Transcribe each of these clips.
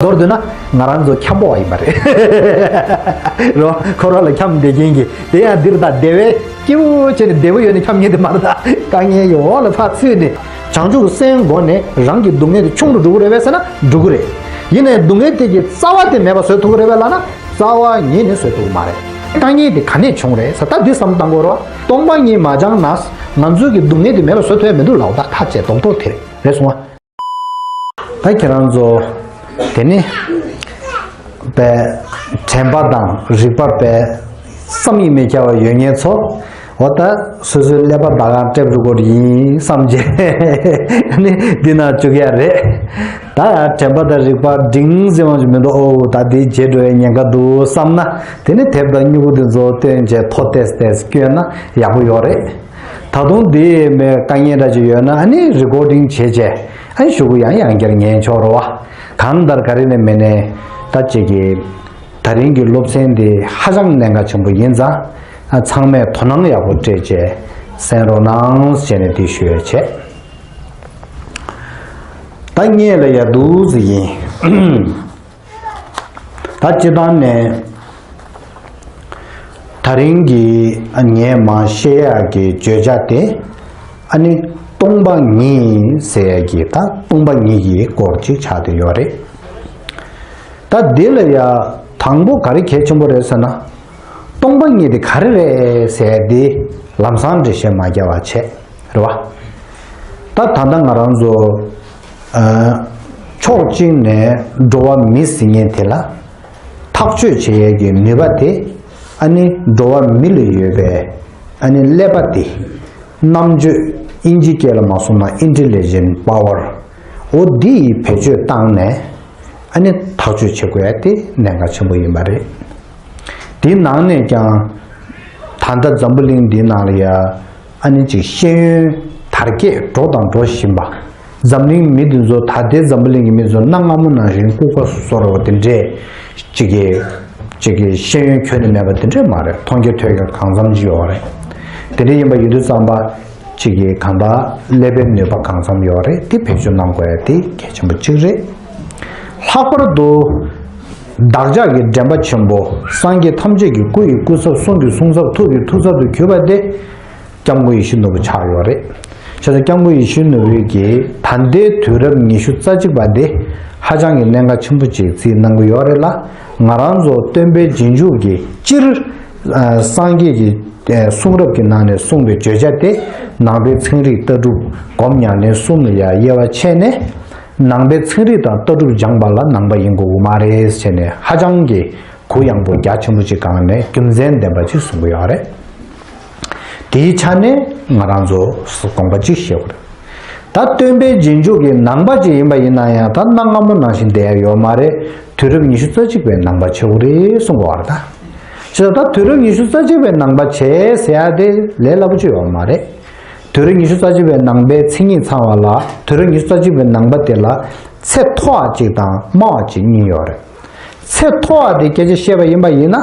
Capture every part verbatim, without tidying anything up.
མདོར་བསྡུས་ན་ང་རང་ཚོ་འཁྱམ་པོ་བ་ཡིན་པ་རེད། རོ་ཁོ་རང་ལ་འཁྱམ་བསྡད་མཁན་གྱི་དེ་ཡང་འདིར་ད་བདེ་བའི་སྐྱིད་པོ་བྱས་ནས་བདེ་པོ་ཡོད་ནས་འཁྱམ་མཁན་དེ་མ་རེད། ད་དཀའ་ངལ་གྱི་འོག་ལ་ཕར་ཚུད་ནས་བྱང་ཆུབ་སེམས་སྒོ་ནས་རང་གི་སྡུག་བསྔལ་དེ་ཆུང་རུ་འགྲོ་གི་རེད་པས་ཟེར་ན་འགྲོ་གི་རེད། ཡིན་ནའི་སྡུག་བསྔལ་དེ་གི་རྩ་བ་དེ་མེད་པ་བཟོ་ཐུབ་ཀྱི་རེད་པས་ལབ་ན་རྩ་བ་ཉིད་ནས་བཟོ་ཐུབ་ཀྱི་མ་རེད། དཀའ་ངལ་དེ་ག་ནས་བྱུང་རེད་ཟེར། ད་འདི་བསམ་བློ་བཏང་དགོས་རེད་བ། སྟོང་པ་ཉིད་མ་སྦྱངས་ན་ང་ཚོའི་གི་སྡུག་བསྔལ་དེ་མེད་པ་བཟོ་ཐུབ་ཡ་མི་འདུག་ལབ། ད་ཁ་བྱས་རྡོག་རྡོག་དེ་རེད་སོང་བ། ད་ཁྱེད་རང་ཚོ་དེ་ནི་པའི་དྲན་པ་དང་རིག་པ་པའི་བསམ་ཡས་མེད་ཁྱབ་པ་ཡོད་མཁན་ཚོ། འོ་ད་སོ་སོའི་ཀླད་པ་ད་ག་འདྲ་པོ་དགོས་ཡིན་བསམ་བྱས་ནི་འདི་ན་བཅུག་ཡ་རེད། ད་དྲན་པ་དང་རིག་པ་འབྲིང་ཟེར་བ་ཞིག་མི་འདུག་ཨོ་ད་འདི་བརྗེད་འགྲོ་བའི་ཉེན་ཁ་འདུག་བསམ་ན། དེ་ནི་དེབ་དང་སྨྱུ་གུ་དེ་ཚོ་བཏོན་བྱས་ཐོ་ཏེས་ཏེས་བསྐྱོན་ན་ཡག་པོ་ཡོད་རེད། ད་དུང་དེ་མེད་དཀའ་ངལ་འདྲ་ཅིག་ཡོད་ན་ཨ་ནི་རི་ཀོར་ཌིང་བྱས་བྱས་ཨ་ནི་ཞུ་གུ་ཡང་ཡང་བསྐྱར་ཉན་ཆོག་རེད་བ། གང་ལྟར་ག་རེ་ནས་མེད་ནས་ད་ཅིག་གི་ད་རིང་གི་སློབ་ཚན་འདི་ཧ་ཅང་གནད་འགག་ཆེན་པོ་ཡིན་ཙང་ཨ་ཚང་མས་དོ་སྣང་ཡག་པོ་སྤྲད་བྱས་གསན་རོགས་གནང་ཟེར་ནས་འདི་ཞུ་ཡ་བྱས། ད་ངས་ལ་ཡ་འདུག་ཟེར་ཡིན། ད་སྤྱིར་བཏང་ནས་ད་རིང་གི་ངས་མ་བཤད་ཡག་གི་བརྗོད་བྱ་དེ་ཨ་ནི་སྟོང་པ་ཉིད་ཟེར་ཡག་གི་ད་སྟོང་པ་ཉིད་ཀྱི་སྐོར་ཅིག་ཆགས་བསྡད་ཡོད་རེད། ད་འདི་ལ་ཡ་དང་པོ་ག་རེ་གལ་ཆེན་པོ་རེད་ཟེར་ན། སྟོང་པ་ཉིད་དེ་ག་རེ་རེད་ཟེར་ཡག་དེ་ལམ་སང་འགྲེལ་བཤད་མ་རྒྱག་པ་བྱས། རེད་བ། ད་ད་ལྟ་ང་རང་ཚོ་ཨ་ཕྱོགས་གཅིག་ནས་འགྲོ་བ་མི་ཟེར་མཁན་དེ་ལ་ཐག་གཅོད་བྱེད་ཡས་ཀྱི་ནུས་པ་དེ་ཨ་ནི་འགྲོ་བ་མི་ལ་ཡོད་པའི་ཨ་ནི་ཀླད་པ་དེ་རྣམ་དཔྱོད་དབྱིན་ཇི་སྐད་ལ་མ་སོང་ན་intelligent power འོ་འདི་ཡི་བེད་སྤྱོད་བཏང་ནས་ཨ་ནི་ཐག་གཅོད་བྱེད་དགོས་ཡ་དེ་གནད་འགག་ཆེན་པོ་ཡིན་པ་རེད། དེའི་ནང་ནས་ཀྱང་ད་ལྟ་འཛམ་བུ་གླིང་འདིའི་ནང་ལ་ཡ་ཨ་ནི་ཅིག་ཤེས་ཡོན་དར་རྒྱས་འགྲོ་དང་འགྲོ་བཞིན་པ། འཛམ་གླིང་མི་འདི་ཚོ་ད་ལྟའི་འཛམ་བུ་གླིང་གི་མི་ཚོ་གནའ་སྔ་མོ་ནང་བཞིན་ལྐུགས་པ་སོ་སོ་རེད་བ། དེ་འདྲས་ཅིག་གི་ཅིག་གི་ཤེས་ཡོན་ཁྱོན་ནས་མེད་པ་དེ་འདྲས་མ་རེད། མཐོང་རྒྱ་ཐོས་རྒྱ་གང་འཚམ་ཅིག་ཡོད་རེད། དེ་འདྲས་ཡིན་པ་ཡིན་དུས་ཙམ་པ་ཅིག་གི་གང་ལྟར་ཀླད་པའི་ནུས་པ་གང་འཚམ་ཡོད་རེད། དེ་བེད་སྤྱོད་གནང་དགོས་ཡ་དེ་གལ་ཆེན་པོ་གཅིག་རེད། ལྷག་པར་དུ་བདག་ཅག་གི་འདྲེན་པ་ཆེན་པོ་སངས་རྒྱས་ཐམས་ཅད་ཀྱི་སྐུ་ཡི་སྐུ་ཚབ། གསུང་གི་གསུང་ཚབ། ཐུགས་ཀྱི་ཐུགས་ཚབ་ཏུ་གྱུར་པ་དེ་སྐྱབས་མགོན་ཡིད་བཞིན་ནོར་བུ་ཆགས་ཡོད་རེད། བྱས་ཙང་སྐྱབས་མགོན་ཡིད་བཞིན་ནོར་བུ་གིས་ད་ལྟའི་དུས་རབས་ཉི་ཤུ་རྩ་གཅིག་པ་འདི་ཧ་ཅང་གི་གནད་འགག་ཆེན་པོ་ཅིག་རྩིས་གནང་གི་ཡོད་རེད་ལ། ང་རང་ཚོ་སྟོན་པའི་རྗེས་འཇུག་གི་སྤྱིར་ཨ་སངས་རྒྱས་ཀྱི་ཨ་གསུང་རབ་ཀྱི་ནང་ནས་གསུངས་པའི་བརྗོད་བྱ་དེ་ནང་པའི་ཚན་རིག་ལྟ་གྲུབ་སྒོམ་ཉམས་ལེན་གསུམ་ལ་ཡ་དབྱེ་བ་ཕྱེ་ནས། ནང་པའི་ཚན་རིག་དང་ལྟ་གྲུབ་སྦྱངས་པ་ལ་ནང་པ་ཡིན་དགོས་ཀྱི་མ་རེད་ཟེར་ནས་ཧ་ཅང་གི་གུ་ཡངས་པོ་རྒྱ་ཆེན་པོ་ཅིག་སྒང་ནས་རྒྱུ་མཚན་ལྡན་པ་ཅིག་གསུང་གི་ཡོད་རེད། དེའི་ཆ་ནས་ང་རང་ཚོ་དགོངས་པ་ཅིག་བཞེས་དགོས་རེད། ད་སྟོན་པའི་རྗེས་འཇུག་གི་ནང་པ་ཅིག་ཡིན་པ་ཡིན་ན་ཡང་ད་གནའ་སྔ་མོ་ནང་བཞིན་བསྡད་ཡ་ཡོད་མ་རེད། དུས་རབས་ཉི་ཤུ་རྩ་གཅིག་པའི་ནང་པ་ཆགས་ཀྱི་རེད་གསུང་གི་ཡོད་རེད་ད། བྱས་ཙང་ད་དུས་རབས་ཉི་ཤུ་རྩ་གཅིག་པའི་ནང་པ་བྱས་ཟེར་ཡ་དེ་ལས་སླ་པོ་ཅིག་ཡོད་མ་རེད། དུས་རབས་ཉི་ཤུ་རྩ་གཅིག་པའི་ནང་པའི་མཚན་ཉིད་ཚང་བ་ལ་དུས་རབས་ཉི་ཤུ་རྩ་གཅིག་པའི་ནང་པ་དེ་ལ་ཚད་མཐོ་བ་གཅིག་དང་དམའ་བ་གཅིག་གཉིས་ཡོད་རེད། ཚད་མཐོ་བ་དེ་སྐད་ཆ་བཤད་པ་ཡིན་པ་ཡིན་ན་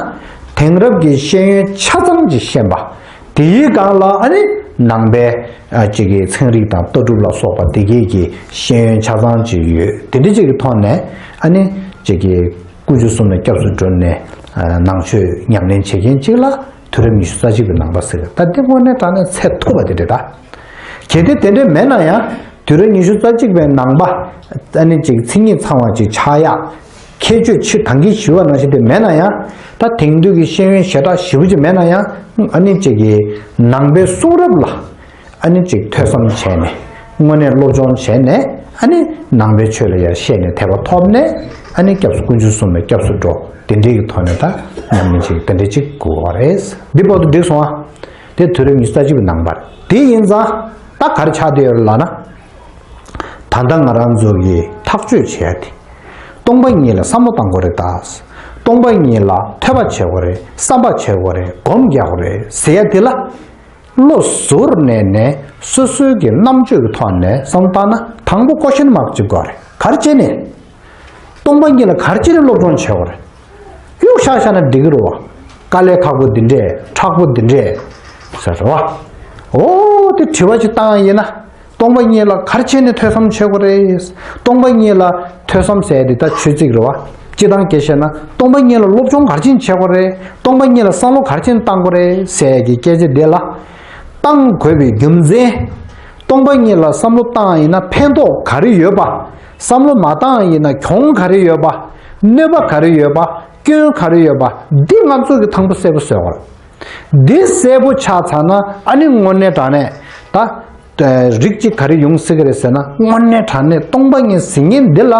དེང་རབས་ཀྱི་ཤེས་ཡོན་ཆ་ཚང་ཅིག་ཤེས་པ། དེའི་སྒང་ལ་ཨ་ནི་ནང་པའི་ཨ་ཅིག་གི་ཚན་རིག་དང་ལྟ་གྲུབ་ལ་སོགས་པ་དེ་གས་ཀྱི་ཤེས་ཡོན་ཆ་ཚང་ཅིག་ཡོད། དེ་འདྲ་ཅིག་གི་ཐོག་ནས་ཨ་ནི་ཅིག་གི་དཀོན་མཆོག་གསུམ་ལ་སྐྱབས་སུ་འགྲོ་ནས་ཨ་ནང་ཆོས་ཉམས་ལེན་བྱེད་མཁན་ཅིག་ལ་དུས་རབས་ཉི་ཤུ་རྩ་གཅིག་པའི་ནང་པ་ཟེར། ད་འདི་དངོས་གནས་དྲང་གནས་ཚད་མཐོ་བ་དེ་རེད་ད། གལ་ཏེ་དེ་འདྲ་མེད་ན་ཡང་དུས་རབས་ཉི་ཤུ་རྩ་གཅིག་པའི་ནང་པ་ཨ་ནི་ཅིག་མཚན་ཉིད་ཚང་བ་ཅིག་ཆགས་ཡག་ཁྱད་ཆོས་ཕྱི་དང་གི་ཞུ་བ་ནང་བཞིན་དེ་མེད་ན་ཡང་ད་དེང་དུས་ཀྱི་ཤེས་ཡོན་ཞེ་དྲག་ཞེ་པོ་ཅིག་མེད་ན་ཡང་ཨ་ནི་ཅིག་གི་ནང་པའི་གསུང་རབ་ལ་ཨ་ནི་ཅིག་ཐོས་བསམ་བྱས་ནས་དངོས་གནས་སློབ་སྦྱོང་བྱས་ནས་ཨ་ནི་ནང་པའི་ཆོས་ལ་ཡང་ཤེས་ནས་དད་པ་ཐོབ་ནས་ཨ་ནི་སྐྱབས་སུ་དཀོན་མཆོག་གསུམ་ལ་སྐྱབས་སུ་འགྲོ། དེ་འདྲའི་གི་ཐོག་ནས་ད་ཉམས་ལེན་ཅིག་དེ་འདྲ་ཅིག་དགོས་པ་རེད། འདི་བར་དུ་འགྲིག་སོང་ཨ། དེ་དུས་རབས་ཉི་ཤུ་རྩ་གཅིག་པའི་ནང་པ་རེད། དེ་ཡིན་ཙང་ད་ག་རེ་ཆགས་བསྡད་ཡོད་རེད་ལབ་ན། ད་ལྟ་ང་རང་ཚོ་གིས་ཐག་གཅོད་བྱེད་ཡ་དེ། སྟོང་པ་ཉིད་ལ་བསམ་བློ་བཏང་དགོས་རེད་ད། སྟོང་པ་ཉིད་ལ་ཐོས་པ་བྱེད་དགོས་རེད། བསམ་པ་བྱེད་དགོས་རེད། སྒོམ་རྒྱག་དགོས་རེད་ཟེར་ཡ་དེ་ལ། བློ་གཟུར་གནས་ནས་སོ་སོའི་གི་རྣམ་དཔྱོད་ཀྱི་ཐོག་ནས་བསམ་བློ་བཏང་ན་དང་པོ་ཀོ་ཤན་མར་ཅིག་དགོས་རེད། ག་རེ་བྱས་ནས། སྟོང་པ་ཉིད་ལ་ག་རེ་བྱས་ནས་སློབ་སྦྱོང་བྱེད་དགོས་རེད། གཡུག་བཞག་བཞག་ན་འགྲིག་གི་རེད་བ། དཀའ་ལས་ཁག་པོ་འདི་འདྲས་མཁྲེགས་པོ་འདི་འདྲས་ཟེར་བ། འོ་དེ་དྲི་བ་ཅིག་བཏང་ཡིན་ན། སྟོང་པ་ཉིད་ལ་ག་རེ་བྱས་ནས་ཐོས་བསམ་བྱེད་དགོས་རེད། སྟོང་པ་ཉིད་ལ་ཐོས་བསམ་ཟེར་དེ་ད་ཆོས་ཚིག་རེད་བ། སྤྱིར་བཏང་སྐད་བཤད་ན་སྟོང་པ་ཉིད་ལ་སློབ་སྦྱོང་ག་རེ་བྱས་ནས་བྱེད་དགོས་རེད། སྟོང་པ་ཉིད་ལ་བསམ་བློ་ག་རེ་བྱས་ནས་བཏང་དགོས་རེད་ཟེར་གྱི་སྐད་ཆ་དེ་ལ། བཏང་དགོས་པའི་རྒྱུ་མཚན། སྟོང་པ་ཉིད་ལ་བསམ་བློ་བཏང་ཡིན་ན་ཕན་ཐོགས་ག་རེ་ཡོད་པ། བསམ་བློ་མ་བཏང་ཡིན་ན་གྱོང་ག་རེ་ཡོད་པ། གནོད་པ་ག་རེ་ཡོད་པ། སྐྱོན་ག་རེ་ཡོད་པ། འདི་ང་ཚོ་གི་དང་པོ་གསལ་པོ་བཟོ་དགོས། འདི་གསལ་པོ་ཆགས་ཚར་ན་ཨ་ནི་དངོས་གནས་དྲང་གནས་ད། རིགས་གཅིག་ག་རེ་ཡོང་སྲིད་ཀྱི་རེད་ཟེར་ན། དངོས་གནས་དྲང་གནས་སྟོང་པ་ཉིད་ཟེར་མཁན་འདི་ལ་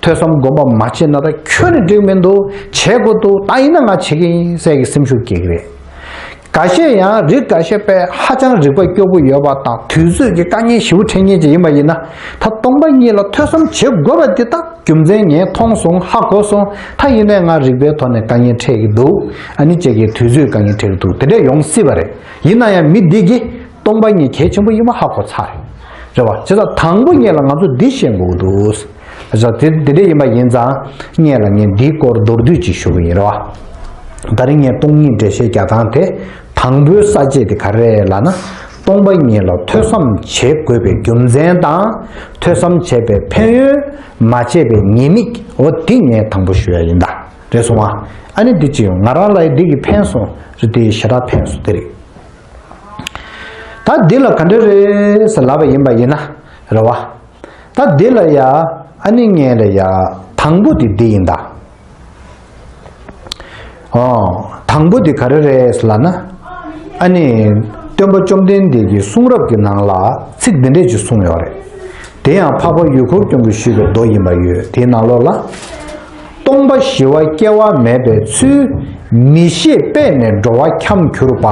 ཐོས་བསམ་སྒོམ་པ་མ་བྱས་ན་ད་ཁྱོན་ནས་འགྲིག་མི་འདུག་བྱེད་དགོས་འདུག་ད་ཡིན་ན་ང་བྱེད་ཀྱི་ཡིན་ཟེར་གྱི་སེམས་ཤུགས་སྐྱེ་གི་རེད། འགའ་ཤས་ཡང་རིགས་འགའ་ཤས་དཔེ་ཧ་ཅང་རིག་པ་སྐྱོ་པོ་ཡོད་པ་དང་དུས་ཚོད་ཀྱི་དཀའ་ངལ་ཞེ་པོ་འཕྲད་མཁན་ཅིག་ཡིན་པ་ཡིན་ན། ད་སྟོང་པ་ཉིད་ལ་ཐོས་བསམ་བྱེད་དགོས་པ་འདི་ད་རྒྱུ་མཚན་ངས་མཐོང་སོང་ཧ་གོ་སོང་། ད་ཡིན་ནའི་ང་རིག་པའི་ཐོག་ནས་དཀའ་ངལ་འཕྲད་ཀྱི་འདུག་ཨ་ནི་ཅིག་གིས་དུས་ཚོད་དཀའ་ངལ་འཕྲད་ཀྱི་འདུག་དེ་འདྲ་ཡོང་སྲིད་པ་རེད། ཡིན་ན་ཡང་མི་འདི་གིས་སྟོང་པ་ཉིད་གལ་ཆེན་པོ་ཡིན་པ་ཧ་གོ་ཚར་རེད། རེད་བ། བྱས་ཙང་དང་པོ་ཉིད་ལ་ང་ཚོ་འདི་ཤེས་དགོས་ཀྱི་འདུག་བྱས་ཙང་དེ་དེ་འདྲ་ཡིན་པ་ཡིན་ཙང་སྔོན་ལ་ངས་འདིའི་སྐོར་མདོར་བསྡུས་ཅིག་ཞུ་གི་ཡིན་རེད་བ། ད་རིང་ངས་སྟོང་ཉིད་འགྲེལ་བཤད་རྒྱག་སྟངས་དེ། དང་པོའི་ས་བཅད་དེ་ག་རེ་རེད་ལབ་ན། སྟོང་པ་ཉིད་ལ་ཐོས་བསམ་བྱེད་དགོས་པའི་རྒྱུ་མཚན་དང་། ཐོས་བསམ་བྱས་པའི་ཕན་ཡོན། མ་བྱས་པའི་ཉེས་དམིགས། འོ་དེ་ངས་དང་པོ་ཞུ་ཡ་ཡིན་ད། རེད་སོང་ང་། ཨ་ནི་འདི་ཅི་ཡོང་ང་རང་ལ་འདི་གི་ཕན་སོང་རེད། དེ་ཞེ་དྲག་ཕན་སོང་དེ་རེད། ད་འདི་ལ་ག་འདྲ་རེད་ཟེར་ལབ་པ་ཡིན་པ་ཡིན་ན་རེད་བ། ད་འདི་ལ་ཡ་ཨ་ནི་ངས་ལ་ཡ་དང་པོ་དེ་འདི་ཡིན་ད། ཨོ། དང་པོ་དེ་ག་རེ་རེད་ཟེར་ལབ་ན། ཨ་ནི། སྟོན་པ་བཅོམ་ལྡན་འདས་ཀྱི་གསུང་རབ་ཀྱི་ནང་ལ་ཚིག་འདི་འདྲས་ཅིག་གསུངས་ཡོད་རེད། དེ་ཡང་འཕགས་པ་ཡུལ་འཁོར་སྐྱོང་གིས་ཞུས་པའི་མདོ་ཡིན་པ་ཡོད། དེའི་ནང་ལོགས་ལ། སྟོང་པ་ཞི་བ་སྐྱེ་བ་མེད་པའི་ཚུལ། མི་ཤེས་པས་ནི་འགྲོ་བ་འཁྱམས་གྱུར་པ།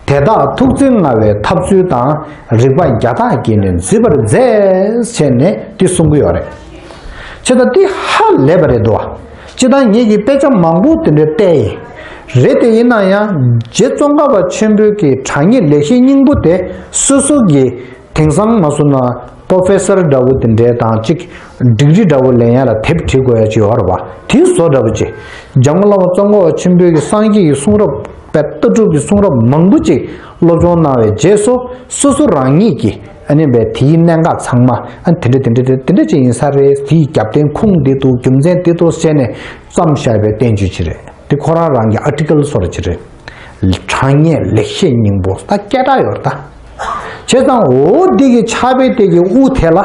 དེ་དག་ཐུགས་བརྩེ་མངའ་བའི་ཐབས་ཚུལ་དང་། རིགས་པ་བརྒྱ་དག་གིས་ནི་འཛུད་པར་མཛད། ཟེར་ནས་འདི་གསུང་གི་ཡོད་རེད། བྱས་ཙང་འདི་ཧ་ལས་པ་རེད་འདུག་བ། སྤྱིར་བཏང་ངེད་ཀྱིས་དཔེ་ཆ་མང་པོ་དེ་འདྲ་བལྟས་ཡིན། རེད་དེ་ཡིན་ན་ཡང་རྗེ་ཙོང་ཁ་པ་ཆེན་པོའི་གི་དྲང་ངེས་ལེགས་བཤད་སྙིང་པོ་དེ་སོ་སོ་གི་དེང་སང་མ་སོང་ན་པོ་ཕེ་སར་འདྲ་བོ་དེ་འདྲའི་དང་གཅིག་ཌིག་རི་འདྲ་བོ་ལེན་ཡ་ལ་དེབ་བྲིས་དགོས་ཡ་ཅིག་ཡོད་རེད་བ། དེའི་བཟོ་འདྲ་བོ་ཅིག་འཇམ་མགོན་བླ་མ་ཙོང་ཁ་པ་ཆེན་པོའི་གི་སངས་རྒྱས་ཀྱི་གསུང་རབ་པའི་ལྟ་གྲུབ་ཀྱི་གསུང་རབ་མང་པོ་ཅིག་སློབ་སྦྱོང་གནང་བའི་རྗེས་སུ་སོ་སོ་རང་ཉིད་ཀྱིས་ཨ་ནི་བས་དེའི་གནད་འགག་ཚང་མ་ཨ་དེ་འདྲ་དེ་འདྲ་དེ་འདྲ་ཅིག་ཡིན་ས་རེད། དེའི་རྒྱབ་རྟེན་ཁུངས་འདི་འདུག་རྒྱུ་མཚན་འདི་འདུག་བཤད་ནས་བརྩམས་བཞག་པའི་བསྟན་བཅོས་ཅིག་རེད། དེ་ཁོ་རང་རང་གི་ཨར་ཊི་ཀལ་བཟོ་འདྲ་ཅིག་རེད། དྲང་ངེས་ལེགས་བཤད་སྙིང་པོ་ད་སྐད་གྲགས་ཡོད་རེད་ད། བྱས་ཙང་འོ་འདི་གི་ཕྱག་དཔེ་དེ་གི་དབུ་དེ་ལ།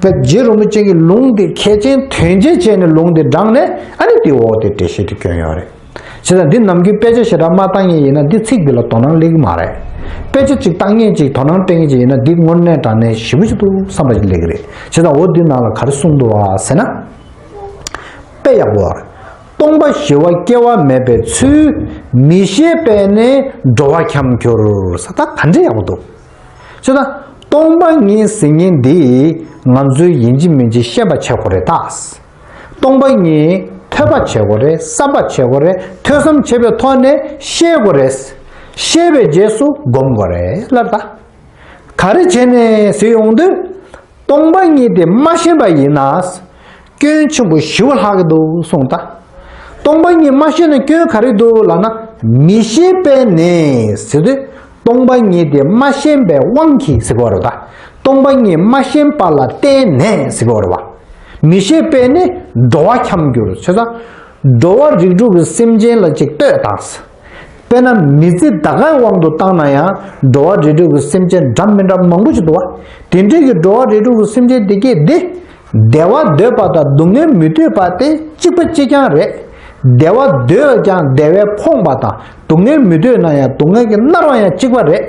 པའི་རྗེ་རིན་པོ་ཆེ་གི་ལུང་དེ་གལ་ཆེན་དོན་ཆེན་བྱས་ནས་ལུང་དེ་དྲངས་ནས་ཨ་ནི་དེ་འོག་དེ་འགྲེལ་བཤད་དེ་བསྐྱོན་ཡོད་རེད། བྱས་ཙང་འདི་ནམ་རྒྱུན་དཔེ་ཆ་ཞེ་དྲག་མ་བཏང་མཁན་ཡིན་ན་འདི་ཚིག་འདི་ལ་དོ་སྣང་སླེབས་ཀྱི་མ་རེད། དཔེ་ཆ་གཅིག་བཏང་མཁན་གཅིག་དོ་སྣང་སྤྲད་མཁན་གཅིག་ཡིན་ན་འདི་དངོས་གནས་དྲང་གནས་ཞེ་པོ་ཅིག་འདུག་བསམ་པ་ཞིག་སླེབས་ཀྱི་རེད། བྱས་ཙང་འོ་འདི་ནང་ལ་ག་རེ་གསུངས་འདུག་བ་ཟེར་ན། དཔེ་ཡག་པོ། སྟོང་པ་ཞི་བ་སྐྱེ་བ་མེད་པའི་ཚུལ། མི་ཤེས་པས་ནི་འགྲོ་བ་འཁྱམས་གྱུར། ས་ད་ག་འདྲ་ཡག་པོ་འདུག་བྱས་ཙང་སྟོང་པ་ཉིད་ཟེར་མཁན་འདི་ང་ཚོས་ཡིན་གཅིག་མིན་གཅིག་ཤེས་པ་བྱེད་དགོས་རེད་ད། སྟོང་པ་ཉིད་ཐོས་པ་བྱེད་དགོས་རེད། བསམ་པ་བྱེད་དགོས་རེད། ཐོས་བསམ་བྱེད་པའི་ཐོག་ནས་ཤེས་དགོས་རེད། ཤེས་པའི་རྗེས་སུ་སྒོམ་དགོས་རེད་ལབ་ད། ག་རེ་བྱས་ནས་ཟེར་ཡོང་དུས། སྟོང་པ་ཉིད་དེ་མ་ཤེས་པ་ཡིན་ན། སྐྱོན་ཆེན་པོ་ཞེ་པོ་ལྷག་གི་འདུག་གསུངས་ད། སྟོང་པ་ཉིད་མ་ཤེས་ན་སྐྱོན་ག་རེ་འདུག་ལབ་ན། མི་ཤེས་པས་ནི་ཟེར་དུས། སྟོང་པ་ཉིད་དེ་མ་ཤེས་པའི་དབང་གིས་ཟེར་གྱི་ཡོད་རེད་ད། སྟོང་པ་ཉིད་མ་ཤེས་པ་ལ་བརྟེན་ནས་ཟེར་གྱི་ཡོད་རེད་བ། མི་ཤེས་པས་ནི་འགྲོ་བ་འཁྱམས་གྱུར། བྱས་ཙང་། འགྲོ་བ་རིགས་དྲུག་གི་སེམས་ཅན་ལ་ཅིག་ལྟོས་དང་། དཔེར་ན་མི་ཚེ་ད་གའི་དབང་དུ་བཏང་ན་ཡང་འགྲོ་བ་རིགས་དྲུག་གི་སེམས་ཅན་འདྲ་མི་འདྲ་མང་པོ་ཞིག་འདུག་བ། དེ་འདྲའི་གི་འགྲོ་བ་རིགས་དྲུག་གི་སེམས་ཅན་དེ་གས་དེ། བདེ་བ་འདོད་པ་དང་སྡུག་བསྔལ་མི་འདོད་པ་དེ་གཅིག་པ་གཅིག་རྐྱང་རེད། བདེ་བ་འདོད་ཀྱང་བདེ་བས་ཕོངས་པ་དང་སྡུག་བསྔལ་མི་འདོད་ན་ཡང་སྡུག་བསྔལ་གྱིས་མནར་བ་ཡང་གཅིག་པ་རེད།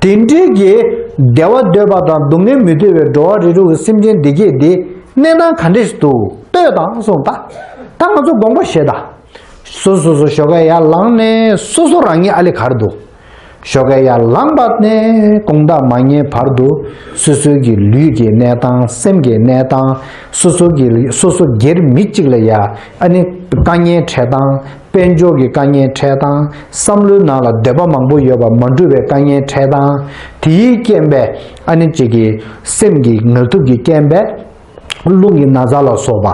དེ་འདྲའི་གི་བདེ་བ་འདོད་པ་དང་སྡུག་བསྔལ་མི་འདོད་པའི་འགྲོ་བ་རིགས་དྲུག་གི་སེམས་ཅན་དེ་གས་དེ་གནས་སྟངས་ག་འདྲས་ཞིག་འདུག་ལྟོས་དང་གསུངས་ད། ད་ང་ཚོ་དགོངས་པ་བཞེས་ད། སོ་སོ་སོ་ཞོགས་ཀས་ཡར་ལངས་ནས་སོ་སོ་རང་ཉིད་ཨ་ལེ་ག་རེ་འདུག་ཞོགས་ཀས་ཡར་ལངས་པ་ནས་དགོང་དག་མ་ཉལ་བར་དུ་སོ་སོའི་གི་ལུས་ཀྱི་གནས་སྟངས། སེམས་ཀྱི་གནས་སྟངས། སོ་སོ་གི་སོ་སོ་སྒེར་མི་གཅིག་ལ་ཡ་ཨ་ནི་དཀའ་ངལ་འཕྲད་སྟངས། དཔལ་འབྱོར་གྱི་དཀའ་ངལ་འཕྲད་སྟངས། བསམ་བློའི་ནང་ལ་འདོད་པ་མང་པོ་ཡོད་པ་མ་འགྲུབ་པའི་དཀའ་ངལ་འཕྲད་སྟངས། དེའི་རྐྱེན་པས་ཨ་ནི་གཅིག་གི་སེམས་ཀྱི་ངལ་དུབ་ཀྱི་རྐྱེན་པས། རླུང་གི་ན་ཚ་ལ་སོགས་པ།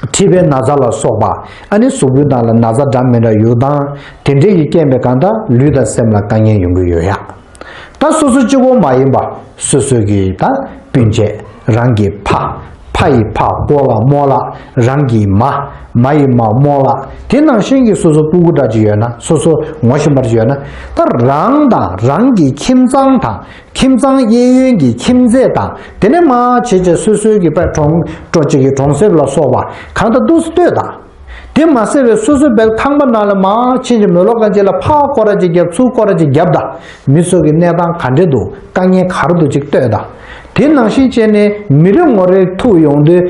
མཁྲིས་པའི་ན་ཚ་ལ་སོགས་པ། ཨ་ནི་གཟུགས་པོའི་ནང་ལ་ན་ཚ་འདྲ་མི་འདྲ་ཡོད་དང་། དེ་འདྲའི་ཡི་རྐྱེན་པས་གང་ལྟར་ལུས་དང་སེམས་ལ་དཀའ་ངལ་ཡོང་གི་ཡོད་ཡ། ད་སོ་སོ་གཅིག་པོ་མ་ཡིན་པ། སོ་སོ་གི་ད་སྤུན་མཆེད། རང་གི་ཕ། ཕ་ཡི་ཕ་ཀོ་ལ་རྨོ་ལགས། རང་གི་མ། མ་ཡི་མ་རྨོ་ལགས། དེ་ནང་བཞིན་གྱི་སོ་སོ་སྤུ་གུ་འདྲ་ཅིག་ཡོད་ན། སོ་སོ་ངོ་ཤེས་པ་ཅིག་ཡོད་ན། ད་རང་དང་རང་གི་ཁྱིམ་ཚང་དང་། ཁྱིམ་ཚང་གཡས་གཡོན་གྱི་ཁྱིམ་མཚེས་དང་། དེ་ནས་མར་བྱས་བྱས་སོ་སོའི་གི་པའི་གྲོང་གྲོ་གཅིག་གི་གྲོང་གསེབ་ལ་སོགས་པ་གང་ལྟར་འདུག་སེ་ལྟོས་དང་། དེ་མ་ཟད་པའི་སོ་སོའི་བའི་ཁང་པ་ནང་ལ་མར་ཕྱིན་ཅིག་མོལ་ལོག་གང་ཅིག་ལ་ཕར་སྐོར་ར་ཅིག་བརྒྱབ། ཚུར་སྐོར་ར་ཅིག་བརྒྱབ་དང་། མི་ཚོ་གི་གནས་སྟངས་ག་འདྲས་འདུག་དཀའ་ངལ་ག་རེ་འདུག་ཅིག་ལྟོས་དང་། དེ་ནང་བཞིན་བྱས་ནས་མི་རེ་ངོ་རེ་ཐུག་ཡོང་དུས་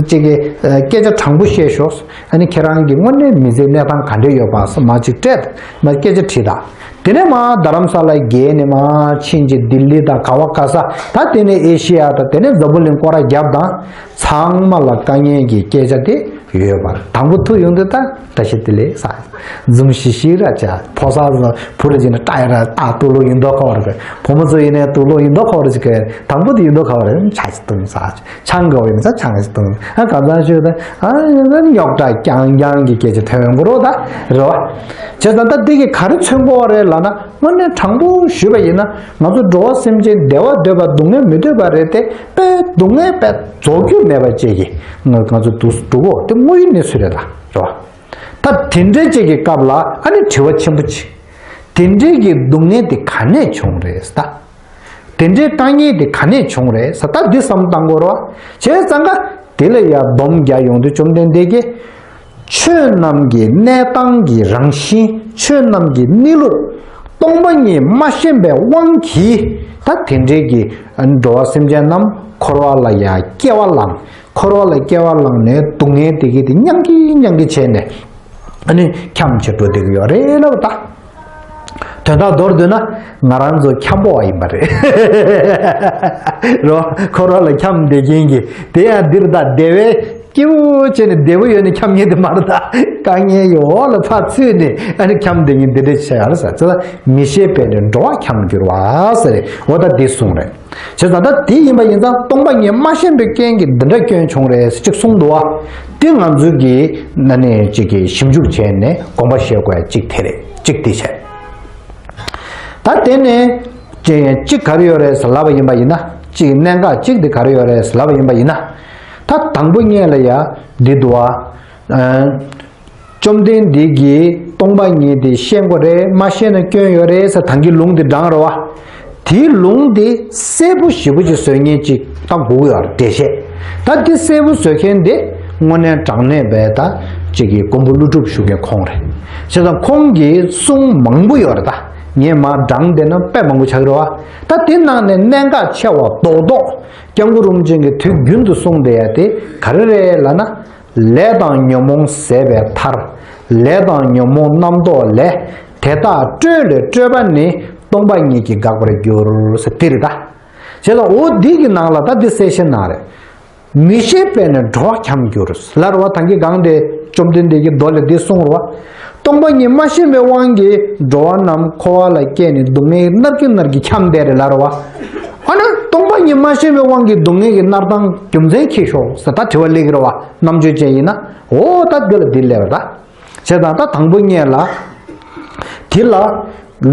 ཅིག་གི་སྐད་ཆ་དྲང་པོ་བཤད་ཤོག་ཨ་ནི་ཁྱེད་རང་གི་དངོས་གནས་མི་ཚེའི་གནས་སྟངས་ག་འདྲས་ཡོད་པ་མར་ཅིག་སྤྲད། མར་སྐད་ཆ་དྲིས་དང་། དེ་ནས་མར་རྡ་རམ་ས་ལ་བརྒལ་ནས་མར་ཕྱིན་ཅིག་ལྡི་ལི་དང་ག་བ་ག་ས། ད་དེ་ནས་ཨེ་ཤི་ཡ་དང་། དེ་ནས་འཛམ་བུ་གླིང་སྐོར་ར་བརྒྱབ་དང་། ཚང་མ་ལ་དཀའ་ངལ་གྱི་སྐད་ཆ་དེ་ཡོད་པ། དང་པོ་ཐུག་ཡོང་དུས་ད་བཀྲ་ཤིས་བདེ་ལེགས་ཟེར། འཛུམ་ཤིག་ཤིག་ར་བྱས། ཕོ་གསར་བུ་ར་ཅིག་ན་ཏྲ་ཡ་ར་ཏ་ཏུ་ལོ་ཡིན་མདོག་ཁ་བ་རེད། བུ་མོ་ཚོ་ཡིན་ནའི་ཏུ་ལོ་ཡིན་མདོག་ཁ་བ་རེད། ཅིག་གི་དང་པོ་དེ་ཡིན་མདོག་ཁ་བ་རེད། ཆ་ཞིག་བཏུང་ཟེར། ཆང་དགོས་ཡིན་ཙང་ཆང་ཞིག་བཏུང་། ཨ་གང་ཚང་ཞུ་ད། ཨ་རྙོག་དྲ་རྐྱང་རྐྱང་གི་སྐད་ཆ་ཐོན་ཡོང་གི་རོ་ད་རེད་བ། བྱས་ཙང་ད་འདི་གི་ག་རེ་མཚོན་གོ་བ་རེད་ལབ་ན། དངོས་གནས་དྲང་པོ་ཞུས་པ་ཡིན་ན། ང་ཚོ་འགྲོ་བ་སེམས་ཅན་བདེ་བ་འདོད་པ་སྡུག་བསྔལ་མི་འདོད་པ་རེད་དེ། དཔེ་སྡུག་བསྔལ་དཔེ་རྫོགས་རྒྱུ་མེད་པ་བཅས་ཀྱི་ང་ང་ཚོ་འདུག་འགྲོ་གོ་དེ་དངོས་ཡོད་གནས་ཚུལ་རེད་ད་རེད་བ། ད་དེ་འདྲའི་བཅས་ཀྱི་སྐབས་ལ་ཨ་ནི་དྲི་བ་ཆེན་པོ་ཅིག་དེ་འདྲའི་གི་སྡུག་བསྔལ་དེ་ག་ནས་བྱུང་རེད་ད། དེ་འདྲའི་དཀའ་ངལ་དེ་ག་ནས་བྱུང་རེད་ཟེར། ད་འདི་བསམ་བཏང་དགོས་རེད་བ། བྱས་ཙང་ཀ་དེ་ལ་ཡ་སྡོམ་རྒྱག་ཡོང་དུས་བཅོམ་ལྡན་འདས་ཀྱིས། ཆོས་རྣམས་ཀྱི་གནས་སྟངས་ཀྱི་རང་བཞིན། ཆོས་རྣམས་ཀྱི་གནས་ལུགས། སྟོང་པ་ཉིད་མ་ཤེས་པའི་དབང་གིས། ད་དེ་འདྲའི་གི་འགྲོ་བ་སེམས་ཅན་རྣམས་འཁོར་བ་ལ་ཡ་སྐྱེ་བ་བླངས། འཁོར་བ་ལ་སྐྱེ་བ་བླངས་ནས་སྡུག་བསྔལ་དེ་གི་དེ་མྱང་གི་མྱང་གི་བྱས་ནས། ཨ་ནི་འཁྱམས་བྱས་འགྲོ་བསྡད་ཀྱི་ཡོད་རེད་ལབ་ད། དོན་དག་མདོར་བསྡུས་ན་ང་རང་ཚོ་འཁྱམ་པོ་བ་ཡིན་པ་རེད། རོ། འཁོར་བ་ལ་འཁྱམས་བསྡད་མཁན་གྱི་དེ་ཡང་འདིར་ད་བདེ་བའི་སྐྱིད་པོ་བྱས་ནས་བདེ་པོ་ཡོད་ནས་འཁྱམ་མཁན་དེ་མ་རེད་ད། དཀའ་ངལ་གྱི་འོག་ལ་ཕར་ཚུད་ནས་ཨ་ནི་འཁྱམས་བསྡད་མཁན་འདི་འདྲ་བྱས་ཡ་རེད་ཟེར། ཙི་ད་མི་ཤེས་པས་ནི་འགྲོ་བ་འཁྱམས་འགྱུར་བ་ཟེར་རེད། འོ་ད་འདི་གསུངས་རེད། བྱས་ཙང་ད་དེ་ཡིན་པ་ཡིན་ཙང་སྟོང་པ་ཉིད་མ་ཤེས་པའི་རྐྱེན་གྱིས་འདི་འདྲ་སྐྱོན་བྱུང་རེད་ཟེར་གཅིག་གསུངས་འདུག་བ། དེ་ང་ཚོས་ཀྱི་ན་ནས་གཅིག་གི་ཞིབ་འཇུག་བྱས་ནས་དགོངས་པ་བཞེས་དགོས་ཡ་གཅིག་དེ་རེད། གཅིག་དེ་བྱས། ད་དེ་ནས་གཅིག་གཅིག་ག་རེ་ཡོད་རེད་ཟེར་ལབ་པ་ཡིན་པ་ཡིན་ན། གཅིག་གནད་འགག་གཅིག་དེ་ག་རེ་ཡོད་རེད་ཟེར་ལབ་པ་ཡིན་པ་ཡིན་ན། ད་དང་པོ་ཉིད་ལ་ཡ་འདི་འདུག་བ། བཅོམ་ལྡན་འདས་ཀྱིས་སྟོང་པ་ཉིད་དེ་ཤེས་དགོས་རེད། མ་ཤེས་ན་སྐྱོན་ཡོད་རེད་ཟེར་ད་གིན་ལུང་དེ་དྲངས་རེད་བ། དེའི་ལུང་དེ་གསལ་པོ་ཞེ་པོ་ཅིག་བཟོ་མཁན་ཅིག་ད་དགོས་ཀྱི་ཡོད་རེད། འགྲེལ་བཤད་ད་དེ་གསལ་པོ་བཟོ་མཁན་དེ་དངོས་གནས་དྲང་གནས་པའི་ད་ཅིག་གི་མགོན་པོ་ཀླུ་སྒྲུབ་ཞུ་མཁན་ཁོང་རེད། བྱས་ཙང་ཁོང་གི་གསུང་མང་པོ་ཡོད་རེད། ད་ངས་མར་དྲངས་བསྡད་ན་དཔེ་མང་པོ་ཆགས་ཀྱི་རེད་བ། ད་དེ་ནང་ནས་གནད་འགག་ཆེ་བ་རྡོག་རྡོག་སྐྱབས་མགོན་རིན་པོ་ཆེ་གིས་དུས་རྒྱུན་དུ་གསུངས་བསྡད་ཡ་དེ་ག་རེ་རེད་ལབ་ན། ལས་དང་ཉོན་མོངས་ཟད་པའི་མཐར། ལས་དང་ཉོན་མོངས་རྣམ་རྟོག་ལས། དེ་དག་སྤྲོས་ལས་སྤྲོས་པ་ནི། སྟོང་པ་ཉིད་ཀྱིས་འགག་པར་འགྱུར་ཟེར་དེ་རེད་ད། བྱས་ཙང་འོ་འདི་གི་ནང་ལ་ད་འདི་གསལ་བཤད་གནང་རེད། མི་ཤེས་པས་ནི་འགྲོ་བ་འཁྱམས་འགྱུར་ལབ་རེད་བ། ད་གིན་སྒང་དེ་བཅོམ་ལྡན་འདས་ཀྱིས་མདོ་ལས་འདི་གསུངས་རེད་བ། སྟོང་པ་ཉིད་མ་ཤེས་པའི་དབང་གིས་འགྲོ་བ་རྣམས་འཁོར་བ་ལ་སྐྱེས་ནས་སྡུག་བསྔལ་མནར་གྱིན་མནར་གྱིན་འཁྱམས་བསྡད་རེད་ལབ་རེད་བ། ཨ་ནི་སྟོང་པ་ཉིད་མ་ཤེས་པའི་དབང་གིས་སྡུག་བསྔལ་གྱི་མནར་སྟངས་རྒྱུ་མཚན་ཁྱེར་ཤོག་ཟེར་ད་དྲི་བ་སླེབས་ཀྱི་རེད་བ། རྣམ་དཔྱོད་ཅན་ཡིན་ན། འོ་ད་འདི་ལ་འདི་སླེབས་པ་རེད་ད། བྱས་ཙང་ད་དང་པོ་ཉིད་ལ། དེ་ལ་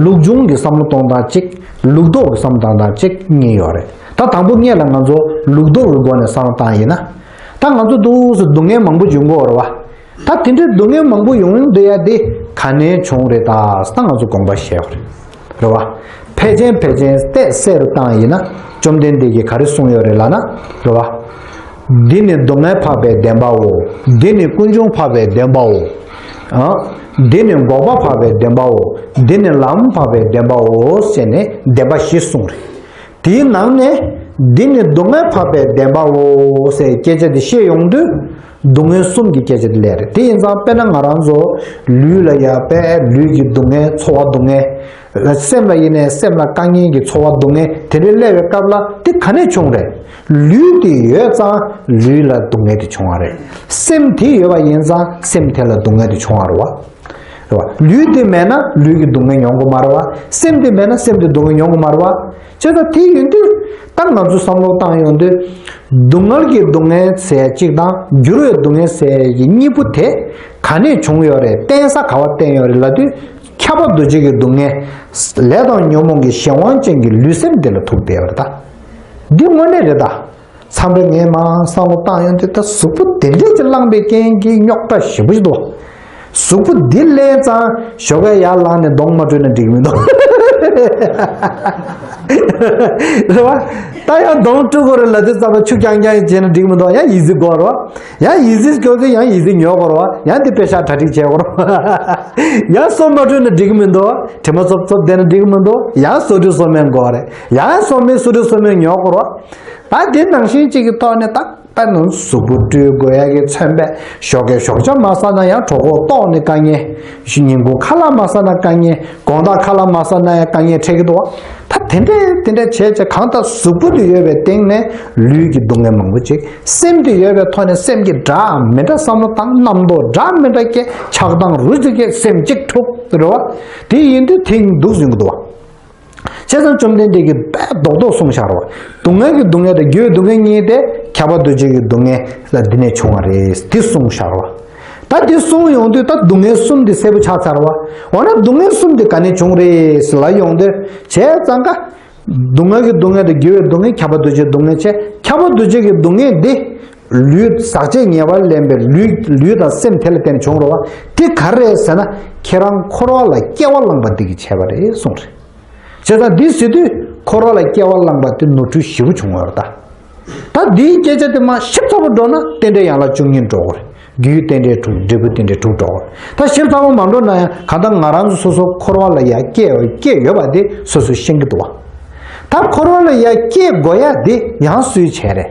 ལུགས་འབྱུང་གི་བསམ་བློ་གཏོང་སྟངས་གཅིག་ལུགས་ལྡོག་གི་བསམ་བློ་གཏོང་སྟངས་གཅིག་གཉིས་ཡོད་རེད། ད་དང་པོ་ཉིད་ལ་ང་ཚོ་ལུགས་ལྡོག་གི་སྒོ་ནས་བསམ་བློ་བཏང་ཡིན་ན། ད་ང་ཚོ་འདུག་སེ་སྡུག་བསྔལ་མང་པོ་འབྱུང་གི་ཡོད་རེད་བ། ད་དེ་འདྲའི་སྡུག་བསྔལ་མང་པོ་ཡོང་བསྡད་ཡ་དེ་ག་ནས་བྱུང་རེད། ད་ད་ང་ཚོ་དགོངས་པ་བཞེས་དགོས་རེད། རེད་བ། ཕལ་ཆེར་ཕལ་ཆེར་ཏོག་ཙམ་བསམ་བློ་བཏང་ཡིན་ན་བཅོམ་ལྡན་འདས་ཀྱིས་ག་རེ་གསུངས་ཡོད་རེད་ལབ་ན། རེད་བ། འདི་ནི་སྡུག་བསྔལ་འཕགས་པའི་བདེན་པའོ། འདི་ནི་ཀུན་འབྱུང་འཕགས་པའི་བདེན་པའོ། ཨ། འདི་ནི་འགོག་པ་འཕགས་པའི་བདེན་པའོ། འདི་ནི་ལམ་འཕགས་པའི་བདེན་པའོ་ཟེར་ནས་བདེན་པ་བཞི་གསུངས་རེད། དེའི་ནང་ནས་འདི་ནི་སྡུག་བསྔལ་འཕགས་པའི་བདེན་པའོ་ཟེར་སྐད་ཆ་དེ་བཤད་ཡོང་དུས། སྡུག་བསྔལ་གསུམ་གྱི་སྐད་ཆ་དེ་སླེབས་རེད། དེ་ཡིན་ཙང་དཔེར་ན་ང་རང་ཚོ་ལུས་ལ་ཡ་དཔེ་ལུས་ཀྱི་སྡུག་བསྔལ་ཚོར་བ་སྡུག་བསྔལ། སེམས་ལ་ཡིན་ནའི་སེམས་ལ་དཀའ་ངལ་གྱི་ཚོར་བ་སྡུག་བསྔལ་དེ་འདྲའི་སླེབས་པའི་སྐབས་ལ་དེ་ག་ནས་བྱུང་རེད། ལུས་དེ་ཡོད་ཙང་ལུས་ལ་སྡུག་བསྔལ་དེ་བྱུང་བ་རེད། སེམས་དེ་ཡོད་པ་ཡིན་ཙང་སེམས་དེ་ལ་སྡུག་བསྔལ་དེ་བྱུང་བ་རེད་བ། རེད་བ། ལུས་དེ་མེད་ན་ལུས་ཀྱི་སྡུག་བསྔལ་མྱོང་གི་མ་རེད་བ། སེམས་དེ་མེད་ན་སེམས་དེ་སྡུག་བསྔལ་མྱོང་གི་མ་རེད་བ། བྱས་ཙང་དེ་ཡིན་དུས་ད་ང་ཚོས་བསམ་བློ་བཏང་ཡོང་དུས། སྡུག་བསྔལ་གྱི་སྡུག་བསྔལ་ཟེར་གཅིག་དང་འགྱུར་བའི་སྡུག་བསྔལ་ཟེར་གྱི་གཉིས་པོ་དེ་ག་ནས་བྱུང་ཡོད་རེད། བརྟེན་ས་ག་བ་བརྟེན་ཡོད་རེད་ལབ་དུས། ཁྱབ་པ་འདུ་བྱེད་ཀྱི་སྡུག་བསྔལ། ལས་དང་ཉོན་མོངས་ཀྱི་གཞན་དབང་ཅན་གྱི་ལུས་སེམས་དེ་ལ་ཐུག་བསྡད་པ་རེད་ད། འདི་དངོས་གནས་རེད་ད། མཚམས་རེ་ངས་མར་བསམ་བློ་བཏང་ཡོང་དུས་ད་གཟུགས་པོ་དེ་འདྲས་ཀྱིས་བསླངས་པའི་རྐྱེན་གྱིས་རྙོག་དྲ་ཞེ་པོ་ཞིག་འདུག་གཟུགས་པོ་འདི་ལེན་ཙང་ཞོགས་ཀས་ཡར་ལངས་ནས་གདོང་མ་བཀྲུས་ན་འགྲིག་མི་འདུག་རེད་བ། ད་ཡང་གདོང་བཀྲུ་དགོས་རེད་ལབ་དུས་ཙམ་པ་ཆུ་རྐྱང་རྐྱང་བྱས་ན་འགྲིག་མི་འདུག་ཡང་ཡི་ཙི་དགོས་རེད་བ། ཡང་ཡི་ཙི་སྐྱོར་དུས་ཡང་ཡི་ཙི་ཉོ་དགོས་རེད་བ། ཡང་འདི་པེ་ཤག་གྲ་སྒྲིག་བྱེད་དགོས་རེད་བ། ཡང་སོ་མ་བཀྲུས་ན་འགྲིག་མི་འདུག་དྲི་མ་ཙོབ་ཙོབ་བསྡད་ན་འགྲིག་མི་འདུག་ཡང་སོ་བཀྲུ་སོ་སྨན་དགོས་རེད། ཡང་སོ་སྨན་སོ་བཀྲུ་སོ་སྨན་ཉོ་དགོས་རེད་བ། ད་དེ་ནང་བཞིན་གཅིག་གི་ཐོག་ནས་ད་ད་ནང་གཟུགས་པོ་བཀྲུ་དགོས་ཡ་གི་མཚོན་པས་ཞོགས་ཀས་ཞོགས་ཇ་མ་ཟ་ན་ཡང་གྲོད་ཁོག་ལྟོགས་ནས་དཀའ་ངལ། ཉིན་གུང་ཁ་ལག་མ་ཟ་ན་དཀའ་ངལ། དགོང་དག་ཁ་ལག་མ་ཟ་ན་ཡང་དཀའ་ངལ་འཕྲད་ཀྱི་འདུག་བ། ད་དེ་འདྲས་དེ་འདྲས་བྱས་བྱས་གང་ལྟར་གཟུགས་པོ་དེ་ཡོད་པའི་སྟེང་ནས་ལུས་ཀྱི་སྡུག་བསྔལ་མང་པོ་ཅིག་སེམས་དེ་ཡོད་པའི་ཐོག་ནས་སེམས་ཀྱི་འདྲ་མི་འདྲ་བསམ་བློ་བཏང་རྣམ་རྟོག་འདྲ་མི་འདྲ་སྐྱེ་ཆགས་སྡང་རུ་ཅིག་སྐྱེ་སེམས་གཅིག་འཁྲུག་རེད་བ། དེ་ཡིན་དུས་དེ་སྡུག་ཟིན་གྱི་འདུག་བ། བྱས་ཙང་བཅོམ་ལྡན་འདས་ཀྱིས་དཔེ་རྡོག་རྡོག་གསུངས་བཞག་རེད་བ། སྡུག་བསྔལ་གྱི་སྡུག་བསྔལ་དང་རྒྱུའི་སྡུག་བསྔལ་གཉིས་ཏེ་ཁྱབ་པ་འདུ་བྱེད་ཀྱི་སྡུག་བསྔལ་ལ་འདི་ནས་བྱུང་བ་རེད་འདི་གསུངས་བཞག་རེད་བ། ད་འདི་གསུངས་ཡོང་དུས་ད་སྡུག་བསྔལ་གསུམ་འདི་གསལ་པོ་ཆགས་ཚར་བ། འོ་ན་སྡུག་བསྔལ་གསུམ་འདི་ག་ནས་བྱུང་རེད་ལབ་ཡོང་དུས་བྱས་ཙང་ཀ་སྡུག་བསྔལ་གྱི་སྡུག་བསྔལ་དང་རྒྱུ་བའི་སྡུག་བསྔལ་ཁྱབ་པ་འདུ་བྱེད་སྡུག་བསྔལ་བྱས། ཁྱབ་པ་འདུ་བྱེད་ཀྱི་སྡུག་བསྔལ་འདི་ལུས་ཟག་བཅས་ཉེ་བར་ལེན་པའི་ལུས་ལུས་དང་སེམས་དེ་ལ་བརྟེན་བྱུང་རེད་བ། དེ་ག་རེ་རེད་ཟེར་ན་ཁྱེད་རང་འཁོར་བ་ལ་སྐྱེ་བ་བླངས་པ་འདི་གིས་བྱས་པ་རེད་གསུངས་རེད། བྱས་ཙང་འདི་ཟེར་དུས་འཁོར་བ་ལ་སྐྱེ་བ་བླངས་པ་དེ་ནོར་འཁྲུལ་ཞེ་པོ་བྱུང་བ་རེད་ད། ད་འདིའི་སྐད་ཆ་དེ་མར་ཞིབ་ཚགས་པོ་འགྲོ་ན་རྟེན་འབྲེལ་ཡན་ལག་བཅུ་གཉིས་འགྲོ་གི་རེད། རྒྱུའི་རྟེན་འབྲེལ་དྲུག་འབྲས་བུའི་རྟེན་འབྲེལ་དྲུག་འགྲོ་གི་རེད། ད་ཞིབ་ཚགས་པོ་མ་འགྲོ་ན་ཡང་གང་ལྟར་ང་རང་ཚོ་སོ་སོ་འཁོར་བ་ལ་ཡར་སྐྱེས་སྐྱེས་ཡོད་པ་དེ་སོ་སོས་ཤེས་ཀྱི་འདུག་བ། ད་འཁོར་བ་ལ་ཡར་སྐྱེས་དགོས་ཡ་དེ་ཡང་སུའི་བྱས་རེད།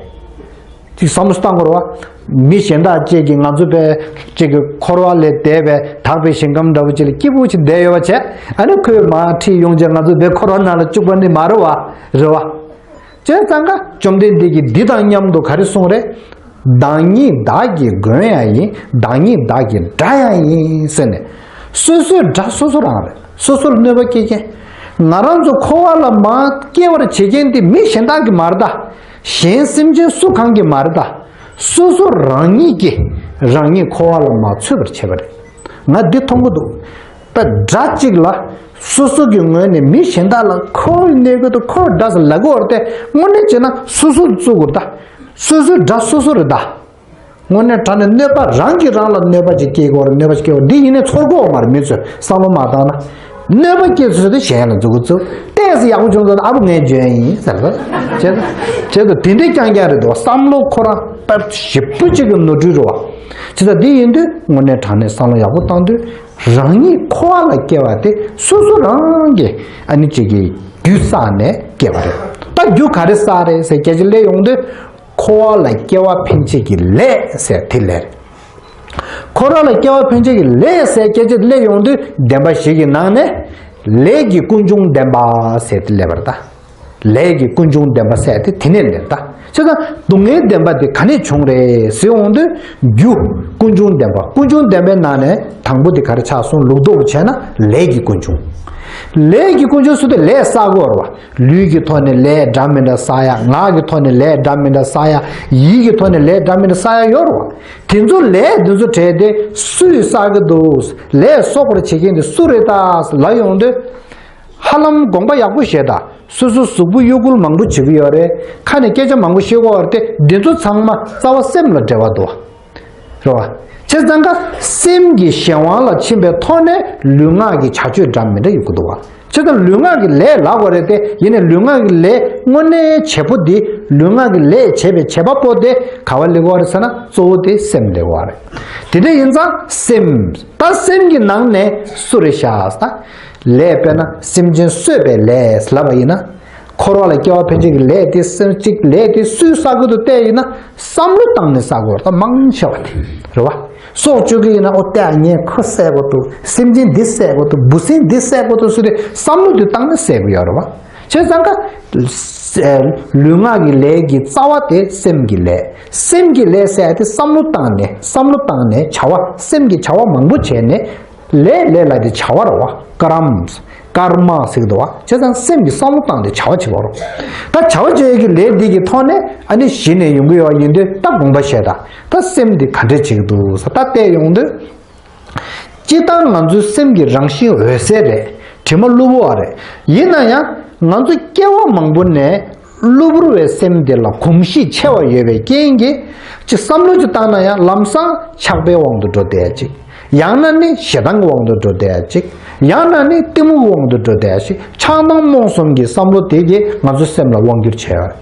ཅིག་བསམ་བློ་བཏང་དགོས་རེད་བ། མི་གཞན་དག་ཅིག་གིས་ང་ཚོ་པའི་ཅིག་གི་འཁོར་བ་ལས་འདས་པའི་དག་པའི་ཞིང་ཁམས་འདྲ་བོ་ཅིག་ལ་སྐྱིད་པོ་ཅིག་བསྡད་ཡོད་པ་བྱས། ཨ་ནི་ཁོས་མར་ཁྲིད་ཡོང་བྱས་ང་ཚོ་པའི་འཁོར་བ་ནང་ལ་བཅུག་པ་ནི་མ་རེད་བ། རེད་བ། བྱས་ཙང་ཀ་བཅོམ་ལྡན་འདས་ཀྱིས་འདི་དང་མཉམ་དུ་ག་རེ་གསུངས་རེད། བདག་ཉིད་བདག་གི་མགོན་ཡང་ཡིན། བདག་ཉིད་བདག་གི་དགྲ་ཡང་ཡིན་ཟེར་ནས། སོ་སོའི་དགྲ་སོ་སོ་རང་རེད། སོ་སོ་ལ་གནོད་པ་སྐྱེལ་མཁན། ང་རང་ཚོ་འཁོར་བ་ལ་མར་སྐྱེལ་བར་བྱེད་མཁན་དེ་མི་གཞན་དག་གི་མ་རེད་ད། གཞན་སེམས་ཅན་སུ་གང་གི་མ་རེད་ད། སོ་སོ་རང་ཉིད་ཀྱིས་རང་ཉིད་འཁོར་བ་ལ་མར་ཚུད་པར་བྱེད་པ་རེད། ང་འདི་མཐོང་གི་འདུག་ད་དགྲ་གཅིག་ལ་སོ་སོ་གི་ངོས་ནས་མི་གཞན་དག་ལ་ཁོ་གནོད་ཀྱི་འདུག་ཁོ་དགྲ་ཟེར་ལབ་དགོས་རེད་དེ། དངོས་གནས་བྱས་ན་སོ་སོ་བཙུགས་དགོས་རེད་ད། སོ་སོའི་དགྲ་སོ་སོ་རེད་ད། དངོས་གནས་དྲང་གནས་གནོད་པ་རང་གིས་རང་ལ་གནོད་པ་ཅིག་སྐྱེལ་དགོས་རེད། གནོད་པ་ཅིག་སྐྱེལ་དགོས་འདི་ཡིན་ནའི་ཚོར་གོ་མ་རེད། མི་ཚོས་བསམ་བློ་མ་བཏང་ན། གནོད་པ་སྐྱེལ་ཚུལ་དེ་གཞན་ལ་འཛུགས་འཛུགས་ཏོག་ཙམ་ཡག་པོ་བྱུང་སོང་ན་ཨ་བུ་ངས་འཇོན་ཡིན་ཟེར་ལ། བྱས་ཙང་བྱས་ཙང་དེ་འདྲའི་རྐྱང་རྐྱང་རེད་འདུག་བསམ་བློ་ཁོ་རང་དཔེ་ཞེ་པོ་ཅིག་གི་ནོར་འཁྲུལ་རེད་བ། བྱས་ཙང་འདི་ཡིན་དུས་དངོས་གནས་དྲང་གནས་བསམ་བློ་ཡག་པོ་བཏང་དུས་རང་ཉིད་འཁོར་བ་ལ་སྐྱེ་བ་དེ་སོ་སོ་རང་གིས་ཨ་ནི་ཅིག་གི་རྒྱུ་བསགས་ནས་སྐྱེ་བ་རེད། ད་རྒྱུ་ག་རེ་བསགས་རེད་ཟེར་སྐད་ཆ་སླེབས་ཡོང་དུས། འཁོར་བ་ལ་སྐྱེ་བ་འཕེན་བྱེད་ཀྱི་ལས་ཟེར་དེ་ལས་རེད། འཁོར་བ་ལ་སྐྱེ་བ་འཕེན་བྱེད་ཀྱི་ལས་ཟེར་སྐད་ཆ་སླེབས་ཡོང་དུས་བདེན་པ་བཞི་གི་ནང་ནས་ལས་ཀྱི་ཀུན་འབྱུང་བདེན་པ་ཟེར་དེ་སླེབས་པ་རེད་ད། ལས་ཀྱི་ཀུན་འབྱུང་བདེན་པ་ཟེར་དེ་དེ་ནས་སླེབས་ད། བྱས་ཙང་སྡུག་བསྔལ་བདེན་པ་དེ་ག་ནས་བྱུང་རེད་ཟེར་འོང་དུས་རྒྱུ་ཀུན་འབྱུང་བདེན་པ། ཀུན་འབྱུང་བདེན་པའི་ནང་ནས་དང་པོ་དེ་ག་རེ་ཆགས་སོང་ལུགས་ལྡོག་བྱས་ན་ལས་ཀྱི་ཀུན་འབྱུང་། ལས་ཀྱི་ཀུན་འབྱུང་ཟེར་དུས་ལས་བསགས་དགོས་རེད་བ། ལུས་ཀྱི་ཐོག་ནས་ལས་འདྲ་མི་འདྲ་བསགས་ཡ། ངག་གི་ཐོག་ནས་ལས་འདྲ་མི་འདྲ་བསགས་ཡ། ཡིད་ཀྱི་ཐོག་ནས་ལས་འདྲ་མི་འདྲ་བསགས་ཡ་ཡོད་རེད་བ། དེ་ཚོ་ལས་དེ་ཚོ་བྲལ་ཏེ་སུས་བསགས་ཀྱི་འདུག་ལས་གསོག་པར་བྱེད་མཁན་དེ་སུ་རེད་ད་ལབ་ཡོང་དུས། ཧ་ལམ་དགོངས་པ་ཡག་པོ་བཞེས་དང་། སོ་སོ་གཟུགས་པོ་གཡོ་འགུལ་མང་པོ་བྱེད་ཀྱི་ཡོད་རེད། ཁ་ནས་སྐད་ཆ་མང་པོ་བཤད་ཀྱི་ཡོད་རེད་དེ་འདི་ཚོ་ཚང་མ་རྩ་བ་སེམས་ལ་འབྲེལ་བ་འདུག་རེད་བ། བྱས་ཙང་ཀ་སེམས་ཀྱི་གཞན་དབང་ལ་ཕྱིན་པའི་ཐོག་ནས་ལུས་ངག་གི་བྱ་སྤྱོད་འདྲ་མི་འདྲ་ཡོང་གི་འདུག་བ། བྱས་ཙང་ལུས་ངག་གི་ལས་ལབ་དགོས་རེད་དེ། ཡིན་ནའི་ལུས་ངག་གི་ལས་དངོས་གནས་བྱེད་པོ་དེ། ལུས་ངག་གི་ལས་བྱེད་པའི་བྱེད་པ་པོ་དེ་ག་བ་སླེབས་ཀྱི་ཡོད་རེད་ཟེར་ན་གཙོ་བོ་དེ་སེམས་སླེབས་ཀྱི་ཡོད་རེད། དེ་འདྲ་ཡིན་ཙང་སེམས། ད་སེམས་ཀྱི་ནང་ནས་སུ་རེད་ཤག་ཟེར་ན། ལས་དཔེར་ན་སེམས་ཅན་གསོད་པའི་ལས་ལབ་པ་ཡིན་ན། འཁོར་བ་ལ་སྐྱེ་བ་འཕེན་བྱེད་ཀྱི་ལས་དེ་སེམས་གཅིག་ལས་དེ་སུས་བསགས་ཀྱི་འདུག་བལྟས་ཡིན་ན་བསམ་བློ་བཏང་ནས་བསགས་དགོས་རེད། ད་མང་ཆེ་བ་དེ་རེད་བ། སྲོག་གཅོད་ཀྱི་ཡིན་ན་ཨོ་ལྟས་ངས་ཁོ་བསད་དགོས་འདུག་སེམས་ཅན་འདི་བསད་དགོས་འདུག་འབུ་སྲིན་འདི་བསད་དགོས་འདུག་ཟེར་ཏེ་བསམ་བློ་དེ་བཏང་ནས་བསད་དགོས་ཡོད་རེད་བ། བྱས་ཙང་ཀ་ལུས་ངག་གི་ལས་ཀྱི་རྩ་བ་དེ་སེམས་ཀྱི་ལས། སེམས་ཀྱི་ལས་ཟེར་ཡ་དེ་བསམ་བློ་བཏང་ནས་བསམ་བློ་བཏང་ནས་བྱ་བ་སེམས་ཀྱི་བྱ་བ་མང་པོ་བྱས་ནས། ལས་ལས་ལ་དེ་བྱ་བ་རེད་བ། ཀ་རམ། ཀརྨ་ཟེར་གི་འདུག་བ། བྱས་ཙང་སེམས་ཀྱི་བསམ་བློ་བཏང་སྟེ་བྱ་བ་བྱེད་པ་རེད། ད་བྱ་བ་བྱེད་ཀྱི་ལས་འདི་གི་ཐོག་ནས་ཨ་ནི་གཞི་ནས་ཡོང་གི་ཡོད་ཡིན་དུས་ད་དགོངས་པ་བཞེས་དང་། ད་སེམས་འདི་ག་འདྲས་བྱེད་ཀྱི་འདུག་ཟེར་ད་བལྟས་ཡོང་དུས། སྤྱིར་བཏང་ང་ཚོའི་སེམས་ཀྱི་རང་བཞིན་འོད་གསལ་རེད། དྲི་མ་གློ་བུར་བ་རེད། ཡིན་ན་ཡང་ང་ཚོ་སྐྱེ་བ་མང་པོ་ནས་གློ་བུར་བའི་སེམས་དེ་ལ་གོམས་གཤིས་ཆེ་བ་ཡོད་པའི་རྐྱེན་གྱིས། ཅིག་བསམ་བློ་ཅིག་བཏང་ན་ཡང་ལམ་སང་ཆགས་པའི་དབང་དུ་འགྲོ་བསྡད་ཅིག་ཡང་ན་ནི་ཞེ་སྡང་གི་དབང་དུ་འགྲོ་བསྡད་ཅིག་ཡང་ན་ནི་གཏི་མུག་གི་དབང་དུ་འགྲོ་བསྡད་ཅིག་ཆགས་སྡང་རྨོངས་གསུམ་གྱི་བསམ་བློ་དེ་གིས་ང་ཚོའི་སེམས་ལ་དབང་བསྒྱུར་བྱས་ཡོད་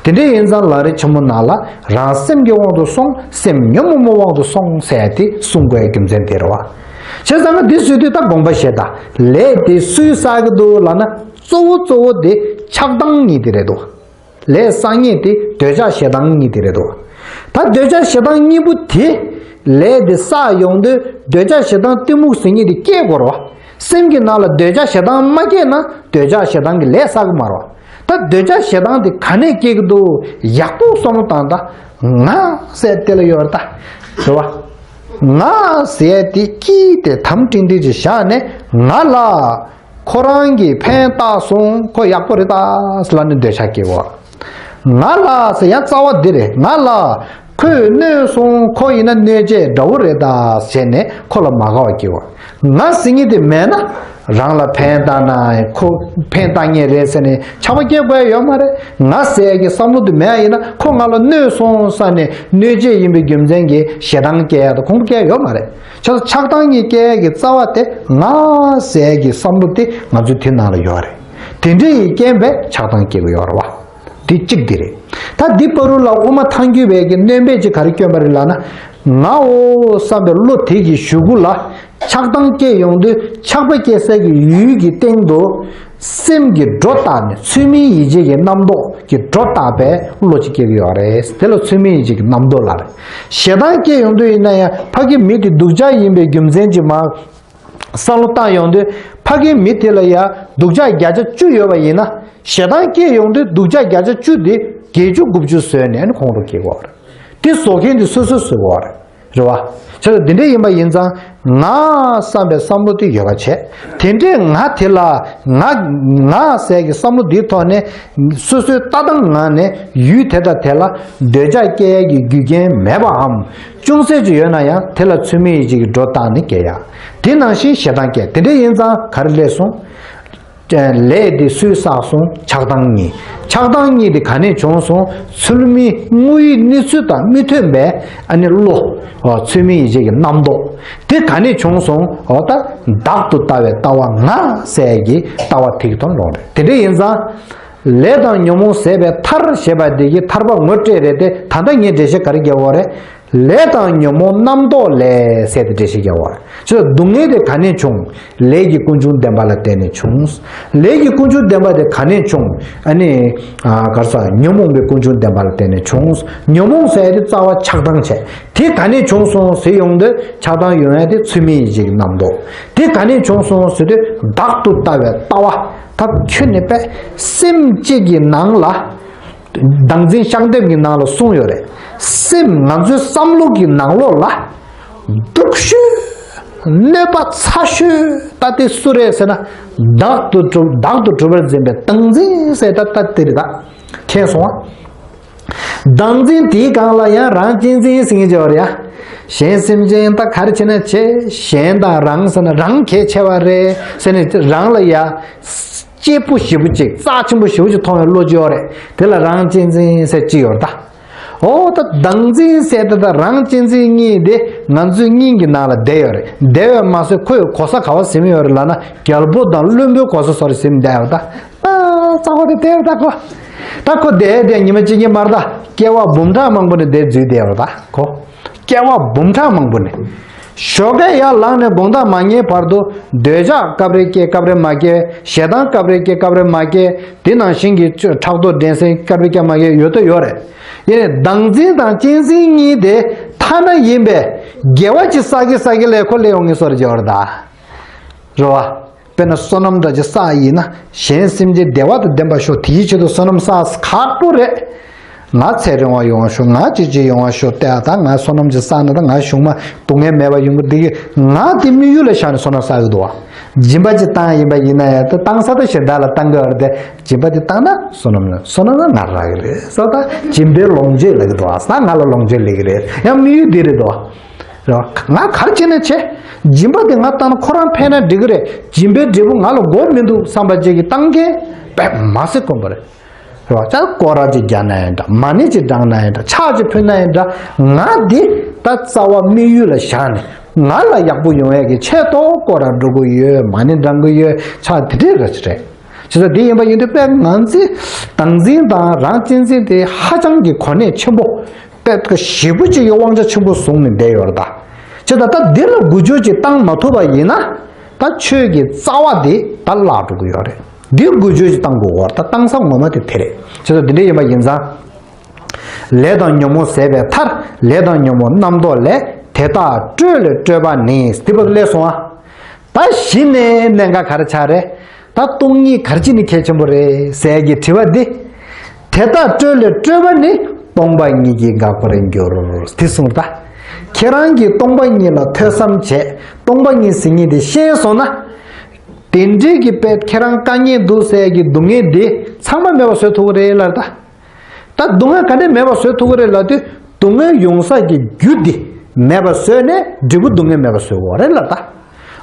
རེད། དེ་འདྲ་ཡིན་ཙང་ལམ་རིམ་ཆེན་མོ་ནང་ལ་རང་སེམས་ཀྱི་དབང་དུ་སོང་། སེམས་ཉོན་མོངས་པའི་དབང་དུ་སོང་ཟེར་ཏེ་གསུང་དགོས་རྒྱུ་མཚན་དེ་རེད་བ། བྱས་ཙང་ང་འདི་ཟེར་དུས་ད་དགོངས་པ་བཞེས་དང་། ལས་དེ་སུས་བསགས་ཀྱི་འདུག་ལབ་ན། གཙོ་བོ་གཙོ་བོ་དེ་ཆགས་སྡང་གཉིས་དེ་རེད་འདུག་ལས་བསགས་མཁན་དེ་འདོད་ཆགས་ཞེ་སྡང་གཉིས་དེ་རེད་འདུག་ད་འདོད་ཆགས་ཞེ་སྡང་གཉིས་པོ་དེ་ལས་དེ་བསགས་ཡོང་དུས་འདོད་ཆགས་ཞེ་སྡང་གཏི་མུག་ཟེར་མཁན་དེ་སྐྱེ་དགོས་རེད་བ། སེམས་ཀྱི་ནང་ལ་འདོད་ཆགས་ཞེ་སྡང་མ་སྐྱེས་ན་འདོད་ཆགས་ཞེ་སྡང་གི་ལས་བསགས་ཀྱི་མ་རེད་བ། ད་འདོད་ཆགས་ཞེ་སྡང་དེ་ག་ནས་སྐྱེ་གི་འདུག་ཡག་པོ་བསམ་བློ་བཏང་དང་། ང་ཟེར་དེ་ལ་ཡོད་རེད་ད། རེད་བ། ང་ཟེར་དེ་ཀྱིས་དེ་དམ་སྤྲིན་དེ་ཅིག་བཞག་ནས་ང་ལ། ཁོ་རང་གིས་ཕན་བཏགས་སོང་། ཁོ་ཡག་པོ་རེད་ད་ལབ་ནས་འདོད་ཆགས་སྐྱེ་བ། ང་ལ་ཟེར་ཡང་རྩ་བ་འདི་རེད། ང་ལ་ཁོས་གནོད་སོང་། ཁོ་ཡིན་ན་གནོད་བྱེད་དགྲ་བོ་རེད་ད་ཟེར་ནས་ཁོ་ལ་མ་དགའ་བ་སྐྱེ་བ། ང་ཟེར་མཁན་དེ་མེད་ན་རང་ལ་ཕན་བཏགས་ན་ཁོ་ཕན་བཏགས་མཁན་རེད་ཟེར་ནས་ཆགས་པ་སྐྱེ་དགོས་ཡོད་མ་རེད། ང་ཟེར་ཡ་གི་བསམ་བློ་དེ་མེད་ཡ་ཡིན་ན་ཁོ་ང་ལ་གནོད་སོང་བསམ་ནས་གནོད་བྱེད་ཡིན་པའི་རྒྱུ་མཚན་གྱིས་ཞེ་སྡང་སྐྱེ་ཡ་དང་ཁོང་ཁྲོ་སྐྱེ་ཡ་ཡོད་མ་རེད། ཆགས་ཆགས་སྡང་གཉིས་སྐྱེ་ཡས་ཀྱི་རྩ་བ་དེ་ང་ཟེར་ཡས་ཀྱི་བསམ་བློ་དེ་ང་ཚོའི་དེ་ནང་ལ་ཡོད་རེད། དེ་འདྲ་ཡི་རྐྱེན་པས་ཆགས་སྡང་སྐྱེ་གི་ཡོད་རེད་བ། དེ་གཅིག་དེ་རེད། ད་འདི་བར་དུ་ལ་དབུ་མ་ཐལ་འགྱུར་བའི་གི་སྣོན་པས་ཅིག་ག་རེ་བསྐྱོན་པ་རེད་ལབ་ན། ངའོ་བསམ་པའི་བློ་དེ་གི་གཞུག་གུ་ལ་ཆགས་སྡང་སྐྱེ་ཡོང་དུས་ཆགས་པ་སྐྱེ་ས་གི་ཡུལ་གྱི་སྟེང་དུ། སེམས་ཀྱི་སྒྲོ་བཏགས་ནས་ཚུལ་མིན་ཡིད་བྱེད་ཀྱི་རྣམ་རྟོག་གི་སྒྲོ་བཏགས་པའི་བློ་ཅིག་སྐྱེ་གི་ཡོད་རེད། དེ་ལ་ཚུལ་མིན་ཡིད་བྱེད་ཀྱི་རྣམ་རྟོག་ལབ་རེད། ཞེ་སྡང་སྐྱེ་ཡོང་དུས་ཡིན་ན་ཡང་ཕ་གི་མི་དེ་སྡུག་ཅག་ཡིན་པའི་རྒྱུ་མཚན་གྱིས་མ་བསམ་བློ་བཏང་ཡོང་དུས་ཕ་གི་མི་དེ་ལ་ཡང་སྡུག་ཅག་བརྒྱ་ཆ་བཅུ་ཡོད་པ་ཡིན་ན། ཞེ་སྡང་སྐྱེ་ཡོང་དུས་སྡུག་ཅག་བརྒྱ་ཆ་བཅུ་དེ་བརྒྱད་ཅུ་དགུ་བཅུ་བཟོས་ནས་ཁོང་ཁྲོ་སྐྱེ་གི་ཡོད་རེད། དེ་བཟོ་མཁན་དེ་སོ་སོས་བཟོས་གི་ཡོད་རེད། རེད་བ། བྱས་ཙང་འདི་འདྲ་ཡིན་པ་ཡིན་ཙང་ང་བསམ་པའི་བསམ་བློ་དེ་ཡོད་པ་བྱས། དེ་འདྲའི་ང་དེ་ལ་ང་ང་ཟེར་གྱི་བསམ་བློ་འདིའི་ཐོག་ནས་སོ་སོའི་ལྟ་སྟངས་ངང་ནས་ཡུལ་དེ་དང་དེ་ལ་འདོད་ཆགས་སྐྱེ་ཡས་ཀྱི་རྒྱུ་རྐྱེན་མེད་པའམ་ཅུང་ཟད་ཅིག་ཡོད་ན་ཡང་དེ་ལ་ཚུལ་མིན་ཡིད་བྱེད་ཀྱི་སྒྲོ་བཏགས་ནས་སྐྱེ་ཡ། དེ་ནང་བཞིན་ཞེ་སྡང་སྐྱེ། དེ་འདྲ་ཡིན་ཙང་ག་རེ་སླེབས་སོང་། ལས་དེ་སུས་བསགས་སོང་། ཆགས་སྡང་གཉིས། ཆགས་སྡང་གཉིས་དེ་ག་ནས་བྱུང་སོང་། ཚུལ་མིན་དངོས་ཡོད་གནས་ཚུལ་དང་མི་མཐུན་པའི་ཨ་ནི་བློ། ཨོ། ཚུལ་མིན་ཡིད་བྱེད་ཀྱི་རྣམ་རྟོག་དེ་ག་ནས་བྱུང་སོང་། འོ་ད་བདག་ཏུ་ལྟ་བའི་ལྟ་བ་ང་ཟེར་གྱི་ལྟ་བ་དེ་གི་ཐོག་ལོག་རེད། དེ་འདྲ་ཡིན་ཙང་། ལས་དང་ཉོན་མོངས་ཟད་པའི་མཐར་ཞེས་པ་དེ་གི་ཐར་པ་ངོ་སྤྲད་རེད་དེ། ད་ལྟ་ངས་འགྲེལ་བཤད་ག་རེ་རྒྱག་དགོས་རེད། ལས་དང་ཉོན་མོངས་རྣམ་རྟོག་ལས་ཟེར་ཏེ་འགྲེལ་བཤད་རྒྱག་པ། ཅེས་སྡུག་བསྔལ་དེ་ག་ནས་བྱུང་། ལས་ཀྱི་ཀུན་འབྱུང་བདེན་པ་ལ་བརྟེན་ནས་བྱུང་། ལས་ཀྱི་ཀུན་འབྱུང་བདེན་པ་དེ་ག་ནས་བྱུང་། ཨ་ནི། ཨ། ག་རེ་ཟེར། ཉོན་མོངས་པའི་ཀུན་འབྱུང་བདེན་པ་ལ་བརྟེན་ནས་བྱུང་། ཉོན་མོངས་ཟེར་ཡ་དེ་རྩ་བ་ཆགས་སྡང་བྱས། དེ་ག་ནས་བྱུང་སོང་ཟེར་ཡོང་དུས་ཆགས་སྡང་ཡོང་ཡ་དེ་ཚུལ་མིན་ཡིད་བྱེད་ཀྱི་རྣམ་རྟོག་དེ་ག་ནས་བྱུང་སོང་ཟེར་དུས་བདག་ཏུ་ལྟ་བའི་ལྟ་བ། ད་ཁྱོད་ནི་པས་སེམས་གཅིག་གི་ནང་ལ། བདག་འཛིན་ཤགས་འདེབས་ཀྱི་ནང་ལ་གསུངས་ཡོད་རེད། སེམས་ང་ཚོའི་བསམ་བློ་གི་ནང་ལོགས་ལ་སྡུག་ཤོས། གནོད་པ་ཚ་ཤོས་ད་དེ་སུ་རེད་ཟེར་ན། བདག་ཏུ་གྲུབ། བདག་ཏུ་གྲུབ་པར་འཛིན་པའི་བདག་འཛིན་ཟེར་ད་ད་དེ་རེད་ད། མཁྱེན་སོང་ཨ། བདག་འཛིན་དེའི་སྒང་ལ་ཡང་རང་གཅེས་འཛིན་ཟེར་མཁན་ཅིག་ཡོད་རེད་ཡ། གཞན་སེམས་ཅན་ད་ག་རེ་བྱས་ན་བྱས། གཞན་དང་རང་ཟེར་ན་རང་གལ་ཆེ་བ་རེད་ཟེར་ནས་རང་ལ་ཡ། གཅེས་པོ་ཞེ་པོ་ཅིག་རྩ་ཆེན་པོ་ཞེ་པོ་ཅིག་མཐོང་བའི་བློ་ཅིག་ཡོད་རེད། དེ་ལ་རང་གཅེས་འཛིན་ཟེར་ཅིག་ཡོད་རེད་ད། འོ་ད་བདག་འཛིན་ཟེར་དེ་དང་རང་གཅེས་འཛིན་གཉིས་དེ་ང་ཚོའི་སྙིང་གི་ནང་ལ་བསྡད་ཡོད་རེད། བསྡད་ཡོད་མ་ཟད་ཁོས་གོ་ས་ག་པར་ཟིན་ཡོད་རེད་ལབ་ན་རྒྱལ་པོ་དང་བློན་པོའི་གོ་ས་སོགས་རེ་ཟིན་བསྡད་ཡོད་རེད་ད། ཨ་རྩ་བ་དེ་བསྡད་ཡོད་ད་ཁོ། ད་ཁོ་བསྡད་དེ་ཉི་མ་གཅིག་གཉིས་མ་རེད་ད། སྐྱེ་བ་འབུམ་ཕྲག་མང་པོ་ནས་བསྡད་འཛུལ་བསྡད་ཡོད་རེད་ད་ཁོ། སྐྱེ་བ་འབུམ་ཕྲག་མང་པོ་ནས། ཞོགས་ཀས་ཡར་ལངས་ནས་དགོང་དག་མ་ཉལ་བར་དུ་འདོད་ཆགས་སྐབས་རེ་སྐྱེ་སྐབས་རེ་མ་སྐྱེ། ཞེ་སྡང་སྐབས་རེ་སྐྱེ་སྐབས་རེ་མ་སྐྱེ། དེ་ནང་བཞིན་གྱི་ཕྲག་དོག་འགྲན་སེམས་སྐབས་རེ་སྐྱེ་མ་སྐྱེ་ཡོད་དོ་ཡོད་རེད། ཡིན་ནའི་བདག་འཛིན་དང་གཅེས་འཛིན་གཉིས་དེ་ཐ་ན་ཡིན་པས་དགེ་བ་ཅིག་བསགས་ཀྱི་བསགས་ཀྱི་ལས་ཁོ་ལས་ཡོང་ངེས་སོ་རེ་བརྗོད་རེད་ད། རེད་བ། དཔེར་ན་བསོད་ནམས་འདྲ་ཅིག་བསགས་ཡིན་ན་གཞན་སེམས་ཅན་བདེ་བ་དང་ལྡན་པ་ཤོག་དེའི་ཆེད་དུ་བསོད་ནམས་བསགས་ཁག་པོ་རེད། ང་ཚེ་རིང་བ་ཡོང་བ་ཤོག་ང་ཅི་ཅི་ཡོང་བ་ཤོག་ལྟས་ད་ང་བསོད་ནམས་ཅིག་བསགས་ན་ད་ང་གཞུག་མ་སྡུག་བསྔལ་མེད་པ་ཡོང་གི་འདི་གི་ང་དེ་དམིགས་ཡུལ་ལ་བཞག་ནས་བསོད་ནམས་བསགས་ཀྱི་འདུག་བ། སྦྱིན་པ་ཅིག་བཏང་ཡིན་པ་ཡིན་ན་ཡང་ད་བཏང་ས་ད་གཞན་དག་ལ་བཏང་གི་ཡོད་རེད་དེ། སྦྱིན་པ་དེ་བཏང་ན་བསོད་ནམས་ལ་བསོད་ནམས་ལ་ང་རག་གི་རེད་ས། ད་སྦྱིན་པའི་ལོངས་སྤྱོད་ལབ་ཀྱི་འདུག་བ། ས་ང་ལ་ལོངས་སྤྱོད་ལབ་ཀྱི་རེད། ཡང་དམིགས་ཡུལ་འདི་རེད་འདུག་བ། རེད་བ། ང་ག་རེ་བྱས་ན་བྱས། སྦྱིན་པ་དེ་ང་བཏང་ན་ཁོ་རང་ཕན་ན་འགྲིག་གི་རེད། སྦྱིན་པའི་འབྲས་བུ་ང་ལ་དགོས་མི་འདུག་བསམ་པ་ཅིག་གིས་བཏང་མཁན་དཔེ་མ་སྲིད་དཀོན་པོ་རེད། རེད་བ། ཅག་སྐོར་ར་ཅིག་རྒྱག་ན་ཡང་འདྲ། མ་ཎི་ཅིག་བགྲང་ན་ཡང་འདྲ། ཕྱག་ཅིག་ཕུལ་ན་ཡང་འདྲ། ང་འདི་ད་རྩ་བ་དམིགས་ཡུལ་ལ་བཞག་ནས་ང་ལ་ཡག་པོ་ཡོང་ཡས་ཀྱི་ཆེད་དུ་སྐོར་ར་འགྲོ་གི་ཡོད། མ་ཎི་བགྲང་གི་ཡོད། ཕྱག་དེ་འདྲས་ར་ཅིག་རེད། བྱས་ཙང་དེ་ཡིན་པ་ཡིན་དུས་དཔེ་ང་ཚོའི་བདག་འཛིན་དང་རང་གཅེས་འཛིན་དེ་ཧ་ཅང་གི་གོ་གནས་ཆེན་པོ། དཔེ་ཞེ་པོ་ཅིག་གི་དབང་ཆ་ཆེན་པོ་བཟུང་ནས་བསྡད་ཡོད་རེད་ད། བྱས་ཙང་ད་འདི་ལ་འགུལ་སྐྱོད་ཅིག་བཏང་མ་ཐུབ་པ་ཡིན་ན། ད་ཆོས་ཀྱི་རྩ་བ་དེ་ད་བརླག་འགྲོ་གི་ཡོད་རེད། འདི་འགུལ་སྐྱོད་ཅིག་བཏང་དགོས་པ་རེད། ད་བཏང་ས་ངོ་མ་དེ་དེ་རེད། བྱས་ཙང་འདི་འདྲ་ཡིན་པ་ཡིན་ཙང་། ལས་དང་ཉོན་མོངས་ཟད་པའི་མཐར། ལས་དང་ཉོན་མོངས་རྣམ་ལྡོག་ལས། དེ་དག་སྤྲོས་ལས་སྤྲོས་པ་ནི། དེ་བར་སླེབས་སོང་ཨ། ད་གཞི་ནས་གནད་འགག་ག་རེ་ཆགས་རེད། ད་སྟོང་ཉིད་ག་རེ་བྱས་ནས་གལ་ཆེན་པོ་རེད་ཟེར་གྱི་དྲི་བ་འདི། དེ་དག་སྤྲོས་ལས་སྤྲོས་པ་ནི། སྟོང་པ་ཉིད་ཀྱིས་འགག་པར་འགྱུར། དེ་གསུངས་ད། ཁྱེད་རང་གིས་སྟོང་པ་ཉིད་ལ་ཐོས་བསམ་བྱས། སྟོང་པ་ཉིད་ཟེར་མཁན་དེ་ཤེས་སོང་ན། དེ་འདྲའི་གི་དཔེ་ཁྱེད་རང་དཀའ་ངལ་འདུག་ཟེར་གྱི་སྡུག་བསྔལ་འདི་ཚང་མ་མེད་པ་བཟོ་ཐུབ་ཀྱི་རེད་ལབ་ད། ད་སྡུག་བསྔལ་ག་ནས་མེད་པ་བཟོ་ཐུབ་ཀྱི་རེད་ལབ་དུས། སྡུག་བསྔལ་ཡོང་ས་ཀྱི་རྒྱུ་འདི་མེད་པ་བཟོས་ནས་འབྲས་བུ་སྡུག་བསྔལ་མེད་པ་བཟོ་དགོས་རེད་ལབ་ད།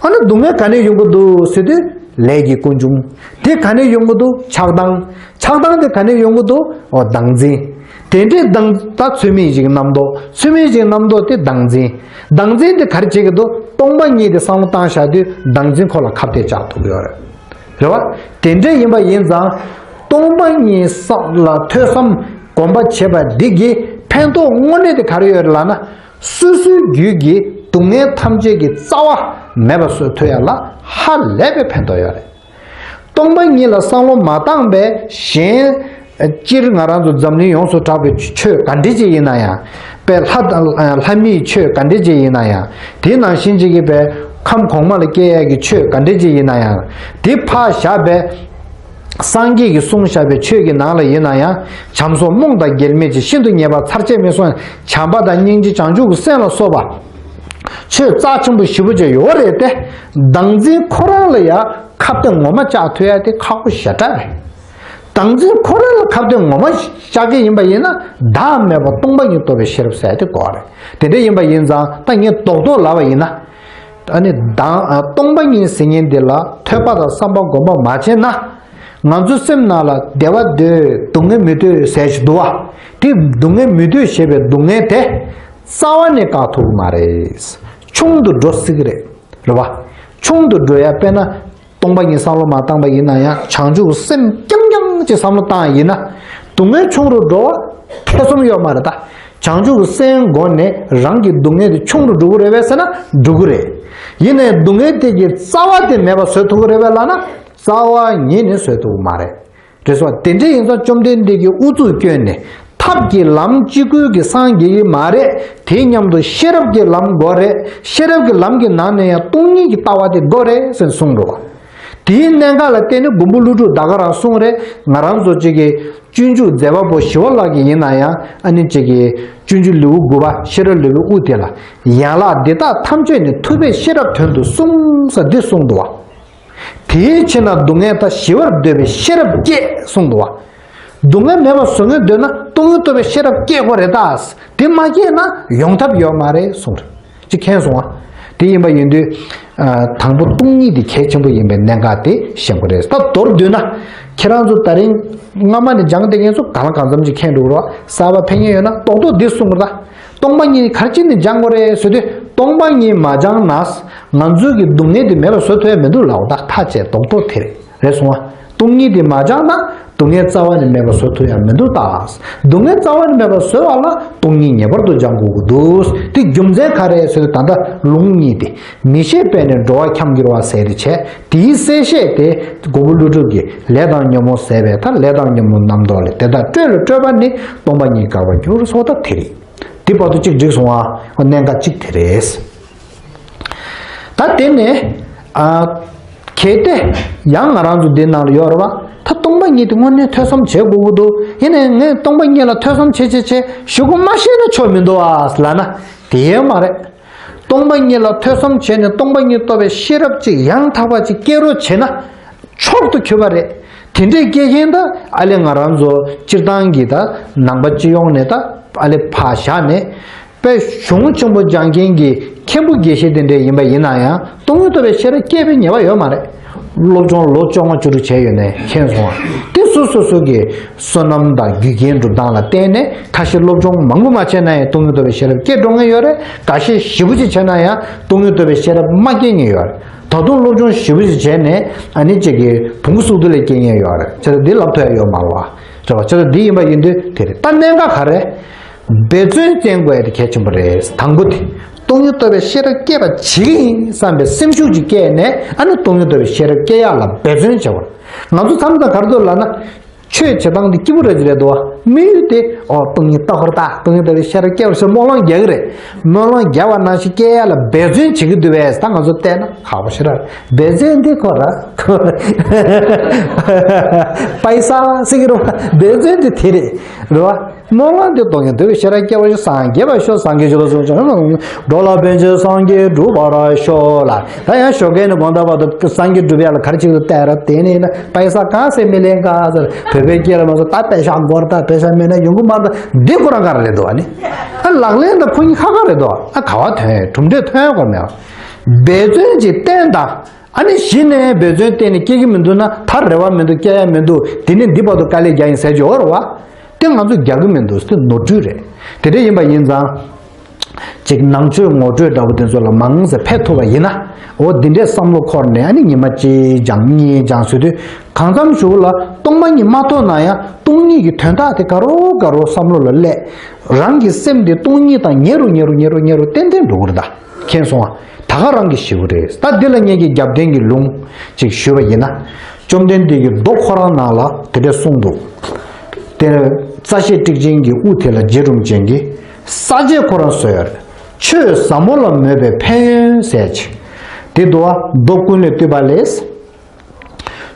ཨ་ནི་སྡུག་བསྔལ་ག་ནས་ཡོང་གི་འདུག་ཟེར་དུས། ལས་ཀྱི་ཀུན་འབྱུང་། དེ་ག་ནས་ཡོང་གི་འདུག་ཆགས་སྡང་། ཆགས་སྡང་དེ་ག་ནས་ཡོང་གི་འདུག་འོ་བདག་འཛིན། དེ་འདྲའི་བདག་ད་ཚུལ་མིན་ཞིག་རྣམ་རྟོག་ཚུལ་མིན་ཞིག་རྣམ་རྟོག་དེ་བདག་འཛིན། བདག་འཛིན་དེ་ག་རེ་བྱེད་ཀྱི་འདུག་སྟོང་པ་ཉིད་དེ་བསམ་བློ་བཏང་བཞག་དུས་བདག་འཛིན་ཁོ་ལ་ཁ་གཏད་བཅག་ཐུབ་ཀྱི་ཡོད་རེད། རེད་བ། དེ་འདྲ་ཡིན་པ་ཡིན་ཙང་། སྟོང་པ་ཉིད་བསམ་ལ་ཐོས་བསམ་སྒོམ་པ་བྱེད་པ་འདི་གི་ཕན་ཐོགས་དངོས་གནས་དེ་ག་རེ་ཡོད་རེད་ལབ་ན། སོ་སོའི་རྒྱུད་ཀྱི་སྡུག་བསྔལ་ཐམས་ཅད་ཀྱི་རྩ་བ་མེད་པ་བཟོ་ཐུབ་ཡ་ལ་ཧ་ལས་པའི་ཕན་ཐོགས་ཡོད་རེད། སྟོང་པ་ཉིད་ལ་བསམ་བློ་མ་བཏང་པའི་གཞན། སྤྱིར་ང་རང་ཚོ་འཛམ་གླིང་ཡོངས་སུ་གྲགས་པའི་ཆོས་ག་འདྲ་ཅིག་ཡིན་ན་ཡང་། དཔེ་ལྷ་དང་ལྷ་མིའི་ཆོས་ག་འདྲ་ཅིག་ཡིན་ན་ཡང་། དེ་ནང་བཞིན་ཅིག་གི་དཔེ་ཁམས་གོང་མ་ལ་སྐྱེ་ཡས་ཀྱི་ཆོས་ག་འདྲ་ཅིག་ཡིན་ན་ཡང་། དེ་ཕར་བཞག་པའི་སངས་རྒྱས་ཀྱིས་གསུངས་བཞག་པའི་ཆོས་ཀྱི་ནང་ལ་ཡིན་ན་ཡང་། བྱམས་སོགས་རྨོངས་དང་འགལ་མེད་ཀྱི། ཤིན་ཏུ་ཉེས་པ་ཚར་བཅད་མི་གསུང་། བྱམས་པ་དང་སྙིང་རྗེ་བྱང་ཆུབ་ཀྱི་སེམས་ལ་སོགས་པ། ཆོས་རྩ་ཆེན་པོ་ཞེ་པོ་ཅིག་ཡོད་རེད་དེ། བདག་འཛིན་ཁོ་རང་ལ་ཡང་ཁ་གཏད་ངོ་མ་བཅག་ཐུབ་ཡ་དེ་ཁག་པོ་ཞེ་དྲག་རེད། བདག་འཛིན་ཁོ་རང་ལ་ཁ་གཏད་ངོ་མ་བཅག་གི་ཡིན་པ་ཡིན་ན། བདག་མེད་པ་སྟོང་པ་ཉིད་རྟོགས་པའི་ཤེས་རབ་ཟེར་དེ་དགོས་རེད། དེ་འདྲ་ཡིན་པ་ཡིན་ཙང་ད་ངས་རྡོག་རྡོག་ལབ་པ་ཡིན་ན། ཨ་ནི་བདག་སྟོང་པ་ཉིད་ཟེར་མཁན་འདི་ལ་ཐོས་པ་དང་བསམ་པ་སྒོམ་པ་མ་བྱས་ན། ང་ཚོའི་སེམས་ནང་ལ་བདེ་བ་འདོད། སྡུག་བསྔལ་མི་འདོད་ཟེར་ཞིག་འདུག་བ། དེ་སྡུག་བསྔལ་མི་འདོད་ཞེས་པའི་སྡུག་བསྔལ་དེ་རྩ་བ་ནས་བཀག་ཐུབ་ཀྱི་མ་རེད། ཆུང་དུ་འགྲོ་སྲིད་ཀྱི་རེད། རེད་བ། ཆུང་དུ་འགྲོ་ཡ་དཔེར་ན། སྟོང་པ་ཉིད་བསམ་བློ་མ་བཏང་པ་ཡིན་ན་ཡང་། བྱང་ཆུབ་སེམས་རྐྱང་རྐྱང་ཅིག་བསམ་བློ་བཏང་ཡིན་ན། སྡུག་བསྔལ་ཆུང་རུ་འགྲོ་བ་ཐེ་ཚོམ་ཡོད་མ་རེད་ད། བྱང་ཆུབ་སེམས་སྒོ་ནས་རང་གི་སྡུག་བསྔལ་དེ་ཆུང་རུ་འགྲོ་གི་རེད་པས་ཟེར་ན་འགྲོ་གི་རེད། ཡིན་ནའི་སྡུག་བསྔལ་དེ་གི་རྩ་བ་དེ་མེད་པ་བཟོ་ཐུབ་ཀྱི་རེད་པས་ལབ་ན། རྩ་བ་ཉིད་ནས་བཟོ་ཐུབ་ཀྱི་མ་རེད། རེད་སོ། དེ་འདྲ་ཡིན་ཙང་བཅོམ་ལྡན་འདས་ཀྱིས་ཨུ་ཚུགས་བསྐྱོན་ནས། ཐབས་ཀྱི་ལམ་གཅིག་པུས་ཀྱིས་སངས་རྒྱས་ཀྱི་མ་རེད། དེའི་མཉམ་དུ་ཤེས་རབ་ཀྱི་ལམ་དགོས་རེད། ཤེས་རབ་ཀྱི་ལམ་གྱི་ནང་ནས་ཡང་སྟོང་ཉིད་ཀྱི་ལྟ་བ་དེ་དགོས་རེད་ཟེར་གསུངས་འགྲོ། དེའི་གནད་འགག་ལ་བརྟེན་ནས་མགོན་པོ་ཀླུ་སྒྲུབ་ད་ག་རང་གསུངས་རེད། ང་རང་ཚོ་གཅིག་གི་སྤྱོད་འཇུག་མཛད་པ་པོ་ཞི་བ་ལྷ་གི་ཡིན་ན་ཡང་། ཨ་ནི་གཅིག་གི་སྤྱོད་འཇུག་ལེའུ་དགུ་པ་ཤེས་རབ་ལེའུའི་དབུ་དེ་ལ། ཡན་ལག་འདི་དག་ཐམས་ཅད་ནི། ཐུབ་པས་ཤེས་རབ་དོན་དུ་གསུངས་ཟེར་འདི་གསུངས་འདུག་བ། དེའི་ཕྱིར་ན་སྡུག་བསྔལ་དག་ཞི་བར་འདོད་པས་ཤེས་རབ་བསྐྱེད་གསུངས་འདུག་བ། སྡུག་བསྔལ་མེད་པར་བཟོ་མཁན་འདོད་ན་སྟོང་ཉིད་རྟོགས་པའི་ཤེས་རབ་བསྐྱེད་དགོས་རེད་ད། དེ་མ་བསྐྱེད་ན་ཡོང་ཐབས་ཡོད་མ་རེད་གསུངས་རེད། ཅིག་མཁྱེན་སོང་ང་། དེ་ཡིན་པ་ཡིན་དུས། ཨ། དང་པོ་སྟོང་ཉིད་དེ་གལ་ཆེན་པོ་ཡིན་པའི་གནད་འགག་དེ་ཤེས་དགོས་རེད། ད་མདོར་བསྡུས་ན། ཁྱེད་རང་ཚོ་ད་རིང་སྔ་མ་ནས་སྦྱངས་བསྡད་མཁན་ཚོ་གང་ལ་གང་འཚམ་ཅིག་མཁྱེན་འགྲོ་གི་རེད་བ། གསར་པ་ཕེབས་མཁན་ཡོད་ན་རྡོག་རྡོག་འདི་གསུང་གི་རེད་ད། སྟོང་པ་ཉིད་ག་རེ་བྱས་ནས་སྦྱང་དགོས་རེད་ཟེར་དུས། སྟོང་པ་ཉིད་མ་སྦྱངས་ན་ང་ཚོའི་གི་སྡུག་བསྔལ་དེ་མེད་པ་བཟོ་ཐུབ་ཡ་མི་འདུག་ལབ་པ་ད་ཐག་བཅད་རྡོག་རྡོག་དེ་རེད། རེད་སོང་ང་། སྟོང་ཉིད་དེ་མ་སྦྱངས་ན་སྡུག་བསྔལ་རྩ་བ་ནས་མེད་པ་བཟོ་ཐུབ་ཡ་མི་འདུག་ད། སྡུག་བསྔལ་རྩ་བ་ནས་མེད་པ་བཟོ་བ་ལ་སྟོང་ཉིད་ངེས་པར་དུ་སྦྱང་དགོས་ཀྱི་འདུག། དེ་རྒྱུ་མཚན་ག་རེ་ཟེར་དུས། ད་ལྟ་ལུང་གཉིས་དེ། མི་ཤེས་པས་ནི་འགྲོ་བ་འཁྱམས་འགྱུར་བ་ཟེར་དེ་བྱས། དེའི་གསལ་བཤད་དེ་མགོན་པོ་ཀླུ་སྒྲུབ་ཀྱིས་ལས་དང་ཉོན་མོངས་ཟད་པའི་མཐར། ལས་དང་ཉོན་མོངས་རྣམ་རྟོག་ལས། དེ་དག་སྤྲོས་ལས་སྤྲོས་པ་ནི། སྟོང་པ་ཉིད་འགག་པར་འགྱུར་སོགས་ད་དེ་རེད། འདི་བར་དུ་གཅིག་འགྲིག་སོང་ཨ། གནད་འགག་གཅིག་དེ་རེད། ད་དེ་ནས། ཨ། གལ་ཏེ་ཡང་ང་རང་ཚོ་འདི་ནང་ལ་ཡོད་རེད་བ། ད་སྟོང་པ་ཉིད་དེ་དངོས་གནས་ཐོས་བསམ་བྱེད་དགོས་ཀྱི་འདུག། ཡིན་ནའི་ངས་སྟོང་པ་ཉིད་ལ་ཐོས་བསམ་བྱེད་བྱེད་བྱེད་ཞུ་དགོས་མ་ཤེས་ན་ཆོག་མི་འདུག་ཨ་ལབ་ན་དེ་ཡང་མ་རེད། སྟོང་པ་ཉིད་ལ་ཐོས་བསམ་བྱས་ནས་སྟོང་པ་ཉིད་རྟོགས་པའི་ཤེས་རབ་ཅིག་ཡང་དག་པ་ཅིག་སྐྱེ་རོགས་བྱེད་ན་མཆོག་ཏུ་གྱུར་པ་རེད། དེ་འདྲའི་སྐྱེ་མཁན་ད་ཨ་ལེ་ང་རང་ཚོ་སྤྱིར་བཏང་གི་ད་ནང་པ་སྤྱི་ཡོངས་ནས་ད་ཨ་ལེ་ཕར་བཞག་ནས། དཔེ་གཞུང་ཆེན་པོ་སྦྱང་མཁན་གྱི་མཁན་པོ་དགེ་བཤེས་དེ་འདྲས་ཡིན་པ་ཡིན་ན་ཡང་སྟོང་ཉིད་རྟོགས་པའི་ཤེས་རབ་སྐྱེས་པའི་ངེས་པ་ཡོད་མ་རེད། སློབ་སྦྱོང་ལོ་བཅོ་ལྔ་བཅུ་དྲུག་བྱས་ཡོད་ནས་མཁྱེན་སོང་བ། དེ་སོ་སོ་སོ་གི་བསོད་ནམས་དང་རྒྱུ་རྐྱེན་སྒྲུབ་སྟངས་ལ་བརྟེན་ནས་ཁ་ཤས་སློབ་སྦྱོང་མང་པོ་མ་བྱས་ན་ཡང་སྟོང་ཉིད་རྟོགས་པའི་ཤེས་རབ་སྐྱེ་འགྲོ་ངེས་ཡོད་རེད། འགའ་ཤས་ཞེ་པོ་ཅིག་བྱས་ན་ཡང་སྟོང་ཉིད་རྟོགས་པའི་ཤེས་རབ་མ་སྐྱེ་ངེས་ཡོད་རེད། ད་དུང་སློབ་སྦྱོང་ཞེ་པོ་ཅིག་བྱས་ནས་ཨ་ནི་གཅིག་གི་བོང་གུ་སུག་ཏུ་ལས་སྐྱེ་ངེས་ཡོད་རེད། བྱས་ཙང་འདི་ལབ་ཐུབ་ཡ་ཡོད་མ་རེད་བ། རེད་བ། བྱས་ཙང་འདི་ཡིན་པ་ཡིན་དུས་དེ་རེད། ད་གནད་འགག་ག་རེ། འབད་བརྩོན་བསྟེན་དགོས་ཡ་དེ་གལ་ཆེན་པོ་རེད། དང་པོ་དེ། སྟོང་ཉིད་རྟོགས་པའི་ཤེས་རབ་སྐྱེ་བ་བྱེད་ཀྱི་ཡིན་བསམ་པའི་སེམས་ཤུགས་ཅིག་སྐྱེས་ནས་ཨ་ནི་སྟོང་ཉིད་རྟོགས་པའི་ཤེས་རབ་སྐྱེ་ཡག་ལ་འབད་བརྩོན་བྱེད་དགོས། ང་ཚོ་མཚམས་མཚམས་ག་རེ་འདུག་ལབ་ན། ཆོས་བྱེད་སྟངས་དེ་སྐྱིད་པོ་རེད་ཅེས་རེད་འདུག་བ། དམིགས་ཡུལ་དེ་ཨོ་སྟོང་ཉིད་རྟོགས་པར་ལྟ། སྟོང་ཉིད་རྟོགས་པའི་ཤེས་རབ་སྐྱེ་བར་ཞུ་སྨོན་ལམ་རྒྱག་གི་རེད། སྨོན་ལམ་རྒྱག་པ་ནང་བཞིན་སྐྱེ་ཡག་ལ་འབད་བརྩོན་བྱེད་ཀྱི་འདུག་བས་ད་ང་ཚོ་བལྟས་ན་ཁག་པོ་ཞིག་རེད། འབད་བརྩོན་འདི་ཁོ་ར་པའི་ས་ཟེར་གྱི་རེད་བ། འབད་བརྩོན་འདི་དེ་རེད། རེད་བ། སྨོན་ལམ་འདི་སྟོང་ཉིད་རྟོགས་པའི་ཤེས་རབ་སྐྱེ་བར་ཤོག་སངས་རྒྱས་པར་ཤོག་སངས་རྒྱས་ཆོས་ལ་སོགས་ཀྱང་འགྲོ་ལ་ཕན་ཕྱིར་སངས་རྒྱས་འགྲུབ་པར་ཤོག་ལ། ད་ཡང་ཞོགས་ཀས་ནས་དགོང་དག་བར་དུ་སངས་རྒྱས་འགྲུབ་ཡག་ལ་ག་རེ་བྱེད་ཀྱི་འདུག་བལྟས་ར། དེ་ནས་ན་པའི་ས་གང་ཟེར་མི་ལེན་ག་ཟེར། བོད་པའི་སྐད་ལ་མ་སོང་ད་པེ་ཤ་འགོར་ད་པེ་ཤ་མེད་ན་ཡོང་གི་མ་རེད། འདི་ཁོ་རང་ག་རེ་རེད་འདུག་ཨ་ནི། ཨ་ལག་ལེན་དང་ཁོ་གཉིས་ཁ་ཁ་རེད་འདུག་ཨ་ག་བ་ཐོན་གྲུབ་འབྲས་ཐོན་ཡག་གོ་མེད། འབད་བརྩོན་གྱིས་བསྟེན་དང་། ཨ་ནི་གཞི་ནས་འབད་བརྩོན་བསྟེན་ནས་སྐྱེ་གི་མི་འདུག་ན་ད་རེ་བ་མི་འདུག་སྐྱེ་ཡ་མི་འདུག་དེ་ནས་འདི་བར་དུ་དཀའ་ལས་རྒྱག་ཡིན་ཟེར་གྱི་ཡོད་རེད་བ། དེ་ང་ཚོས་རྒྱག་གི་མི་འདུག་དེ་ནོར་འཁྲུལ་རེད། དེ་འདྲ་ཡིན་པ་ཡིན་ཙང་། ཅིག་ནང་ཆོས་ངོ་སྤྲོད་འདྲ་པོ་དེ་ཚོ་ལ་མང་ཙམ་ཕེབས་ཐུབ་པ་ཡིན་ན། འོ་འདི་འདྲའི་བསམ་བློ་འཁོར་ནས་ཨ་ནི་ཉི་མ་གཅིག་སྦྱང་གཉིས་སྦྱང་ཟེར་དུས་གང་འཚམ་ཞུ་ལ་སྟོང་པ་ཉིད་མ་རྟོགས་ན་ཡང་སྟོང་ཉིད་ཀྱི་དོན་དག་དེ་ག་རོ་ག་རོ་བསམ་བློ་ལ་སླེབས། རང་གི་སེམས་དེ་སྟོང་ཉིད་དང་ཉེ་རུ་ཉེ་རུ་ཉེ་རུ་ཉེ་རུ་ཏན་ཏན་འགྲོ་གི་རེད་ད། མཁྱེན་སོང་ཨ། ད་ག་རང་གི་ཞེ་པོ་རེད། ད་འདི་ལ་ངེད་ཀྱི་རྒྱབ་རྟེན་གྱི་ལུང་ཅིག་ཞུས་པ་ཡིན་ན། བཅོམ་ལྡན་འདས་ཀྱི་མདོ་ཁོ་རང་ནང་ལ་དེ་འདྲ་གསུངས་འདུག་དེ་རྩ་ཤེ་ཊཱིཀ་ཅན་གྱི་དབུ་དེ་ལ་རྗེ་རིན་པོ་ཆེ་གིས་ས་བཅད་ཁོ་རང་བཟོས་ཡོད་རེད། ཆོས་ཟབ་མོ་ལ་མོས་པའི་ཕན་ཡོན་ཟེར་ཅིག་དེ་འདུག་བ། མདོ་ཀུན་ལས་བཏུས་པ་ལས།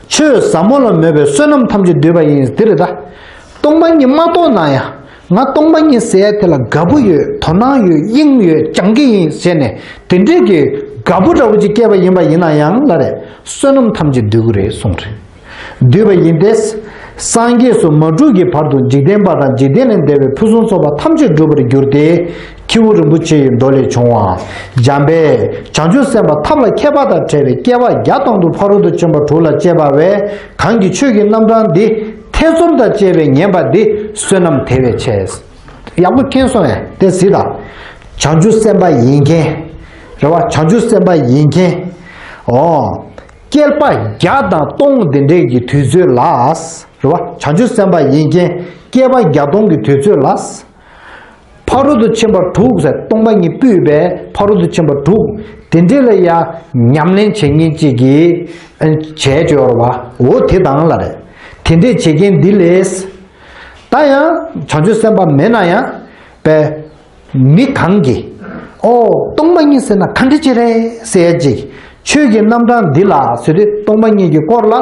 ཆོས་ཟབ་མོ་ལ་མོས་པའི་བསོད་ནམས་ཐམས་ཅད་བསྡུས་པ་ཡིན་དེ་རེད་ད། སྟོང་པ་ཉིད་མ་རྟོགས་ན་ཡང་ང་སྟོང་པ་ཉིད་ཟེར་ཡ་དེ་ལ་དགའ་པོ་ཡོད། དོ་སྣང་ཡོད། དབྱིངས་ཡོད། སྦྱང་གི་ཡིན་ཟེར་ནས་དེ་འདྲས་ཀྱི་དགའ་པོ་འདྲ་པོ་ཅིག་སྐྱེས་པ་ཡིན་པ་ཡིན་ན་ཡང་ལ་རེད། བསོད་ནམས་ཐམས་ཅད་བསྡུ་གི་རེད་གསུངས་རེད། བསྡུས་པ་ཡིན་ཏེ། སངས་རྒྱས་སུ་མ་གྲུབ་ཀྱི་བར་དུ་འཇིག་རྟེན་པ་དང་འཇིག་རྟེན་ལས་འདས་པའི་ཕུན་སུམ་ཚོགས་པ་ཐམས་ཅད་འགྲུབ་པར་འགྱུར་ཏེ། ཁྱེའུ་རིན་པོ་ཆེ་ཡི་མདོ་ལས་བྱུང་བ། འཇམ་དཔལ་བྱང་ཆུབ་སེམས་དཔའ་ཐབས་ལ་མཁས་པ་དང་བྲལ་བའི་བསྐལ་པ་བརྒྱ་སྟོང་དུ་ཕ་རོལ་ཏུ་ཕྱིན་པ་དྲུག་ལ་སྤྱད་པ་བས་གང་གིས་ཆོས་ཀྱི་རྣམ་གྲངས་འདི་ཐེ་ཚོམ་དང་བཅས་པས་ཉན་པ་འདི་བསོད་ནམས་དེ་བས་ཆེ། ཡག་པོ་མཁྱེན་སོང་ངས་དེ་གཟིགས་དང་། བྱང་ཆུབ་སེམས་དཔའ་ཡིན་མཁན། རེད་བ། བྱང་ཆུབ་སེམས་དཔའ་ཡིན་མཁན། ཨོ། བསྐལ་པ་བརྒྱ་དང་སྟོང་འདི་འདྲའི་གི་དུས་ཚོད་ལ། རེད་བ། བྱང་ཆུབ་སེམས་དཔའ་ཡིན་མཁན་བསྐལ་པ་བརྒྱ་སྟོང་གི་དུས་ཚོད་ལ། ཕ་རོལ་ཏུ་ཕྱིན་པ་དྲུག་ཟེར་སྟོང་པ་ཉིད་སྤུད་པའི་ཕ་རོལ་ཏུ་ཕྱིན་པ་དྲུག་དེ་འདྲས་ལ་ཡང་ཉམས་ལེན་བྱེད་མཁན་གཅིག་གིས་བྱས་བྱས་ཡོད་རེད་བ། འོ་དེ་དང་ལ་རེད། དེ་འདྲས་བྱེད་མཁན་འདི་ལས། ད་ཡང་བྱང་ཆུབ་སེམས་དཔའ་མེད་ན་ཡང་པའི་མི་གང་གིས་ཨོ་སྟོང་པ་ཉིད་ཟེར་ན་ག་འདྲ་ཅིག་རེད་ཟེར་ཡ་ཅིག་ཆོས་ཀྱི་རྣམ་གྲངས་འདི་ལ་ཟེར་དུས་སྟོང་པ་ཉིད་ཀྱི་སྐོར་ལ།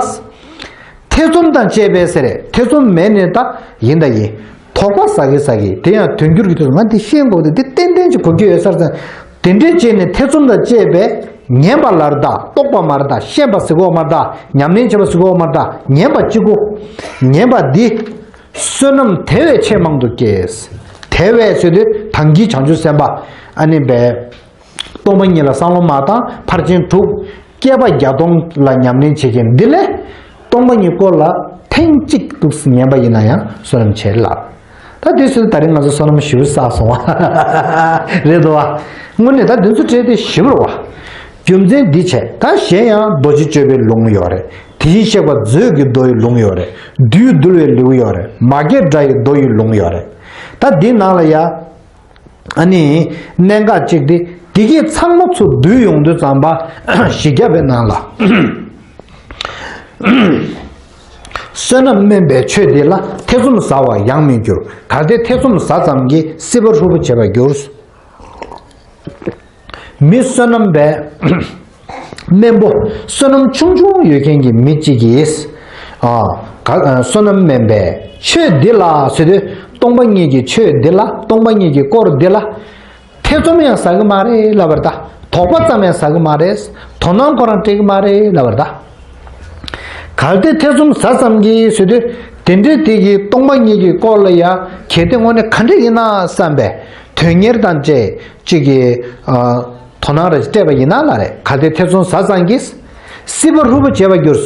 ཐེ་ཚོམ་དང་བཅས་པས་ཟེར་རེད། ཐེ་ཚོམ་མེད་ནས་ད་ཡིན་ད་ཡིན། དོགས་པ་ཟ་གི་ཟ་གི་དེ་ཡང་དོན་འགྱུར་གྱི་དུས་སུ་ང་འདི་ཤེས་དགོས་དེ་འདི་ཏན་ཏན་གྱི་གོ་རྒྱུ་ཡོད་ས་རེད་ཟེར། དེ་འདྲས་བྱས་ནས་ཐེ་ཚོམ་དང་བཅས་པས་ཉན་པ་ལ་རེད་ད། རྟོགས་པ་མ་རེད་ད། ཤེས་པ་ཟེར་གོ་མ་རེད་ད། ཉམས་ལེན་བྱེད་པ་ཟེར་གོ་མ་རེད་ད། ཉན་པ་གཅིག་གོ། ཉན་པ་འདི་བསོད་ནམས་དེ་བས་ཆེས་མང་དུ་སྐྱེས། དེ་བས་ཟེར་དུས་ད་གིན་བྱང་ཆུབ་སེམས་དཔའ་ཨ་ནི་བས། སྟོང་པ་ཉིད་ལ་བསམ་བློ་མ་བཏང་ཕར་ཕྱིན་དྲུག་བསྐལ་པ་བརྒྱ་སྟོང་ལ་ཉམས་ལེན་བྱེད་མཁན་འདི་ལས་སྟོང་པ་ཉིད་སྐོར་ལ་ཐེངས་གཅིག་འདུག་སེ་ཉན་པ་ཡིན་ན་ཡང་བསོད་ནམས་ཆེ་ལ། ད་དེ་སུ་ད་རིང་ང་ཚོ་བསོད་ནམས་ཞེ་པོ་བསགས་སོང་བ་རེད་དོ་བ། དངོས་གནས་ད་དེ་ཚོ་བྲལ་ཏེ་ཞེ་པོ་རེད་བ། རྒྱུ་མཚན་འདི་བྱས་ད་གཞན་ཡང་རྡོ་རྗེ་གཅོད་པའི་ལུང་ཡོད་རེད། དེ་བཞིན་གཤེགས་པ་མཛོད་ཀྱི་མདོ་ཡི་ལུང་ཡོད་རེད། བདུད་འདུལ་བའི་ལེའུ་ཡོད་རེད། མ་སྐྱེས་དགྲ་ཡི་མདོ་ཡི་ལུང་ཡོད་རེད། ད་འདི་ནང་ལ་ཡ། ཨ་ནི། གནད་འགག་གཅིག་དེ་དེ་གའི་ཚང་མ་ཚུར་བསྡུས་ཡོང་དུས་ཙམ་པ་བཞི་བརྒྱ་པའི་ནང་ལ། བསོད་ནམས་དམན་པའི་ཆོས་འདི་ལ་ཐེ་ཚོམ་ཟ་བར་ཡང་མི་འགྱུར། གལ་ཏེ་ཐེ་ཚོམ་ཟ་ཙམ་གྱིས་སྲིད་པ་ཧྲུལ་པོ་བྱེད་པར་འགྱུར། མི་བསོད་ནམས་པའི་དམན་པོ་བསོད་ནམས་ཆུང་ཆུང་ཡོད་མཁན་གྱི་མི་གཅིག་གིས། ཨ། ག- བསོད་ནམས་དམན་པའི་ཆོས་འདི་ལ་ཟེར་དུས་སྟོང་པ་ཉིད་ཀྱི་ཆོས་འདི་ལ་སྟོང་པ་ཉིད་ཀྱི་སྐོར་འདི་ལ་ཐེ་ཚོམ་ཡང་ཟ་གི་མ་རེད་ལབ་པར་ད། དོགས་པ་ཙམ་ཡང་ཟ་གི་མ་རེད། དོ་སྣང་ཁོ་རང་སྤྲད་གི་མ་རེད་ལབ་པར་ད། གལ་ཏེ་ཐེ་ཚོམ་ཟ་ཙམ་གྱིས་ཟེར་དུས་དེ་འདྲའི་དེ་གི་སྟོང་པ་ཉིད་ཀྱི་སྐོར་ལ་ཡ་གལ་ཏེ་དངོས་གནས་ག་འདྲ་ཡིན་ན་བསམ་པས། དོན་གཉེར་དང་བཅས་གཅིག་གི་ཨ་དོ་སྣང་རེ་སྤྲད་པ་ཡིན་ན་ལ་རེད། གལ་ཏེ་ཐེ་ཚོམ་ཟ་ཙང་གིས། སྲིད་པ་ལྷུག་པོ་བྱེད་པར་འགྱུར།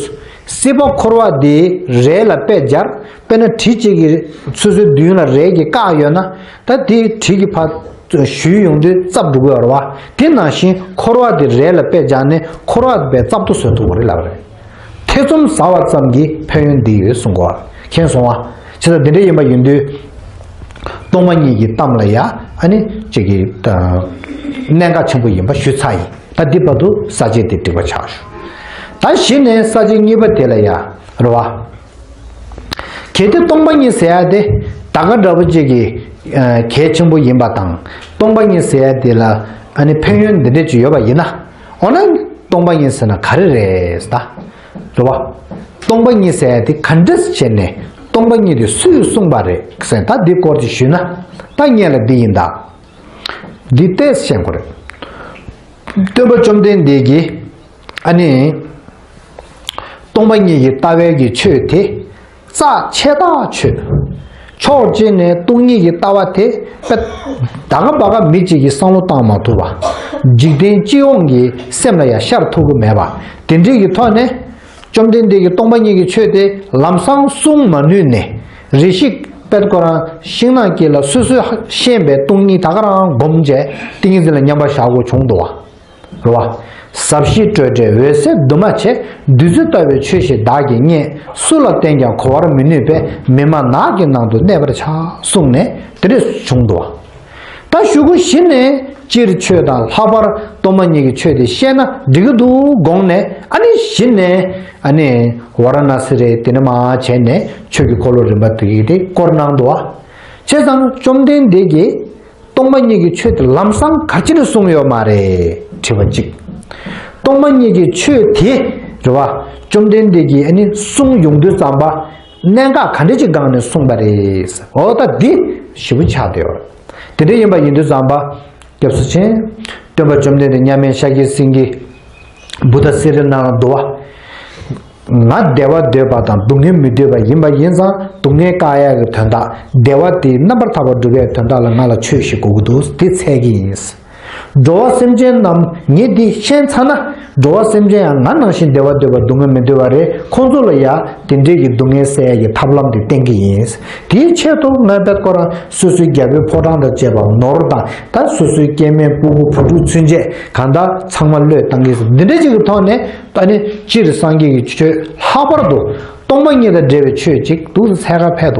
སྲིད་པ་འཁོར་བ་འདི་རས་ལ་དཔེ་སྦྱར། དཔེར་ན་གྲི་གཅིག་གིས་སོ་སོའི་མདུན་ལ་རས་ཀྱིས་བཀག་ཡོད་ན། ད་དེ་གྲི་གིས་ཕར་གཞུས་ཡོང་དུས་ཙབ་འགྲོ་གི་ཡོད་རེད་བ། དེ་ནང་བཞིན་འཁོར་བ་འདི་རས་ལ་དཔེ་སྦྱར་ནས་འཁོར་བ་དེ་ཙབ་ཏུ་བཟོ་ཐུབ་པ་རེད་ལབ་རེད། ཐེ་ཚོམ་ཟ་བ་ཙམ་གྱིས་ཕན་ཡོན་འདི་ཡོད་གསུང་གོ། མཁྱེན་སོང་བ། བྱས་ཙང་འདི་འདྲ་ཡིན་པ་ཡིན་དུས། སྟོང་པ་ཉིད་ཀྱི་གཏམ་ལ་ཡ་ཨ་ནི་གཅིག་གི་ད་གནད་འགག་ཆེན་པོ་ཡིན་པ་ཞུ་ཚར་ཡིན། ད་འདི་བར་དུ་ས་བཅད་དེ་འགྲིག་པ་ཆགས་ཞུ། ད་གཞི་ནས་ས་བཅད་གཉིས་པ་དེ་ལ་ཡ་རེད་བ། གལ་ཏེ་སྟོང་པ་ཉིད་ཟེར་ཡ་དེ་ད་ག་འདྲ་པོ་གཅིག་གི་གལ་ཆེན་པོ་ཡིན་པ་དང་། སྟོང་པ་ཉིད་ཟེར་ཡ་དེ་ལ་ཨ་ནི་ཕན་ཡོན་འདི་འདྲ་ཅིག་ཡོད་པ་ཡིན་ན། འོ་ན་སྟོང་པ་ཉིད་ཟེར་ན་ག་རེ་རེད་ད། རེད་བ། སྟོང་པ་ཉིད་ཟེར་ཡ་དེ་ག་འདྲས་བྱས་ནས་སྟོང་པ་ཉིད་དེ་སུས་གསུངས་པ་རེད་ཟེར། ད་འདི་སྐོར་ཅིག་ཞུས་ན། ད་སྔོན་ལ་འདི་ཡིན་ད། འདི་ཏོག་ཙམ་ཤེས་དགོས་རེད། སྟོན་པ་བཅོམ་ལྡན་འདས་ཀྱིས་ཨ་ནི་སྟོང་པ་ཉིད་ཀྱི་ལྟ་བའི་གི་ཆོས་དེ་རྩ་ཆེ་ཐག་ཆོད། ཕྱོགས་གཅིག་ནས་སྟོང་ཉིད་ཀྱི་ལྟ་བ་དེ་དཔེ་ད་ག་འབའ་ག་མི་གཅིག་གིས་བསམ་བློ་བཏང་མ་ཐུབ་པ། འཇིག་རྟེན་སྤྱི་ཡོངས་ཀྱི་སེམས་ལ་ཡང་ཤར་ཐུབ་ཀྱི་མེད་པ། དེ་འདྲའི་གི་ཐོག་ནས་བཅོམ་ལྡན་འདས་ཀྱིས་སྟོང་པ་ཉིད་ཀྱི་ཆོས་དེ་ལམ་སང་གསུང་མ་ནུས་ནས། རེ་ཞིག་དཔེ་ཁོ་རང་ཤིང་ནགས་དཀྱིལ་ལ་སོ་སོས་ཤེས་པའི་སྟོང་ཉིད་ད་ག་རང་སྒོམ་བྱས་ཏིང་ངེ་འཛིན་ལ་མཉམ་པར་བཞག་དགོས་བྱུང་འདུག་བ། རེད་བ། ཟབ་ཞི་སྤྲོས་བྲལ་འོད་གསལ་འདུས་མ་བྱས། བདུད་རྩི་ལྟ་བུའི་ཆོས་ཤིག་བདག་གིས་རྙེད། སུ་ལ་བསྟན་ཀྱང་གོ་བར་མི་ནུས་པས། མི་སྨྲ་ནགས་ཀྱི་ནང་དུ་གནས་པར་བྱ། གསུངས་ནས་དེ་འདྲས་བྱུང་འདུག་བ། ད་གཞུག་གུ་གཞི་ནས་སྤྱིར་ཆོས་དང་ལྷག་པར་སྟོང་པ་ཉིད་ཀྱི་ཆོས་དེ་ཤེས་ན་འགྲིག་གི་འདུག་དགོངས་ནས། ཨ་ནི་གཞི་ནས་ཨ་ནི་ཝཱ་ར་ཎཱ་སི་རེད། དེ་ནས་མར་བྱས་ནས་ཆོས་ཀྱི་འཁོར་ལོ་རིམ་པ་དེ་གི་དེ་བསྐོར་གནང་འདུག་བ། བྱས་ཙང་བཅོམ་ལྡན་འདས་ཀྱིས་སྟོང་པ་ཉིད་ཀྱི་ཆོས་དེ་ལམ་སང་ག་ཅི་ནས་གསུངས་ཡོད་མ་རེད་དྲི་བ་གཅིག་སྟོང་པ་ཉིད་ཀྱི་ཆོས་དེ་རེད་བ། བཅོམ་ལྡན་འདས་ཀྱིས་ཨ་ནི་གསུངས་ཡོང་དུས་ཙམ་པ་གནད་འགག་ག་འདྲ་ཅིག་སྒང་ནས་གསུངས་པ་རེད། འོ་ད་འདི་ཞིབ་པོ་ཆགས་བསྡད་ཡོད་རེད། དེ་འདྲ་ཡིན་པ་ཡིན་དུས་ཙམ་པ། སྐྱབས་སུ་མཆི། སྟོན་པ་བཅོམ་ལྡན་འདས་མཉམ་མེད་ཤཱཀྱའི་སེང་གེ། བུདྡྷ་སི་རི་ན་ལ་འདུལ་བ། ང་བདེ་བ་འདོད་པ་དང་སྡུག་བསྔལ་མི་འདོད་པ་ཡིན་པ་ཡིན་ཙང་། སྡུག་བསྔལ་བཀག་ཡག་གི་དོན་དག་བདེ་བ་དེ་རྣམ་པར་ཐར་པ་སྒྲུབ་ཡག་གི་དོན་དག་ལ་ང་ལ་ཆོས་ཤིག་དགོས་ཀྱི་འདུག་དེ་འཚོལ་གྱི་ཡིན། འགྲོ་བ་སེམས་ཅན་རྣམས་ངས་འདི་ཤེས་ཚར་ན། འགྲོ་བ་སེམས་ཅན་ཡང་ང་ནང་བཞིན་བདེ་བ་འདོད་པ་སྡུག་བསྔལ་མི་འདོད་པ་རེད། ཁོང་ཚོ་ལ་ཡང་དེ་འདྲའི་གི་སྡུག་བསྔལ་སེལ་ཡག་གི་ཐབས་ལམ་དེ་བསྟན་གྱི་ཡིན། དེའི་ཆེད་དུ་ང་དཔེ་ཁོ་རང་སོ་སོའི་རྒྱལ་པོའི་ཕོ་བྲང་དང་བཅས་པ་ནོར་དང་། ད་སོ་སོའི་སྐྱེ་དམན་སྤུ་གུ་བུ་ཕྲུག་ཚུན་ཆད་གང་ལྟར་ཚང་མ་བློས་བཏང་གི་ཡིན། འདི་འདྲ་ཅིག་གི་ཐོག་ནས་ད་ནི་སྤྱིར་སངས་རྒྱས་ཀྱི་ཆོས་ལྷག་པར་དུ་སྟོང་པ་ཉིད་དང་འབྲེལ་བའི་ཆོས་ཅིག་འདུག་སེ་འཚོལ་ག་ཕེབས་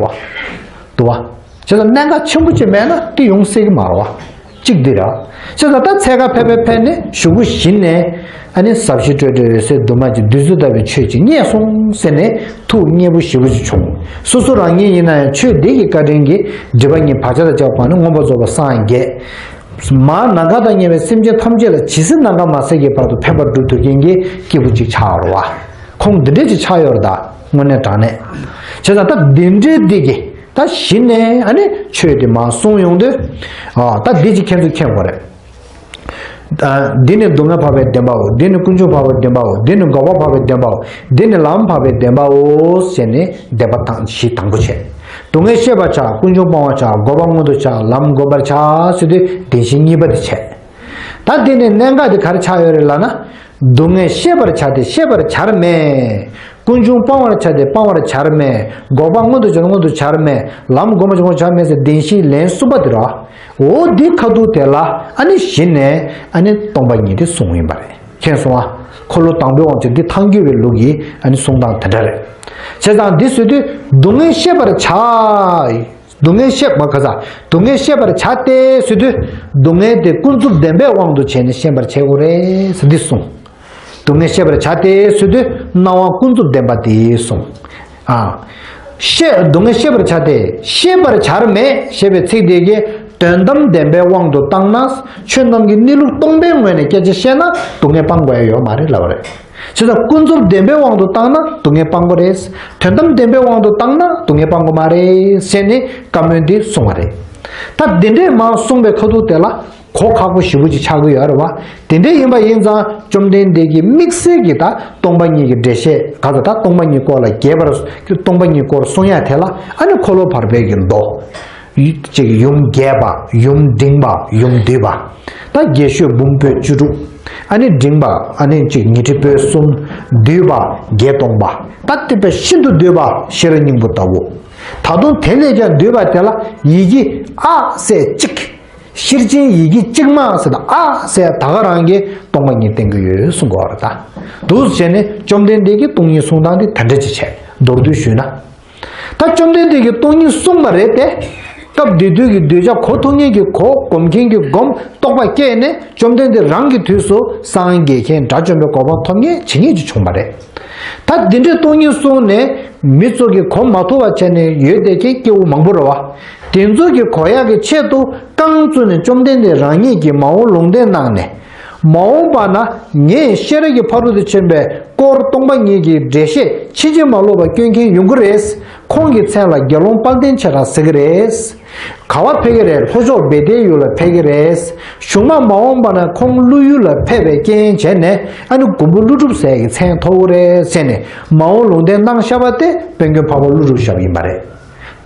འདུག་བ། འདུག་བ། བྱས་ཙང་གནད་འགག་ཆེན་པོ་ཅིག་མེད་ན་དེ་ཡོང་སྲིད་ཀྱི་མ་རེད་བ། གཅིག་འདི་ར། བྱས་ཙང་ད་འཚོལ་ག་ཕེབས་ཕེབས་ཕེབས་ནས་གཞུག་གུ་གཞི་ནས་ཨ་ནི་ཟབ་ཞི་སྤྲོས་བྲལ་འོད་གསལ་འདུས་མ་བྱས་བདུད་རྩི་ལྟ་བུའི་ཆོས་ཅིག་རྙེད་སོང་ཟེར་ནས་ཐུགས་མཉེས་པོ་ཞེ་པོ་ཅིག་བྱུང་། སོ་སོ་རང་ཉིད་ཡིན་ན་ཡང་ཆོས་འདི་གི་བཀའ་དྲིན་གྱིས་སྒྲིབ་པ་གཉིས་བག་ཆགས་དང་བཅས་པ་ནི་མངོན་པར་རྫོགས་པར་སངས་རྒྱས། མར་ནམ་མཁའ་དང་མཉམ་པའི་སེམས་ཅན་ཐམས་ཅད་ལ་ཇི་སྲིད་ནམ་མཁའ་མ་ཟད་ཀྱི་བར་དུ་ཕན་པར་སྒྲུབ་ཐུབ་མཁན་གྱི་སྐྱེས་བུ་ཅིག་ཆགས་ཡོད་རེད་བ། ཁོང་འདི་འདྲས་ཅིག་ཆགས་ཡོད་རེད་ད། དངོས་གནས་དྲང་གནས། བྱས་ཙང་ད་འདི་འདྲས་འདི་གི་ད་གཞི་ནས་ཨ་ནི་ཆོས་དེ་མར་གསུངས་ཡོང་དུས། ཨ་ད་འདི་ཅིག་ཁྱེད་ཚོས་མཁྱེན་དགོས་རེད། ཨ་འདི་ནི་སྡུག་བསྔལ་འཕགས་པའི་བདེན་པའོ། འདི་ནི་ཀུན་འབྱུང་འཕགས་པའི་བདེན་པའོ། འདི་ནི་འགོག་པ་འཕགས་པའི་བདེན་པའོ། འདི་ནི་ལམ་འཕགས་པའི་བདེན་པའོ་ཟེར་ནས་བཟླས་པ་དང་གཞི་དང་པོ་བྱས། སྡུག་བསྔལ་ཤེས་པར་བྱ། ཀུན་འབྱུང་སྤང་བར་བྱ། འགོག་པ་མངོན་དུ་བྱ། ལམ་བསྒོམ་པར་བྱ་ཟེར་དུས་བདེན་བཞི་གཉིས་པ་དེ་བྱས། ད་འདི་ནས་གནད་འགག་དེ་ག་རེ་ཆགས་ཡོད་རེད་ལབ་ན། སྡུག་བསྔལ་ཤེས་པར་བྱ་སྟེ་ཤེས་པར་བྱར་མེད། ཀུན་འབྱུང་སྤང་བར་བྱ་སྟེ་སྤང་བར་བྱར་མེད། འགོག་པ་མངོན་དུ་བྱ་སྟེ་མངོན་དུ་བྱར་མེད། ལམ་བསྒོམ་པར་བྱ་སྟེ་མངོན་དུ་བྱར་མེད་ཟེར་བདེན་བཞིའི་ལན་གསུམ་པ་དེ་རེད་བ། འོ་འདི་ཁ་ཐུག་དེ་ལ་ཨ་ནི་གཞི་ནས་ཨ་ནི་སྟོང་པ་ཉིད་དེ་གསུངས་ཡིན་པ་རེད། མཁྱེན་སོང་ཨ། འཁོར་ལོ་དང་པོའི་དབང་ཕྱུག་འདི་ཐལ་འགྱུར་བའི་ལུགས་ཀྱི་ཨ་ནི་གསུང་སྟངས་དེ་འདྲ་རེད། བྱས་ཙང་འདི་ཟེར་དུས་སྡུག་བསྔལ་ཤེས་པར་བྱ། སྡུག་བསྔལ་ཤེས་པ་ག་ས། སྡུག་བསྔལ་ཤེས་པར་བྱ་སྟེ་ཟེར་དུས། སྡུག་བསྔལ་དེ་ཀུན་རྫོབ་བདེན་པའི་དབང་དུ་བྱས་ནས་ཤེས་པར་བྱེད་དགོས་རེད་ཟེར་འདི་གསུངས། སྡུག་བསྔལ་ཤེས་པར་བྱ་སྟེ་ཟེར་དུས་སྣང་བ་ཀུན་རྫོབ་བདེན་པ་དེ་གསུངས། ཨ། ཤེས་སྡུག་བསྔལ་ཤེས་པར་བྱ་སྟེ་ཤེས་པར་བྱར་མེད་ཞེས་པའི་ཚིག་དེ་གིས་དོན་དམ་བདེན་པའི་དབང་དུ་བཏང་ན། ཆོས་རྣམས་ཀྱི་གནས་ལུགས་སྟོང་པའི་ངོས་ནས་སྐད་ཆ་བཤད་ན་སྡུག་བསྔལ་སྤང་དགོས་ཡ་ཡོད་མ་རེད་ལབ་པ་རེད། བྱས་ཙང་ཀུན་རྫོབ་བདེན་པའི་དབང་དུ་བཏང་ན་སྡུག་བསྔལ་སྤང་དགོས་རེད། དོན་དམ་བདེན་པའི་དབང་དུ་བཏང་ན་སྡུག་བསྔལ་སྤང་དགོས་མ་རེད་ཟེར་ནས་བཀའ་མོལ་འདི་གསུངས་པ་རེད། ད་འདི་འདྲས་མར་གསུངས་པའི་ཁ་ཐུག་དེ་ལ་གོ་ཁག་པོ་ཞེ་པོ་ཅིག་ཆགས་ཀྱི་ཡོད་རེད་བ། དེ་འདྲས་ཡིན་པ་ཡིན་ཙང་བཅོམ་ལྡན་འདས་ཀྱིས་དམིགས་བསལ་གྱིས་ད་སྟོང་པ་ཉིད་ཀྱི་འགྲེལ་བཤད་ག་ཚོད་ད་སྟོང་པ་ཉིད་སྐོར་ལ་རྒྱས་པར་སྟོང་པ་ཉིད་སྐོར་གསུང་ཡ་དེ་ལ་ཨ་ནི་འཁོར་ལོ་བར་པའི་གི་མདོ། གཅིག་ཡུམ་རྒྱས་པ། ཡུམ་འབྲིང་པ། ཡུམ་བསྡུས་པ། ད་རྒྱས་ཤོས་འབུམ་པོད་བཅུ་དྲུག་ཨ་ནི་འབྲིང་པ་ཨ་ནི་གཅིག་ཉི་ཁྲི་པོད་གསུམ། བསྡུས་པ་བརྒྱད་སྟོང་པ། ད་དེ་བས་ཤིན་ཏུ་བསྡུས་པ་ཤེས་རབ་སྙིང་པོ་ལྟ་བུ། ད་དུང་དེ་ལས་ཀྱང་བསྡུས་པ་དེ་ལ་ཡི་གེ་ཨ་ཟེར་གཅིག་ཤེར་ཕྱིན་ཡི་གེ་གཅིག་མ་ཟེར་ན་ཨ་ཟེར་ད་ག་རང་གིས་སྟོང་པ་ཉིད་བསྟན་གྱི་ཡོད་གསུང་གི་ཡོད་རེད་ད། འདུག་བྱས་ནས་བཅོམ་ལྡན་འདས་ཀྱིས་སྟོང་ཉིད་གསུང་སྟངས་དེ་དེ་འདྲ་ཅིག་བྱས་མདོར་བསྡུས་ཞུས་ན། ད་བཅོམ་ལྡན་འདས་ཀྱིས་སྟོང་ཉིད་གསུངས་པ་རེད་དེ། སྐབས་དེ་དུས་ཀྱི་གདུལ་བྱ་གོ་ཐུབ་མཁན་གྱིས་གོ། སྒོམ་མཁན་གྱིས་སྒོམ། རྟོགས་པ་སྐྱེས་ནས་བཅོམ་ལྡན་འདས་རང་གི་དུས་སུ་སངས་རྒྱས་མཁན་དགྲ་བཅོམ་པའི་གོ་འཕང་ཐོབ་མཁན་ཇི་སྙེད་ཅིག་བྱུང་བ་རེད། ད་དེ་འདྲའི་སྟོང་ཉིད་གསུངས་ནས་མི་ཚོ་གིས་གོ་མ་ཐུབ་པ་བྱས་ནས་ཡོད་བསྡད་མཁན་སྐྱེ་བོ་མང་པོ་རེད་བ། དེ་ཚོ་གིས་གོ་ཡག་གི་ཆེད་དུ་རྐང་བཙུགས་ནས་བཅོམ་ལྡན་འདས་རང་ཉིད་ཀྱིས་མ་འོངས་ལུང་བསྟན་གནང་ནས། མ་འོངས་པ་ན་ངས་ཤེས་རབ་ཀྱི་ཕ་རོལ་ཏུ་ཕྱིན་པའི་སྐོར་སྟོང་པ་ཉིད་ཀྱི་འགྲེལ་བཤད་ཕྱིན་ཅི་མ་ལོག་པ་སྐྱོན་མཁན་ཡོང་གི་རེད། ཁོང་གི་མཚན་ལ་དགེ་སློང་དཔལ་ལྡན་ཆེ་དྲགས་ཟེར་གི་རེད། ག་བ་ཕེབས་ཀྱི་རེད། ལྷོ་ཕྱོགས་བེ་ཏའི་ཡུལ་ལ་ཕེབས་ཀྱི་རེད། གཞུག་མ་མ་འོངས་པ་ན་ཁོང་ཀླུ་ཡུལ་ལ་ཕེབས་པའི་རྐྱེན་བྱས་ནས་ཨ་ནི་མགོན་པོ་ཀླུ་སྒྲུབ་ཟེར་གྱི་མཚན་ཐོབ་ཀྱི་རེད་ཟེར་ནས་མ་འོངས་ལུང་བསྟན་གནང་བཞག་པ་དེ་དཔལ་མགོན་འཕགས་པ་ཀླུ་སྒྲུབ་ཞབས་ཡིན་པ་རེད།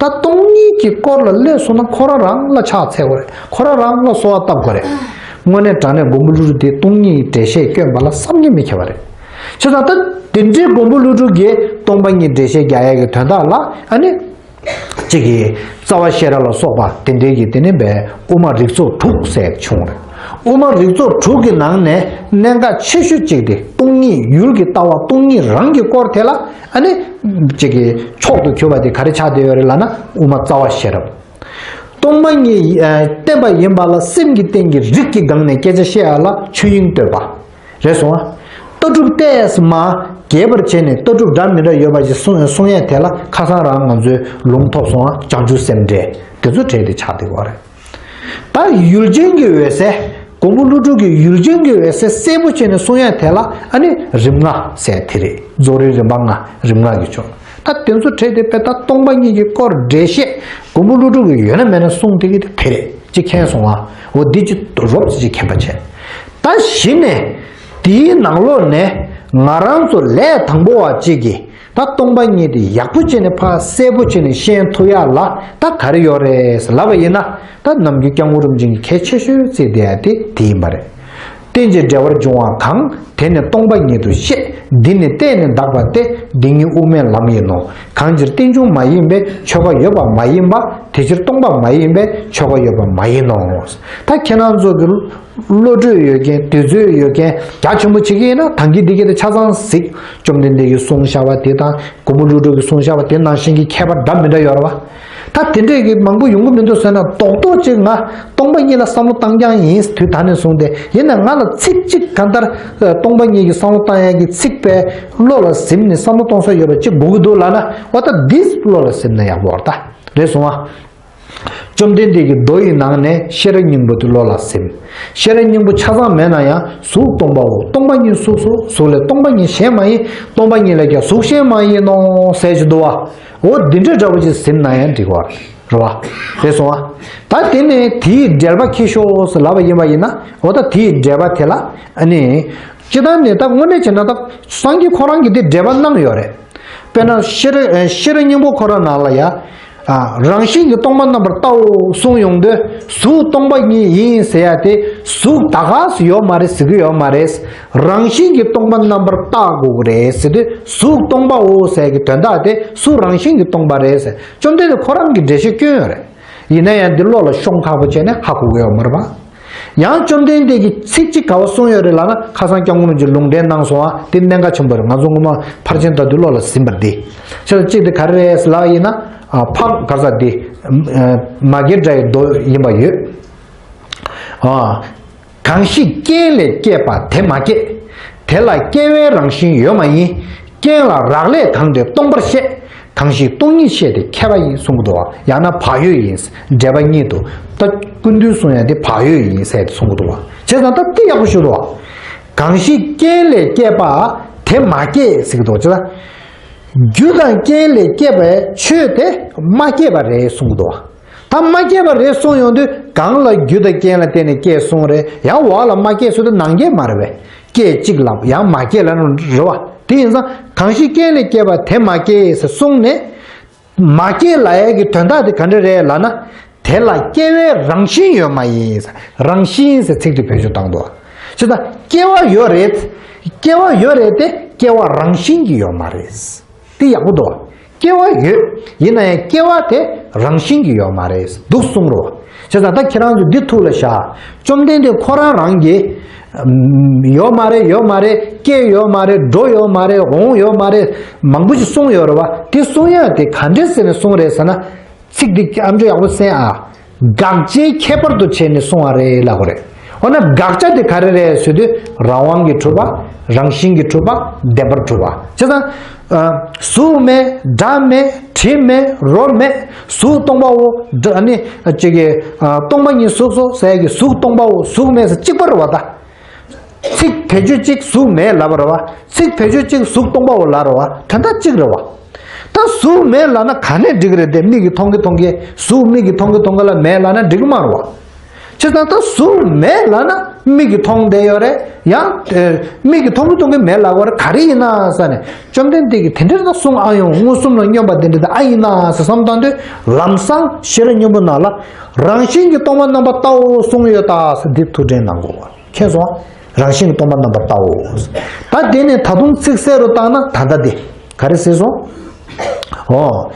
ད་སྟོང་ཉིད་ཀྱི་སྐོར་ལ་སླེབས་སོང་ན་ཁོ་རང་རང་ལ་ཕྱག་འཚལ་དགོས་རེད། ཁོ་རང་རང་ལ་གསོལ་བ་བཏབ་དགོས་རེད། དངོས་གནས་དྲང་གནས་མགོན་པོ་ཀླུ་སྒྲུབ་དེ་སྟོང་ཉིད་ཀྱི་འགྲེལ་བཤད་བསྐྱོན་པ་ལ་བསམ་གྱིས་མི་ཁྱབ་པ་རེད། བྱས་ཙང་ད་དེ་འདྲའི་མགོན་པོ་ཀླུ་སྒྲུབ་ཀྱིས་སྟོང་པ་ཉིད་འགྲེལ་བཤད་རྒྱག་ཡག་གི་དོན་དག་ལ་ཨ་ནི། གཅིག་གིས་རྩ་བ་ཤེས་རབ་ལ་སོགས་པ་དེ་འདྲའི་གི་དེ་ནི་བས་དབུ་མ་རིགས་ཚོགས་དྲུག་ཟེར་བྱུང་རེད། དབུ་མ་རིགས་ཚོགས་དྲུག་གི་ནང་ནས་གནད་འགག་ཆེ་ཤོས་གཅིག་དེ་སྟོང་ཉིད་ཡུལ་གྱི་ལྟ་བ་སྟོང་ཉིད་རང་གི་སྐོར་དེ་ལ་ཨ་ནི་གཅིག་གི་མཆོག་ཏུ་གྱུར་པ་དེ་ག་རེ་ཆགས་བསྡད་ཡོད་རེད་ལབ་ན་དབུ་མ་རྩ་བ་ཤེས་རབ། སྟོང་པ་ཉིད་ཨ་བསྟན་པ་ཡིན་པ་ལ་སེམས་ཀྱི་སྟེང་གི་རིགས་ཀྱི་སྒང་ནས་སྐད་ཆ་བཤད་ཡ་ལ་ཆོས་དབྱིངས་བསྟོད་པ། རེད་སོང་ཨ། ལྟ་གྲུབ་ཏོག་ཙམ་རྒྱས་པར་བྱས་ནས་ལྟ་གྲུབ་འདྲ་མི་འདྲ་ཡོད་པ་ཞིག་གསུང་གསུང་ཡས་དེ་ལ་ཁ་སང་རང་ང་ཚོའི་ལུང་ཐོབ་སོང་ཨ། བྱང་ཆུབ་སེམས་འགྲེལ་དེ་ཚོ་གྲས་དེ་ཆགས་བསྡད་ཡོད་རེད། ད་ཡུལ་ཅན་གྱི་འོད་གསལ། མགོན་པོ་ཀླུ་སྒྲུབ་ཀྱིས་ཡུལ་ཅན་གྱི་འོད་གསལ་གསལ་པོ་བྱས་ནས་གསུང་ཡས་དེ་ལ་ཨ་ནི་རིམ་ལྔ་ཟེར་དེ་རེད། རྫོགས་རིམ་རིམ་པ་ལྔ། རིམ་ལྔ་གི་ཆོས། ད་དེ་ཚོ་གྲས་དེ་དཔེ་ད་སྟོང་པ་ཉིད་ཀྱི་སྐོར་འགྲེལ་བཤད་མགོན་པོ་ཀླུ་སྒྲུབ་ཀྱིས་ཡོད་ན་མེད་ན་གསུངས་དེ་གི་དེ་དེ་རེད། ཅིག་མཁྱེན་སོང་ཨ། འོ་འདི་ཅིག་རོབ་ཙམ་ཅིག་མཁྱེན་པ་བྱས། ད་གཞི་ནས་དེའི་ནང་ལོགས་ནས་ང་རང་ཚོ་ལས་དང་པོ་བ་གཅིག་གིས་ད་སྟོང་པ་ཉིད་དེ་ཡག་པོ་བྱས་ནས་ཕར་གསལ་པོ་བྱས་ནས་ཤེས་ཐུབ་ཡག་ལ་ད་ག་རེ་ཡོད་རེད་ལབ་པ་ཡིན་ན། ད་ནམ་རྒྱུན་སྐྱབས་མགོན་རིན་པོ་ཆེ་གིས་གལ་ཆེ་ཤོས་བརྩིས་བསྡད་ཡ་དེ་དེ་ཡིན་པ་རེད། རྟེན་ཅིང་འབྲེལ་བར་འབྱུང་བ་གང་། དེ་ནི་སྟོང་པ་ཉིད་དུ་ཤེས། འདི་ནི་བརྟེན་ནས་འདག་པ་སྟེ། འདི་ཉིད་དབུ་མའི་ལམ་ཡིན་ནོ། གང་ཕྱིར་རྟེན་འབྱུང་མ་ཡིན་པས་ཆོས་འགའ་ཡོད་པ་མ་ཡིན་པ། དེ་ཕྱིར་སྟོང་པ་མ་ཡིན་པས་ཆོས་འགའ་ཡོད་པ་མ་ཡིན་ནོ། ད་ཁྱེད་རང་ཚོ་གི་བློ་གྲོས་ཡོད་མཁན་དུས་ཚོད་ཡོད་མཁན་རྒྱ་ཆེན་པོ་བྱེད་ཀྱི་ཡིན་ན་ད་གིན་འདི་གི་དེ་ཆ་ཚང་གཟིགས། བཅོམ་ལྡན་འདས་ཀྱིས་གསུངས་བཞག་པ་དེ་དང་མགོན་པོ་ཀླུ་སྒྲུབ་ཀྱིས་གསུངས་བཞག་པ་དེ་ནང་བཞིན་གྱི་ཁྱད་པར་འདྲ་མི་འདྲ་ཡོད་རེད་བ། ད་དེ་འདྲས་ཀྱི་མང་པོ་ཡོང་གི་མི་འདུག་ཟེར་ན་རྡོག་རྡོག་ཅིག་ང་སྟོང་པ་ཉིད་ལ་བསམ་བློ་བཏང་རྐྱང་ཡིན། དུས་ད་ནས་བཟུང་སྟེ་ཡིན་ན་ང་ལ་ཚིག་གཅིག་གང་ལྟར་སྟོང་པ་ཉིད་ཀྱི་བསམ་བློ་བཏང་ཡག་གི་ཚིག་པའི་བློ་ལ་ཟིན་ནས་བསམ་བློ་གཏོང་ས་ཡོད་པ་གཅིག་དགོས་ཀྱི་འདུག་ལབ་ན། འོ་ད་འདིས་བློ་ལ་ཟིན་ན་ཡག་པོ་རེད་ད། རེད་སོང་ཨ། བཅོམ་ལྡན་འདས་ཀྱི་མདོ་ཡི་ནང་ནས་ཤེས་རབ་སྙིང་པོ་དེ་བློ་ལ་ཟིན། ཤེས་རབ་སྙིང་པོ་ཆ་ཚང་མེད་ན་ཡང་གཟུགས་སྟོང་པའོ། སྟོང་པ་ཉིད་གཟུགས་སོ། གཟུགས་ལས་སྟོང་པ་ཉིད་གཞན་མ་ཡིན། སྟོང་པ་ཉིད་ལས་ཀྱང་གཟུགས་གཞན་མ་ཡིན་ནོ་ཟེར་གྱི་འདུག་བ། འོ་འདི་འདྲ་འདྲ་པོ་ཅིག་ཟིན་ན་ཡང་འགྲིག་པ་རེད་བ། རེད་སོང་ཨ། ད་དེ་ནས་དེའི་འགྲེལ་པ་ཁྱེར་ཤོག་ཟེར་ལབ་པ་ཡིན་པ་ཡིན་ན། འོ་ད་དེའི་འགྲེལ་པ་དེ་ལ་ཨ་ནི། སྤྱིར་བཏང་ནས་ད་དངོས་གནས་བྱས་ན་ད་སངས་རྒྱས་ཁོ་རང་གིས་དེ་འགྲེལ་པ་གནང་ཡོད་རེད། དཔེར་ན་ཤེས་རབ་ཤེས་རབ་སྙིང་པོ་ཁོ་རང་ནང་ལ་ཡ། རང་བཞིན་གྱིས་སྟོང་པ་རྣམ་པར་བལྟའོ་གསུངས་ཡོང་དུས་གཟུགས་སྟོང་པ་ཉིད་ཡིན་ཟེར་ཡ་དེ་གཟུགས་ད་ག་སུ་ཡོད་མ་རེད་ཟེར་གྱི་ཡོད་མ་རེད། རང་བཞིན་གྱིས་སྟོང་པ་རྣམ་པར་བལྟ་དགོས་ཀྱི་རེད་ཟེར་དུས་གཟུགས་སྟོང་པའོ་ཟེར་གྱི་དོན་དག་དེ་གཟུགས་རང་བཞིན་གྱིས་སྟོང་པ་རེད་ཟེར་བཅོམ་ལྡན་འདས་ཁོ་རང་གིས་འགྲེལ་བཤད་བསྐྱོན་ཡོད་རེད། ཡིན་ན་ཡང་འདི་བློ་ལ་ཤོང་ཁག་པོ་བྱས་ནས་ཧ་གོ་གི་ཡོད་མ་རེད་པ། ཡང་བཅོམ་ལྡན་འདས་ཀྱིས་ཚིག་གཅིག་ག་པར་གསུངས་ཡོད་རེད་ལབ་ན། ཁ་སང་སྐྱབས་མགོན་རིན་པོ་ཆེས་ལུང་འདྲེན་གནང་སོང་ཨ། དེ་གནད་འགག་ཆེན་པོ་རེད། ང་ཚོ་སྔོན་མ་ཕར་ཕྱིན་ད་དུས་བློ་ལ་ཟིན་པ་འདི། ཆེད་དུ་གཅིག་དེ་ག་རེ་རེད་ལབ་ཡིན་ན། ཕག་ག་ས་འདི། མ་སྐྱེས་དགྲ་ཡི་མདོ་ཡིན་པ་ཡོད། གང་ཞིག་རྐྱེན་ལས་སྐྱེས་པ་དེ་མ་སྐྱེས། དེ་ལ་སྐྱེ་བའི་རང་བཞིན་ཡོད་མ་ཡིན། རྐྱེན་ལ་རག་ལས་གང་དེ་སྟོང་པར་བཤད། གང་ཞིག་སྟོང་ཉིད་བཤད་དེ་མཁས་པ་ཡིན་གསུང་གི་འདུག་བ། ཡང་ན་བག་ཡོད་ཡིན། འགྲེལ་པ་གཉིས་འདུག་ད་སྐུ་མདུན་གསུང་ཡ་དེ་བག་ཡོད་ཡིན་ཟེར་ཏེ་གསུང་གི་འདུག་བ། བྱས་ཙང་ད་དེ་ཡག་པོ་ཞུ་འདུག་བ། གང་ཞིག་རྐྱེན་ལས་སྐྱེས་པ་དེ་མ་སྐྱེས་ཟེར་གི་འདུག་བ། བྱས་ཙང་རྒྱུ་དང་རྐྱེན་ལས་སྐྱེས་པའི་ཆོས་དེ་མ་སྐྱེས་པ་རེད་གསུང་གི་འདུག་བ། ད་མ་སྐྱེས་པ་རེད་གསུངས་ཡོང་དུས་གང་ལ་རྒྱུ་དང་རྐྱེན་ལ་བརྟེན་ནས་སྐྱེས་གསུངས་རེད། ཡང་འོག་ལ་མ་སྐྱེས་ཟེར་དུས་ནང་སྐྱེས་མ་རེད་པས། སྐྱེས་གཅིག་ལ་ཡང་མ་སྐྱེས་ལ་རེད་བ། དེ་ཡིན་ཙང་གང་ཞིག་རྐྱེན་ལས་སྐྱེས་པ་དེ་མ་སྐྱེས་ཟེར་གསུངས་ནས། མ་སྐྱེས་ལབ་ཡས་ཀྱི་དོན་དག་དེ་ག་འདྲ་རེད་ལབ་ན། དེ་ལ་སྐྱེ་བའི་རང་བཞིན་ཡོད་མ་ཡིན། རང་བཞིན་ཟེར་ཚིག་དེ་བེད་སྤྱོད་བཏང་འདུག་བྱས་ཙང་སྐྱེ་བ་ཡོད་རེད། སྐྱེ་བ་ཡོད་རེད་དེ་སྐྱེ་བ་རང་བཞིན་གྱིས་ཡོད་མ་རེད། དེ་ཡག་པོ་འདུག་སྐྱེ་བ་ཡོད། ཡིན་ན་ཡང་སྐྱེ་བ་དེ་རང་བཞིན་གྱིས་ཡོད་མ་རེད། འདུག་གསུང་རོགས། བྱས་ཙང་ད་ཁྱེད་རང་ཚོ་འདི་ཐུགས་ལ་བཞག་བཅོམ་ལྡན་འདས་ཁོ་རང་རང་གིས་ཡོད་མ་རེད། ཡོད་མ་རེད། སྐྱེ་ཡོད་མ་རེད། འགྲོ་ཡོད་མ་རེད། འོང་ཡོད་མ་རེད། མང་པོ་ཞིག་གསུངས་ཡོད་རེད་བ། དེ་གསུང་ཡ་དེ་ག་འདྲས་ཟེར་ནས་གསུངས་རེད་ཟེར་ན། ཚིག་འདི་ཨམ་ཅོག་ཡག་པོ་གསན་ཨ། དགག་བྱའི་ཁྱད་པར་དུ་བྱས་ནས་གསུངས་པ་རེད་ལབ་དགོས་རེད། འོ་ན་དགག་བྱ་དེ་ག་རེ་རེད་ཟེར་དུས་རང་དབང་གིས་གྲུབ་པ། རང་བཞིན་གྱིས་གྲུབ་པ། བདེན་པར་གྲུབ་པ། བྱས་ཙང་། གཟུགས་མེད། སྒྲ་མེད། དྲི་མེད། རོ་མེད། གཟུགས་སྟོང་པའོ། སྒྲ་ནི་ཅིག་གི་སྟོང་པ་ཉིད་གཟུགས་སོ་ཟེར་གྱི་གཟུགས་སྟོང་པའོ། གཟུགས་མེད་ཟེར་གཅིག་པ་རེད་བ་ད། ཚིག་བེད་སྤྱོད་གཅིག་གཟུགས་མེད་ལབ་པ་རེད་བ། ཚིག་བེད་སྤྱོད་གཅིག་གཟུགས་སྟོང་པའོ་ལབ་རེད་བ། དོན་དག་གཅིག་རེད་བ། ད་གཟུགས་མེད་ལབ་ན་ག་ནས་འགྲིག་གི་རེད་དེ། མིག་གིས་མཐོང་གི་མཐོང་གི་གཟུགས་མིག་གིས་མཐོང་གི་མཐོང་གི་ལ་མེད་ལབ་ན་འགྲིག་གི་མ་རེད་བ། བྱས་ཙང་ད་གཟུགས་མེད་ལབ་ན་མིག་གིས་མཐོང་བསྡད་ཡོད་རེད། ཡང་མིག་གིས་མཐོང་གི་མཐོང་གི་མེད་ལབ་པ་རེད། ག་རེ་ཡིན་ན་ཟེར་ནས་བཅོམ་ལྡན་འདས་ཀྱིས་དེ་འདྲ་ད་གསུངས་ཨ་ཡོང་མངོན་སུམ་ལ་སྙོམས་པ་དེ་འདྲ་ད་ཨ་ཡིན་ན་ཟེར་བསམ་བཏང་དུས་ལམ་སང་ཤེས་རབ་སྙིང་པོ་ནང་ལ་རང་བཞིན་གྱིས་སྟོང་པ་རྣམ་པར་བལྟའོ་གསུངས་ཡོད་ད་ཟེར་འདི་ཐུགས་དྲན་གནང་དགོས་པ། མཁྱེན་སོང་། རང་བཞིན་གྱིས་སྟོང་པ་རྣམ་པར་བལྟའོ། ད་དེ་ནས་ད་དུང་ཚིག་གསལ་རུ་བཏང་ན་ད་ལྟ་དེ་ག་རེ་ཟེར་སོང་། འོ།